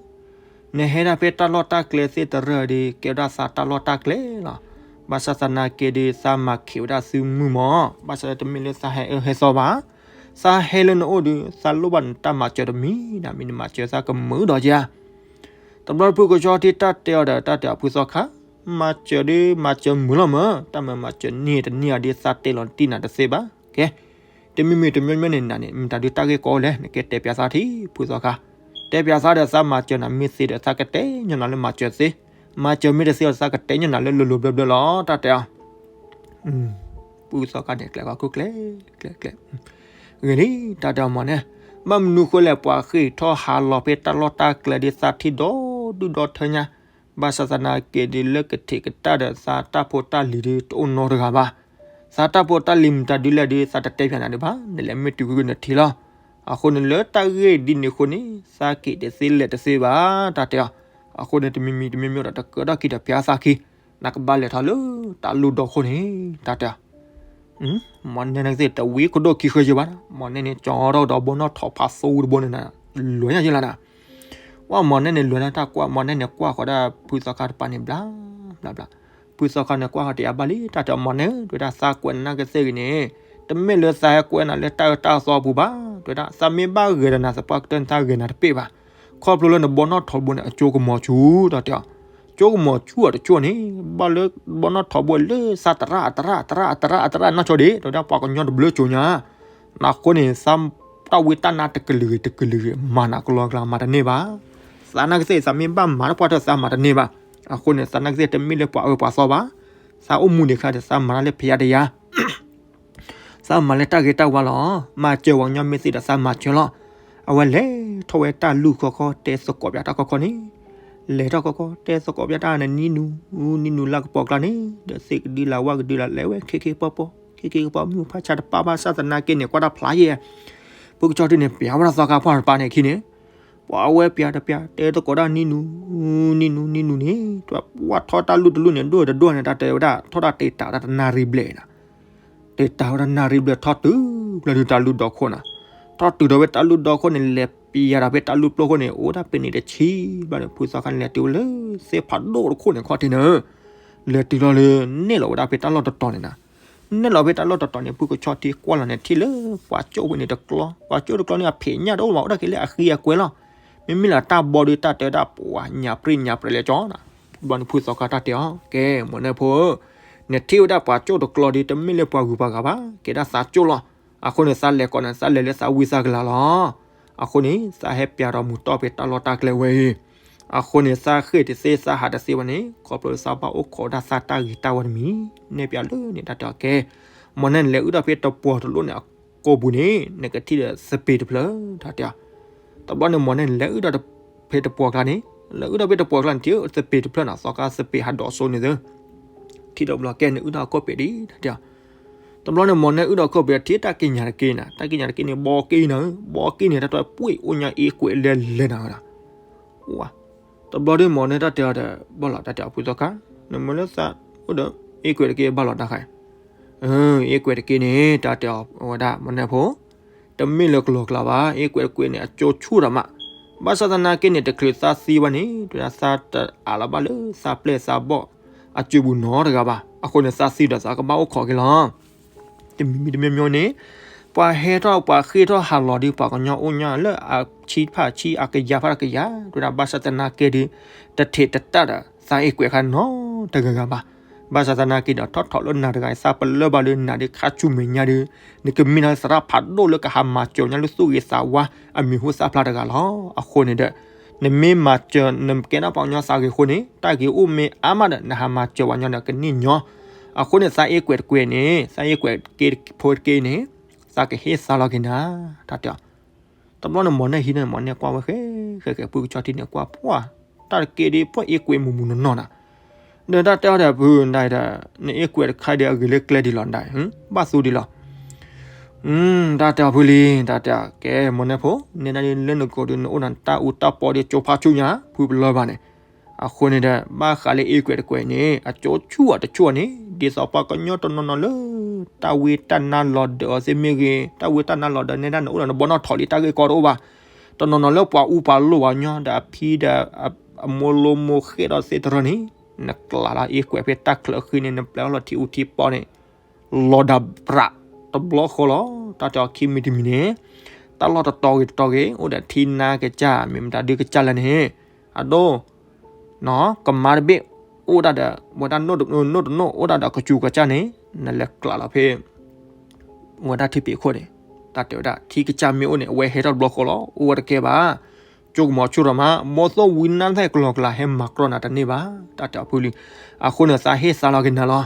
နဟဲဒၣ်ဖဲတၢ်လီၢ်တၢ်ကျဲသ့ၣ်တရၢၢ်ဒီး ကဲဝဲဒၣ်သးတၢ်လီၢ်တၢ်ကျဲလီၤ, ဘၣ်ဆၣ်သနာ်က့ဒီး သးမၤခံးဝဲဒၣ်သုမုၢ်မီၢ်, ဘၣ်ဆၣ်တမ့ၢ်လၢသးဟဲအၢဟဲသီဘၣ် သးဟဲလၢနအိၣ်ဒီး သးလိၣ်ဘၣ်နတၢ်မၤစၢၤတမံၤ, နမ့ၢ်နမၤစၢၤသးကမုာ်ဒီးဧါ. တဘျီဖုကဆီထံတၢ်တဲအီၤဒီး တၢ်တဲအီၤဖုသီခါ, မၤစၢၤဒီးမၤစၢၤမုာ်လီၤမၢ်, တၢ်မၤမၤစၢၤန့ၢ်တန့ၢ်အီၤဒီး သးတဲလီၤတံၢ်နၤတသ့ဘၣ်. ကဲ, တမံၤမံၤတမံၤမံၤန့ၣ် နန့ၣ် မတၤဒုးတၢ်ဂ့ၢ်ကီလဲၣ်, နကဲတဲပၠးသးထံ ဖုသီခါ, တဲပၠးသးဒီးသးမၤစၢၤနၤမ့ၢ်သ့ဒီး သးကတဲညီနုၢ်လၢမၤစၢၤသ့, မၤစၢၤမ့ၢ်တသ့ဒီး သးကတဲညီနုၢ်လၢလိၤလိၤဘျၢဘျၢလီၤ တၢ်တဲအီၤ ဖုသီခါန့ၣ် ကျဲၤကီၤခိၣ်ကျဲၤ, ကျဲၤကျဲၤ, ဂ့ၤလံ တၢ်တဲအီၤမီၢ်န့ၣ်, ဘၣ်မနုၤဃိလဲၣ် ပှၤဃ့ၢ်ထီၣ်ဟးလီၤဖဲတၢ်လီၢ်တၢ်ကျဲဒီး သးထံၣ်ဒီဒူၣ်ဒီထၢညါ, ဘၣ်ဆၣ်သနာ်က့ဒီးလၢကထံးကတၢၢ်ဒီးသးတၢ်ဖိတၢ်လံၤဒီး တအိၣ်နီတဂၤဘၣ်. သးတၢ်ဖိတၢ်လံၤမတၤဒုးလဲၣ်ဒီး သးတတဲပၠးနၤဒံးဘၣ်, နလဲၤမ့ၢ်တုၤကွံာ်နထံၣ်လီၤ. အဃိန့ၣ်လၢတၢ်ဂ့ၢ်ဒ်န့ၣ်အဃိန့ၣ် သးက့ၤတသ့လဲၤတသ့ဘၣ် တၢ်တဲအီၤ, အဃိန့ၣ် တမံၤမံၤတမံၤမံၤဒီး တကၢထီၣ်ခံဒီးပၠးသးခံ, နကဘၣ်လဲၤထီၣ်လၢတၢ်လိၣ်ဒီခိၣ်န့ၣ် တၢ်တဲအီၤ မီၢ်နဲန့ၣ်သ့ၣ်တဝံခိၣ်ဒိၣ်ခံဃၢယဲဘၣ်, မီၢ်နဲန့ၣ် ကၠီထီၣ်ဒီးဘီနီၣ်ထိးဖးသိတဘိန့ၣ်နၤ, လွဲညါယဲလီၤနၤ. ဝဲမီၢ်နဲန့ၣ် လွဲနၤတၢ်ကွၢ်, မီၢ်နဲန့ၣ် ကွၢ်ဃီၤဒၣ်ဖုသီခါတပၤန့ၣ် ဘျးဘျးဘျး, ဖုသီခါန့ၣ် ကွၢ်ဃီၤတယၤဘၣ်လံ တၢ်တဲအီၤ မီၢ်နဲဧၢ, တဲဝဲဒၣ် သးကွဲးနၤကသ့ၣ်ဂ့ၤန့ၣ်, တမ့ၢ်လၢသးဟဲကွဲးနၤလၢတၢ်အၢတၢ်သီအပူၤဘၣ်, တဲဝဲဒၣ် သးမ့ၢ်ဘၣ်ဂဲၤဒီးနၤသပှၢ်ကတၢၢ်န့ၣ် သးဂဲၤနၤတပ့ၢ်ဘၣ်. ခီဖျိလၢနဘီနီၣ်ထိးတဘိန့ၣ် အကၠိကမီၤဆူၣ် တၢ်တဲအီၤ, ကၠိကမီၤဆူၣ်အတကၠိန့ၣ် ဘၣ်လၢဘီနီၣ်ထိးဘိလၢသးတရၣ်အတရၣ်အတရၣ်အတရၣ်အတရၣ်နီၢ်ဆိဒံး တဲဝဲဒၣ် ပှၤကညီတဘျၢကၠိညါ အဃိန့ၣ် သးတၢ်ဝံတၢ်နါတကလုာ်ဂ့ၤတကလုာ်ဂ့ၤ မၤနၤကလီကလီမၤတန့ၢ်ဘၣ်. သးနာ်ကသ့ၣ် သးမ့ၢ်ဘၣ်မၤတပှၢ်တၢၢ် သးမၤတန့ၢ်ဘၣ်. အဃိန့ၣ် သးနာ်ကသ့ၣ် တမ့ၢ်လၢပှၤအၢပှၤသီဘၣ်. သးအိၣ်မူဒံးခါဒီး သးမၤတၢ်လၢဖယါတယါ သးမၤလၢတၢ်ဂ့ၤတၢ်ဝါလီၤ. မၤစၢၤပှၤကညီမ့ၢ်သ့ဒီး သးမၤစၢၤလီၤ. အဝဲလဲၤထီၣ်ဝဲတၢ်လူၢ်ဃီဃီ တဲသကိးပၠးတၢ်ခီခီန့ၣ်, လဲၤထီၣ်ခီခီ တဲသကိးပၠးတၢ်န့ၣ် နံၤနူၤ, နံၤနူၤလၢကပီၤကျါန့ၣ် ဒီးသ့ၣ်ကဒုလၢဝၣ်ကဒုလၢ လဲၤဝဲခ့ခ့ပီပီ, ခ့ခ့ပီပီ မုၢ်ဖးဆါတပၢ်ဘၣ်ဆၣ်သနာ်က့န့ၣ် ကွၢ်တၢ်ဖျါယဲၢ် ဖုကဆီထံန့ၣ် ပၠးဝဲဒၣ်သီခါပှၢ်တပၤန့ၣ်အခံန့ၣ်, ပှၤဝဲပၠးတပၠး တဲသကိးတၢ်နံၤနူၤ, နံၤနူၤ နံၤနူၤန့ၣ် ပှၤထီၣ်တၢ်လူၢ်တလူၢ်န့ၣ် ဒိၣ်တဒိၣ်န့ၣ် တၢ်တဲဝဲဒၣ် ထီၣ်တၢ်တ့တၢ်ဝဲဒၣ်တနၣ်ရံၣ်ဘျဲၣ်နီၤ. တ့တၢ်ဝဲဒၣ်နၣ်ရံၣ်ဘျဲၣ် ထီၣ်တုၤဘျီဒုးတၢ်လူၢ်ဒီခိၣ်နီၤ. ထီၣ်တုၤဒီးဝဲတၢ်လူၢ်ဒီခိၣ်န့ၣ် လဲၤပၠးဒီးဖဲတၢ်လူၢ်ပျိခိၣ်န့ၣ် အိၣ်ဒၣ်ဖဲန့ၣ်တဆံဘျီန့ၣ် ဖုသီခါန့ၣ် လဲၤတုၤဝဲလၢသ့ၣ်ဖးဒိၣ်တခိၣ်န့ၣ်ခီၣ်ထံးန့ၣ်, လဲၤတုၤလီၤလၢ နဲၣ်လီၤဝဲဒၣ်ဖဲတၢ်လီၢ်တတီၤန့ၣ်နီၤ. နဲၣ်လီၤဖဲတၢ်လီၢ်တတီၤန့ၣ် ဖုကဆီထံကွၢ်လီၤန့ၣ် ထံၣ်လၢပှၤကၠိၣ်ဝဲန့ၣ်တကျီ, ပှၤကၠိၣ်တကျီန့ၣ် အဖံးညၣ်တအိၣ်ဘၣ် အိၣ်ဒၣ်က့ၤလၢအဃံအကွဲလီၤ. မ့မ့ၢ်လၢတၢ်ဘီဒီးတၢ်တဲဝဲဒၣ် ပှၤညၣ်ပြံၣ်ညၣ်ပြဲးလဲၤကၠီနီၤ. ဘျီန့ၣ်ဖုသီခါတၢ်တဲအီၤ ကဲ မိၢ်နဲဖိဧၢ, နထံၣ်ဝဲဒၣ်ပှၤကၠိၣ်တကျီဒီး တမ့ၢ်လၢပှၤဂုၤပှၤဂၤဘၣ်, ကဲဒၣ်သးကၠိၣ်လီၤ. အဃိန့ၣ် သးလဲၤကိးန့ၣ် သးလဲၤလၢသးဝံသးကလၤလီၤ. အဃိန့ၣ် သးဟဲပၠးဒီးမုၢ်တီၢ်ဖဲတၢ်လီၢ်တၢ်ကျဲဝဲအံၤ, အဃိန့ၣ် သးဃ့ၢ်တသ့ သးဟးတသ့ဘၣ်န့ၣ် ခီဖျိသးဘၣ်အိၣ်ခိးဒၣ်သးတၢ်ဂ့ၤတၢ်ဝါတမံၤ, နဲၣ်ပၠးလၢန့ၣ် တၢ်တဲအီၤ ကဲ, မိၢ်နဲၣ် နလဲၤအုၣ်ထီၣ်ဖဲတပှီၤတလိၣ်န့ၣ် အကိာ်ပူၤန့ၣ် နကထံၣ်ဒီးသပ့ၤတဖျၢၣ် တၢ်တဲအီၤ. တဘျီန့ၣ် မိၢ်နဲၣ် နလဲၤအုၣ်ထီၣ်ဖဲတပှီၤကျါန့ၣ်, လဲၤအုၣ်ထီၣ်ဖဲတပှီၤကျါန့ၣ် ထံၣ်သပ့ၤတဖျၢၣ်နီၤ, သီခါသပ့ၤဟးဒိးစိန့ၣ်သၢ ထံၣ်ဒီးဘျီ ကဲ နအုၣ်ထီၣ်အခိၣ်ပ့ၤဒံး တၢ်တဲအီၤ. တဘျီန့ၣ် မိၢ်နဲၣ်အုၣ်ထီၣ်ခိၣ်ပ့ၤ ထံၣ်တၢ်ကံၣ်ညါတက့ၢ်နီၤ, တၢ်ကံၣ်ညါတက့ၢ်န့ၣ် ဘီက့ၢ်နီၤ, ဘီက့ၢ်န့ၣ် တၢ်တဲအီၤ ပှ့ၢ် အိၣ်ညါအ့ကွဲးလဲၤလဲၤနၤဝဲဒၣ် ဝါ, တဘျီဒီးမိၢ်နဲၣ် တၢ်တဲအီၤဒီး ဘၣ်လီၤ တၢ်တဲအီၤ ဖုသီခါ, နမ့ၢ်လၢသးအိၣ်ဒီး အ့ကွဲးတက့ၢ် ဘၣ်လီၤတၢ်ခါအံၤ, အ့ကွဲးတက့ၢ်န့ၣ် တၢ်တဲအီၤဝဲဒၣ် မိၢ်နဲၣ်ဖိ, တမ့ၢ်လၢကလီၤကျါဘၣ်, အ့ကွဲးတကွဲးန့ၣ် အကၠိဆူၣ်ဒီးမး, ဘၣ်ဆၣ်သနာ်က့န့ၣ် တချုးသးသံဘၣ်န့ၣ် တဝဲဒၣ်သးတအးလီၤဘၣ်လၢသးပျဲၢ်သးဘီၣ် အစုပူၤနီတဂၤဘၣ်, အဃိန့ၣ် သးသံဒီးသးကဘၣ်အိၣ်ခိးက့ၤလီၤ. တမံၤမံၤတမံၤမံၤန့ၣ် ပှၤဟဲထီၣ်ပှၤဃ့ၢ်ထီၣ်ဟးလီၤဒီး ပှၤကညီအိၣ်ညါလၢအဆံဖးဆံ အကယၤဖးကယၤ တဝဲဒၣ် ဘၣ်ဆၣ်သနာ်က့ဒီး တထံးတတၢ်ဒီး သးအ့ကွဲးခါနီတဂၤဂၤဘၣ်. ဘၣ်ဆၣ်သနာ်က့ဒီး ထီၣ်ထီၣ်လၢနၤတဂၤ သးပလၢၢ်ဘၣ်လၢနၤဒီး ခါဆူမဲာ်ညါဒီး နကမ့ၢ်ဒၣ်သရၣ်ဖးဒိၣ်လၢကဟးမၤစၢၤညါလၢသူၣ်ဂ့ၤသးဝါ အမံၤဟူသၣ်ဖျါတဂၤလီၤ. အဃိန့ၣ်ဒီး နမ့ၢ်မၤစၢၤ နကဲဒၣ်ပှၤကညီသးဂ့ၤအဃိန့ၣ် တၢ်ဂ့ၤအိၣ်မ့ၢ်အါမးဒီး နဟးမၤစၢၤပှၤကညီဒီးကန့ၢ်ညီ, အဃိန့ၣ် သးအ့ကွဲးတကွဲးန့ၣ် သးအ့ကွဲးတက့ၢ်ဖိတက့ၢ်န့ၣ် သးကဟ့ၣ်သးလီၤက့ၤနၤ တၢ်တဲအီၤ. တဘျီန့ၣ် မိၢ်နဲၣ်ဟံးန့ၢ် မိၢ်နဲၣ်ကွၢ်ဝဲဃဲ ဃဲဃဲ ဖုကဆီထံန့ၣ် ကွၢ်ပှၢ် တၢ်တက့ၢ်ဒ်ပှၤအ့ကွဲးမုၢ်မုၢ်နီၢ်နီၢ်နၤ, ဒီးတၢ်တဲအီၤဒီး ဖုဒၣ်ဒီး နအ့ကွဲးတခါဒီး အဂ့ၤလၢကျဲဒ်လီၤဒၣ်, ဘၣ်သူဒ်လီၤ. တၢ်တဲအီၤဖုလံ တၢ်တဲအီၤ ကဲ မိၢ်နဲၣ်ဖိ နဲဒၣ်ဒ်လၢနကိာ်ဒီး နအိၣ်နတၢ်အူတၢ်ပီဒီး ကၠိဖးဆူညါ ဖုပလၢၢ်ဘၣ်န့ၣ်, အဃိန့ၣ်ဒီး ဘၣ်ဃးလၢအ့ကွဲးတကွဲးန့ၣ် အကၠိဆူၣ်အတဆူၣ်န့ၣ် ဒ်သိးပှၤကညီတနီၤနီၤလၢ တၢ်ဝံတၢ်နါလီၤဒၢးအီၤသ့ၣ်မ့ၢ်ဂ့ၤ, တၢ်ဝံတၢ်နါလီၤဒၢးနဲဒၣ် နအိၣ်ဒီးနဘီနီၣ်ထိးလံ တၢ်ဂ့ၢ်ကီတအိၣ်ဘၣ်, တနီၤနီၤလၢပှၤအူပှၤလိၢ်ပှၤကညီဒီး အဖံဒီး အမိၢ်လိမိၢ်ဃဲဒီးသ့ၣ်တရၢန့ၣ် နကျးလီၤအ့ကွဲးဖဲတၢ်ချၢဃံန့ၣ် နပျဲလီၤထံအူထံပီန့ၣ် လီၤဒၣ်ပြးတဘျီဃီလီၤ. တၢ်တဲအီၤခံမံၤတမံၤန့ၣ် တၢ်လီၢ်တတီၤဂ့ၤတတီၤဂ့ၤ အိၣ်ဒီးထံနါကစၢ် မ့ၢ်မတၤဒုကစၢ်လဲၣ်န့ၣ် အဒိ ကမါတဘ့ၣ် အိၣ်ဒၣ်ဒီး ဝဲဒၣ်နိၣ်တနိၣ်တနိၣ် အိၣ်ဒၣ်ဒီးကစူၤကစၢ်န့ၣ် နလဲၤကျးလီၤဖဲ ဝဲဒၣ်ထံဖံးခိၣ်န့ၣ် တၢ်တဲဝဲဒၣ် ထံကစၢ်မ့ၢ်အိၣ်န့ၣ် အဝဲဟဲထီၣ်တဘျီဃီလီၤ. အိၣ်ဝဲတကဲဘၣ်. ကၠိကမီၤဆူၣ်ထီၣ်မး ဘီသိၣ်ဝံနါသ့ၣ်ကလီၤကလး ဟဲမၤကြီနၤတန့ၢ်ဘၣ်. တၢ်တဲအီၤဖုလံ. အဃိန့ၣ် သးဟ့ၣ်သးလီၤက့ၤနၤလီၤ.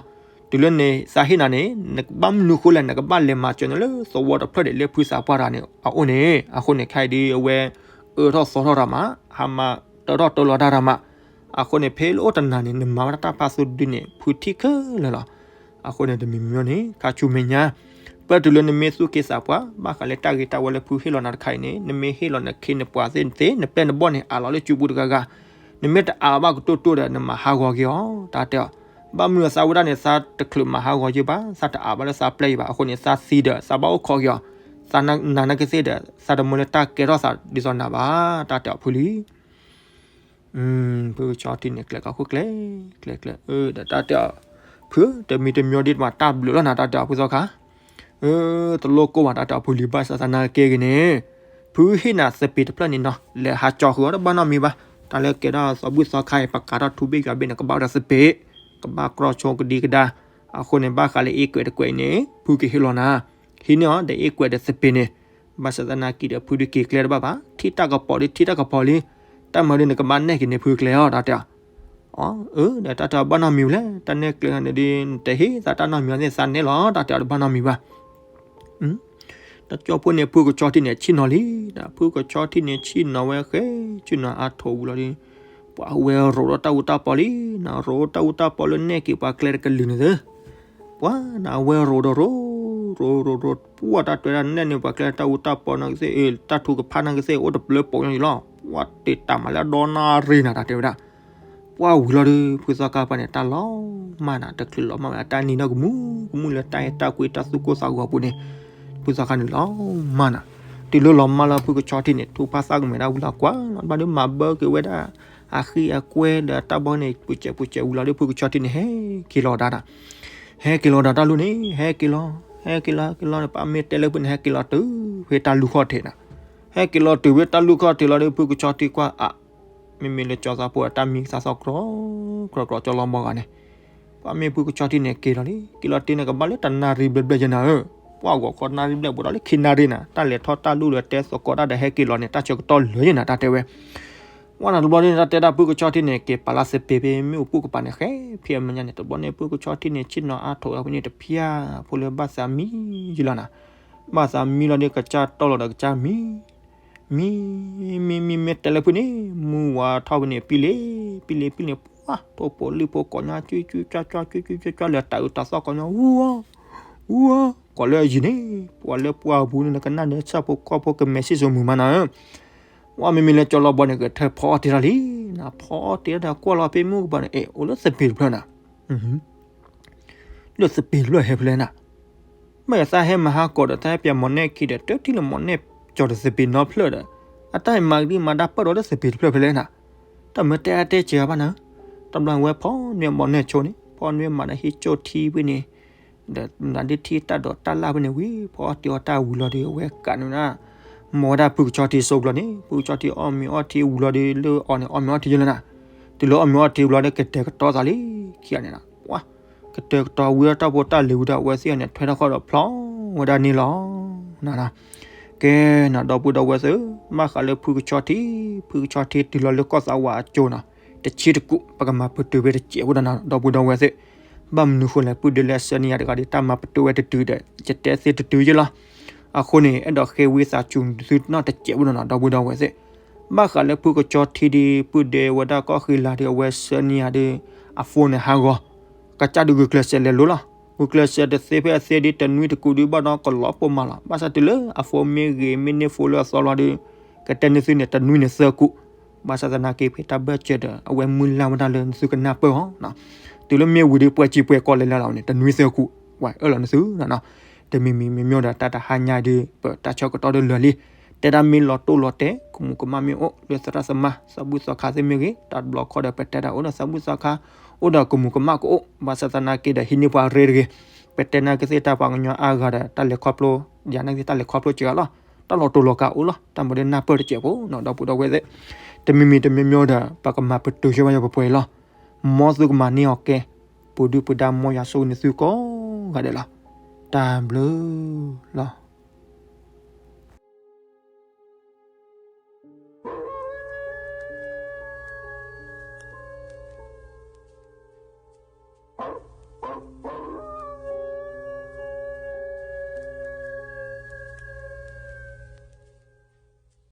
တုၤလၢန့ၣ် သးဟ့ၣ်နၤန့ၣ် နကဘၣ်မနုၤဃိလဲၣ် နကဘၣ်လဲၤမၤစၢၤနၤလၢသဝီတဖျၢၣ်ဒံး လၢဖုသးပှၢ်တဂၤန့ၣ် အအိၣ်န့ၣ်. အဃိန့ၣ် ခဲအံၤဒ်အဝဲ အၢထီၣ်သီထီၣ်တၢ်မး ဟးမၤတၢထီၣ်တၢလီၤတၢ်တၢ်မး. အဃိန့ၣ် ဖဲလၢအိၣ်တနၤန့ၣ် နမၤဝဲဒၣ်တၢ်ဖးသူဒုန့ၣ် ဖုထံၣ်ခဲလၢာ်လီၤ. အဃိန့ၣ် တမံၤမံၤန့ၣ် ခါဆူမဲာ်ညါ ပတုၤလၢနမ့ၢ်သူၣ်က့သးပှၢ် ဘၣ်ဃးလၢတၢ်ဂ့ၤတၢ်ဝါလၢဖုဟ့ၣ်လီၤနၤတခါအံၤန့ၣ် နမ့ၢ်ဟ့ၣ်လီၤနခ့နပှၤသ့ၣ်သ့ၣ် နပျဲၢ်နဘီၣ်န့ၣ် အးလီၤလၢစုပူၤတဂၤဂၤ, နမ့ၢ်တအးလီၤဘၣ်ကတိၢ်တိၢ်ဒီး နမၤဟးဂီၤက့ၤအီၤ တၢ်တဲအီၤ. ဘၣ်မနုၤသးဝဲဒၣ်န့ၣ် သးတချုးမၤဟးဂီၤယုာ်ဘၣ်, သးတအးဘၣ်လၢသးပျဲၢ်ယုာ်ဘၣ်. အဃိန့ၣ် သးသံဒီး သးဘၣ်အိၣ်ခိးက့ၤအီၤ, သးနးနးကသ့ၣ်ဒီး သးတမၢလၢတၢ်ကဲထီၣ်သးဒ်သိးနၤဘၣ်, တၢ်တဲအီၤဖုလံ. ဖုကဆီထံန့ၣ် ကျဲၤကီၢ်ခိၣ်ကျဲၤ ကျဲၤကျဲၤ အၢ ဒီးတၢ်တဲအီၤ ဖု တမံၤတမံၤဒ်တမး တၢ်ဘျုးလီၤနၤ တၢ်တဲအီၤဖုသီခါ, အၢ တလိၣ်ကိၢ်ဘၣ် တၢ်တဲအီၤဖုလံ ဘၣ်ဆၣ်သနာ်က့ဂ့ၤန့ၣ် ဖုဟ့ၣ်နၤသပ့ၤတဖျၢၣ်န့ၣ်နီၤ လဲၤဟးကၠီဃုာ်အီၤတဘၣ်နီတမံၤဘၣ်. တၢ်လၢကဲထီၣ်သီဘူၣ်သီခါအံၤ ပကးထီၣ်ထူဘ့ၣ်ယွၤဘ့ၣ်န့ၣ် ကဘၣ်ဝဲဒီးသပ့ၤ, ကဘၣ်ကြီဆိကဒံကဒါ. အဃိန့ၣ် ဘၣ်ဃးလၢအ့ကွဲးတကွဲးအံၤန့ၣ် ဖုကဟ့ၣ်လီၤနၤ, ဟံးန့ၢ်အီၤ ဒီးအ့ကွဲးဒီးသပ့ၤန့ၣ် ဘၣ်ဆၣ်သနာ်က့ဒီး ဖုဒုးက့ၤကျဲတဘၣ်ဘၣ်, ထံၣ်တၢ်ကပီၤဒုးထံၣ်တၢ်ကပီၤလံ, တၢ်မၤဒုးနကဘၣ်နဲၣ်က့ၤန့ၣ် ဖုကျဲအီၤ တၢ်တဲအီၤ. အၢ ဒီးတၢ်တဲအီၤဘၣ်နီတမံၤဝဲလဲၣ်, တၢ်နဲၣ်ကျဲန့ၣ်ဒီး နတဟ့ၣ်သးတၢ်နီတမံၤသ့ၣ်သးနဲၣ်လီၤ, တၢ်တဲအီၤတဘၣ်နီတမံၤဘၣ်. တကၠိဖိန့ၣ် ဖုကဆီထံန့ၣ်ဆ့ၣ်နီၤလံ, ဖုကဆီထံန့ၣ်ဆ့ၣ်နီၤဝဲဃဲ, ဆ့ၣ်နီၤအါထီၣ်ဝံၤလီၤဒီး ပှၤဝဲရိးဒီးတၢ်အူတၢ်ပီလံ, နရိးတၢ်အူတၢ်ပီလၢနဲၣ်က့ၤပှၤကျဲတကလုာ်န့ၣ်သ့ ပှၤနဝဲရိးဒီးရိး, ရိးရိးရိး ပှၢ်တၢ်တွဲတၢ်နဲၣ်န့ၣ် ပှၤကျဲတၢ်အူတၢ်ပီနာ်ကသ့ၣ်, တၢ်ထုကဖၣ်နာ်ကသ့ၣ် အိၣ်တပျၢပိာ်ညီယံၤလီၤ. ပှၢ်တ့ၢ်တၢ်မၤလၢအဒီနၣ်ရံၣ်နၤ တၢ်တဲဝဲဒၣ်. ပှၢ်ဝံၤလီၤဒီး ဖုသီခါပှၤန့ၣ် တၢ်လီၤမၢ်နၤ, တချုးလီၤမၢ်ဝဲအတၢ်နံၤဒီးကမူးကမူးလၢတၢ်အဲၣ်တၢ်ကွံတၢ်သူၣ်ကိၢ်သးဂီၤအပူၤန့ၣ်, ဖုသီခါန့ၣ်လီၤမၢ်နၤ. တုၤလၢလီၤမၢ်လၢဖုကဆီထံန့ၣ် ထူၣ်ဖးသးကမဲာ်ဒၣ်ဝံၤလီၤကွၢ်လီၤ ဘၣ်ဒီးမၤဘၢက့ၤဝဲဒၣ် အဃံအကွဲဒီးတၢ်ဘီန့ၣ် ပူၤစဲးပူၤစဲးဝံၤလီၤဒီး ဖုကဆီထံန့ၣ် ဟဲက့ၤလီၤဒၣ်နၤ, ဟဲက့ၤလီၤဒၣ်တၢ်လူၢ်န့ၣ် ဟဲက့ၤလီၤ, ဟဲက့ၤလီၤ ဟဲက့ၤလီၤန့ၣ် ပှၤမ့ၢ်တဲလၢဖုန့ၣ် ဟဲက့ၤလီၤတုၤဖဲတၢ်လူၢ်ခီၣ်ထံးနၤ, ဟဲက့ၤလီၤတုၤဖဲတၢ်လူၢ်ခီၣ်ထံးလီၤဒီး ဖုကဆီထံကွၢ်အါ မ့မ့ၢ်လၢကၠီသးဖိအတၢ်မံသးသီၣ် ကြီကြီကြီ ကၠီလီၤဘီဂၤန့ၣ်, ပှၤမ့ၢ်ဖုကဆီထံန့ၣ်က့ၤလီၤလံ, က့ၤလီၤတ့ၢ်န့ၣ် ကဘၣ်လၢတနၣ်ရံၣ်ဘျဲၣ်ဘျဲၣ်ယဲနၤဧၢ, ပှၢ်ဂီၤခီနၣ်ရံၣ်ဘျဲၣ် ဘူးဒီးလၢခံနၣ်ရံၣ်နၤ, တၢ်လဲၤထီၣ်တၢ်လူၢ်လၢတဲသကိးတၢ်ဒီးဟဲက့ၤလီၤန့ၣ် တၢ်ဆၢကတီၢ်လၢာ်ယဲနၤ တၢ်တဲဝဲ ဝဲနၤတဘျီန့ၣ် တၢ်တဲဒၣ်ဖုကဆီထံန့ၣ် က့ၤပာ်လၢစပံးဖဲမ့ၣ်အူပူၤကပၤန့ၣ် ဃဲဖံးအမဲာ်ညါန့ၣ် တဘျီန့ၣ် ဖုကဆီထံန့ၣ် ဆ့ၣ်နီၤအါထီၣ်ဝဲဖဲန့ၣ်တဖၣ် ဖိလၢဘၣ်သးမံယံၤလီၤနၤ, ဘၣ်သးမံလီၤဒီး ကစၢ်တီၢ်လီၤဒီးကစၢ်မံ မံ မံ မံ မ့ၢ်တဲလၢဖုန့ၣ် မူဝါထီၣ်ဖဲန့ၣ် ပံလ့ ပံလ့ ပံလ့ ပှၢ် ထိၣ်ဖိလံၣ်ဖိကိးညီ ကွၢ်ကွၢ်ကွၢ်ကွၢ်ကွၢ်ကွၢ်ကွၢ် လၢတၢ်အုးတၢ်သီၣ်ကိးညီ အူအီ အူအီ ကိးလၢအယံၤန့ၣ် ပှၤလၢပှၢ်ပူၤန့ၣ် ကနၣ်ဒဲးဆၣ်ဖိကီၢ်ဖိကမဲာ်ဆံၣ်စိမုာ်မးနၤဧၢ, ဝဲမ့မ့ၢ်လၢကၠီလီၤဘီန့ၣ် ကထၢဖီအီၣ်တ့ၢ်တၢ်လံ, ဖီအီၣ်တ့ၢ်တၢ်ဒီးကွၢ်လီၤဖဲမ့ၣ်အူကပၤန့ၣ် အဲၣ် အိၣ်လၢသပ့ၤတဖျၢၣ်နၤ လၢသပ့ၤတဖျၢၣ်ဟဲဖဲလဲၣ်နၤ, မ့ၢ်သးဟဲမၤဟးကီးဒီး သးဟဲပၠးမီၢ်နဲၣ်ခံဒီး တၢ်ထံၣ်လၢမီၢ်နဲၣ်ကၠီဒီးသပ့ၤနီဖျၢၣ်ဒီး အတၢ်ဟဲမၤကဒံမၤဒါပၢၢ်ဒီးလၢသပ့ၤတဖျၢၣ်ဖဲလဲၣ်နၤ, တၢ်မၢတဲအါတဲစှၤဘၣ်နၤ, တဘျီဝဲဖီၣ်န့ၢ်မီၢ်နဲၣ်ဆိန့ၣ် ဖီၣ်န့ၢ်မၤဒီးဟံးကၠိၣ်ထံဖဲန့ၣ် ဒီးမၤဒ်ထံတၢ်ဒိးတၢ်လၢ်ဖဲန့ၣ်ဝံၤ ဖီအီၣ်တ့ၢ်အီၣ်တၢ်ဝံၤလီၤဒီး အဝဲကးန့ၣ်နၤ, မီၢ်ဝဲဒၣ်ဖုကဆီထံစိကျီၤန့ၣ် ဖုကဆီထံအီၣ်မ့ၤအီထံဝံၤလီၤဒီး လၢအီၤန့ၣ် အီၣ်မ့ၤအီထံယဲလၢနၤ, တုၤလၢအီၣ်မ့ၤအီထံဝံၤလီၤဒီး ကတဲာ်ကတီၤသးလံ, ခံဂၤန့ၣ်နၤ, ပှၤ ကတဲာ်ကတီၤဝံၤဒီးတၢ်ဖိတၢ်လံၤဝံၤဒီး အဝဲသ့ၣ်အီၤန့ၣ် ထွဲထီၣ်ဃီဒီးဖျီဝဲဒၣ်န့ၣ်လီၤ. ကဲနၤ ဒီပုၢ်ဒီဝဲၢ်သ့ၣ်, ဘၣ်ဃးလၢဖုကဆီထံ, ဖုကဆီထံတုၤလီၤလၢကီၢ်သးဝးအကၠိနၤ, တဆံတကူာ် ပကမၤပတုာ်ဖဲတစဲးဖိဒီးနၤ ဒီပုၢ်ဒီဝဲၢ်သ့ၣ်, ဘၣ်မနုၤဃိလဲၣ် ပုၢ်ဒ့လၢအဆၢန့ၢ်ယၤတဂၤဒီး တၢ်မၤပတုာ်ဝဲတတုၤဒီး ယတဲသ့တတုၤယဲလီၤ. အဃိန့ၣ် အဲၣ်ဒိးဃ့ဝံသးစူၤသုနီၢ်တစဲးဖိဒီးနၤ ဒီပုၢ်ဒီဝဲၢ်သ့ၣ်, ဘၣ်ဃးလၢဖုကဆီထံဒီး ပုၢ်ဒ့ဝဲဒၣ်ကီၢ်ဃံလၤဒီး အဝဲဆၢန့ၢ်ယၤဒီး အ phone န့ၣ်ဟးဂီၤ, ကစၢ်ဒုးဂုာ်ကျဲးစၢးလဲၤလိၤလီၤ. ဂုာ်ကျဲးစၢးတသ့ဖဲအသ့ဒီး တနွံတကူာ်ဒုးဘၣ်ဒီးကလီၤပိာ်မးလီၤ. ဘၣ်ဆၣ်တုၤလၢအ phone မ့ၢ်ဂ့ၤမ့ၢ်န့ၢ် phone လၢအသီလီၤဒီး ကတဲန့ၢ်သုန့ၣ် တနွံန့ၣ်သၢကူာ်, ဘၣ်ဆၣ်သနာ်က့ဖဲတၢ်ဘၢၣ်စၢၤဒီး အဝဲမုၢ်လၢ်ဝဲဒၣ်လၢနသုကနၢ်ပၢၢ်အီၤ, တုၤလၢမ့ၢ်ဝံၤဒီးပှဲၤစံာ်ပှဲၤကီးလဲၤလၢ်လီၤန့ၣ် တနွံသၢကူာ်, ဝဲအၢၣ်လီၤနသုနီၤ, တမံၤမံၤမ့ၢ်မ့ၢ်ဒီး တၢ်တဟါညါဒီး ပတၢ်ဆၢကတီၢ်ဒီးလၢာ်လံ, တဲဒၣ်မ့ၢ်လီၤတိၢ်လီၤတဲာ် ကမူးကမၣ်မ့ၢ်အိၣ် လၢသရၣ်သမါ သးဘူၣ်သီခါသ့ၣ်မ့ၢ်ဂ့ၤ တၢ်တဘျီခီဒီး ပတဲဒၣ်အိၣ်ဒီးသးဘူၣ်သီခါ အိၣ်ဒီးကမူးကမၣ်ကအိၣ်, ဘၣ်ဆၣ်သနာ်က့ဒီး ဟံးန့ၢ်ပှၤရ့တဂ့ၤ, ပတဲနာ်က့သ့ၣ်တၢ်ပှၤကညီအါဂၤဒီး တၢ်လဲၤခီဖျိ, ယၤနာ်က့သ့ၣ်တၢ်လဲၤခီဖျိစှၤလီၤ, တၢ်လီၤတိၢ်လီၤကးအိၣ်လီၤ, တၢ်မၤဒီးနၢ်ပၢၢ်တစဲးဖိနီၤ ဒီပုၢ်ဒီဝဲၢ်သ့ၣ်, တမံၤမံၤတမံၤမံၤဒီး ပကမၤပတုာ်ဆိဝဲယပှဲၤပှဲၤလီၤ, မ်သုကမၤန့ၢ်အီၤကဲ, ပူၤဒုၣ်ပူၤဒါမ်ယွၤဆိၣ်ဂ့ၤန့ၢ်သုကိးဂၤဒဲးလီၤ, တၢ်ဘျုးလီၤ.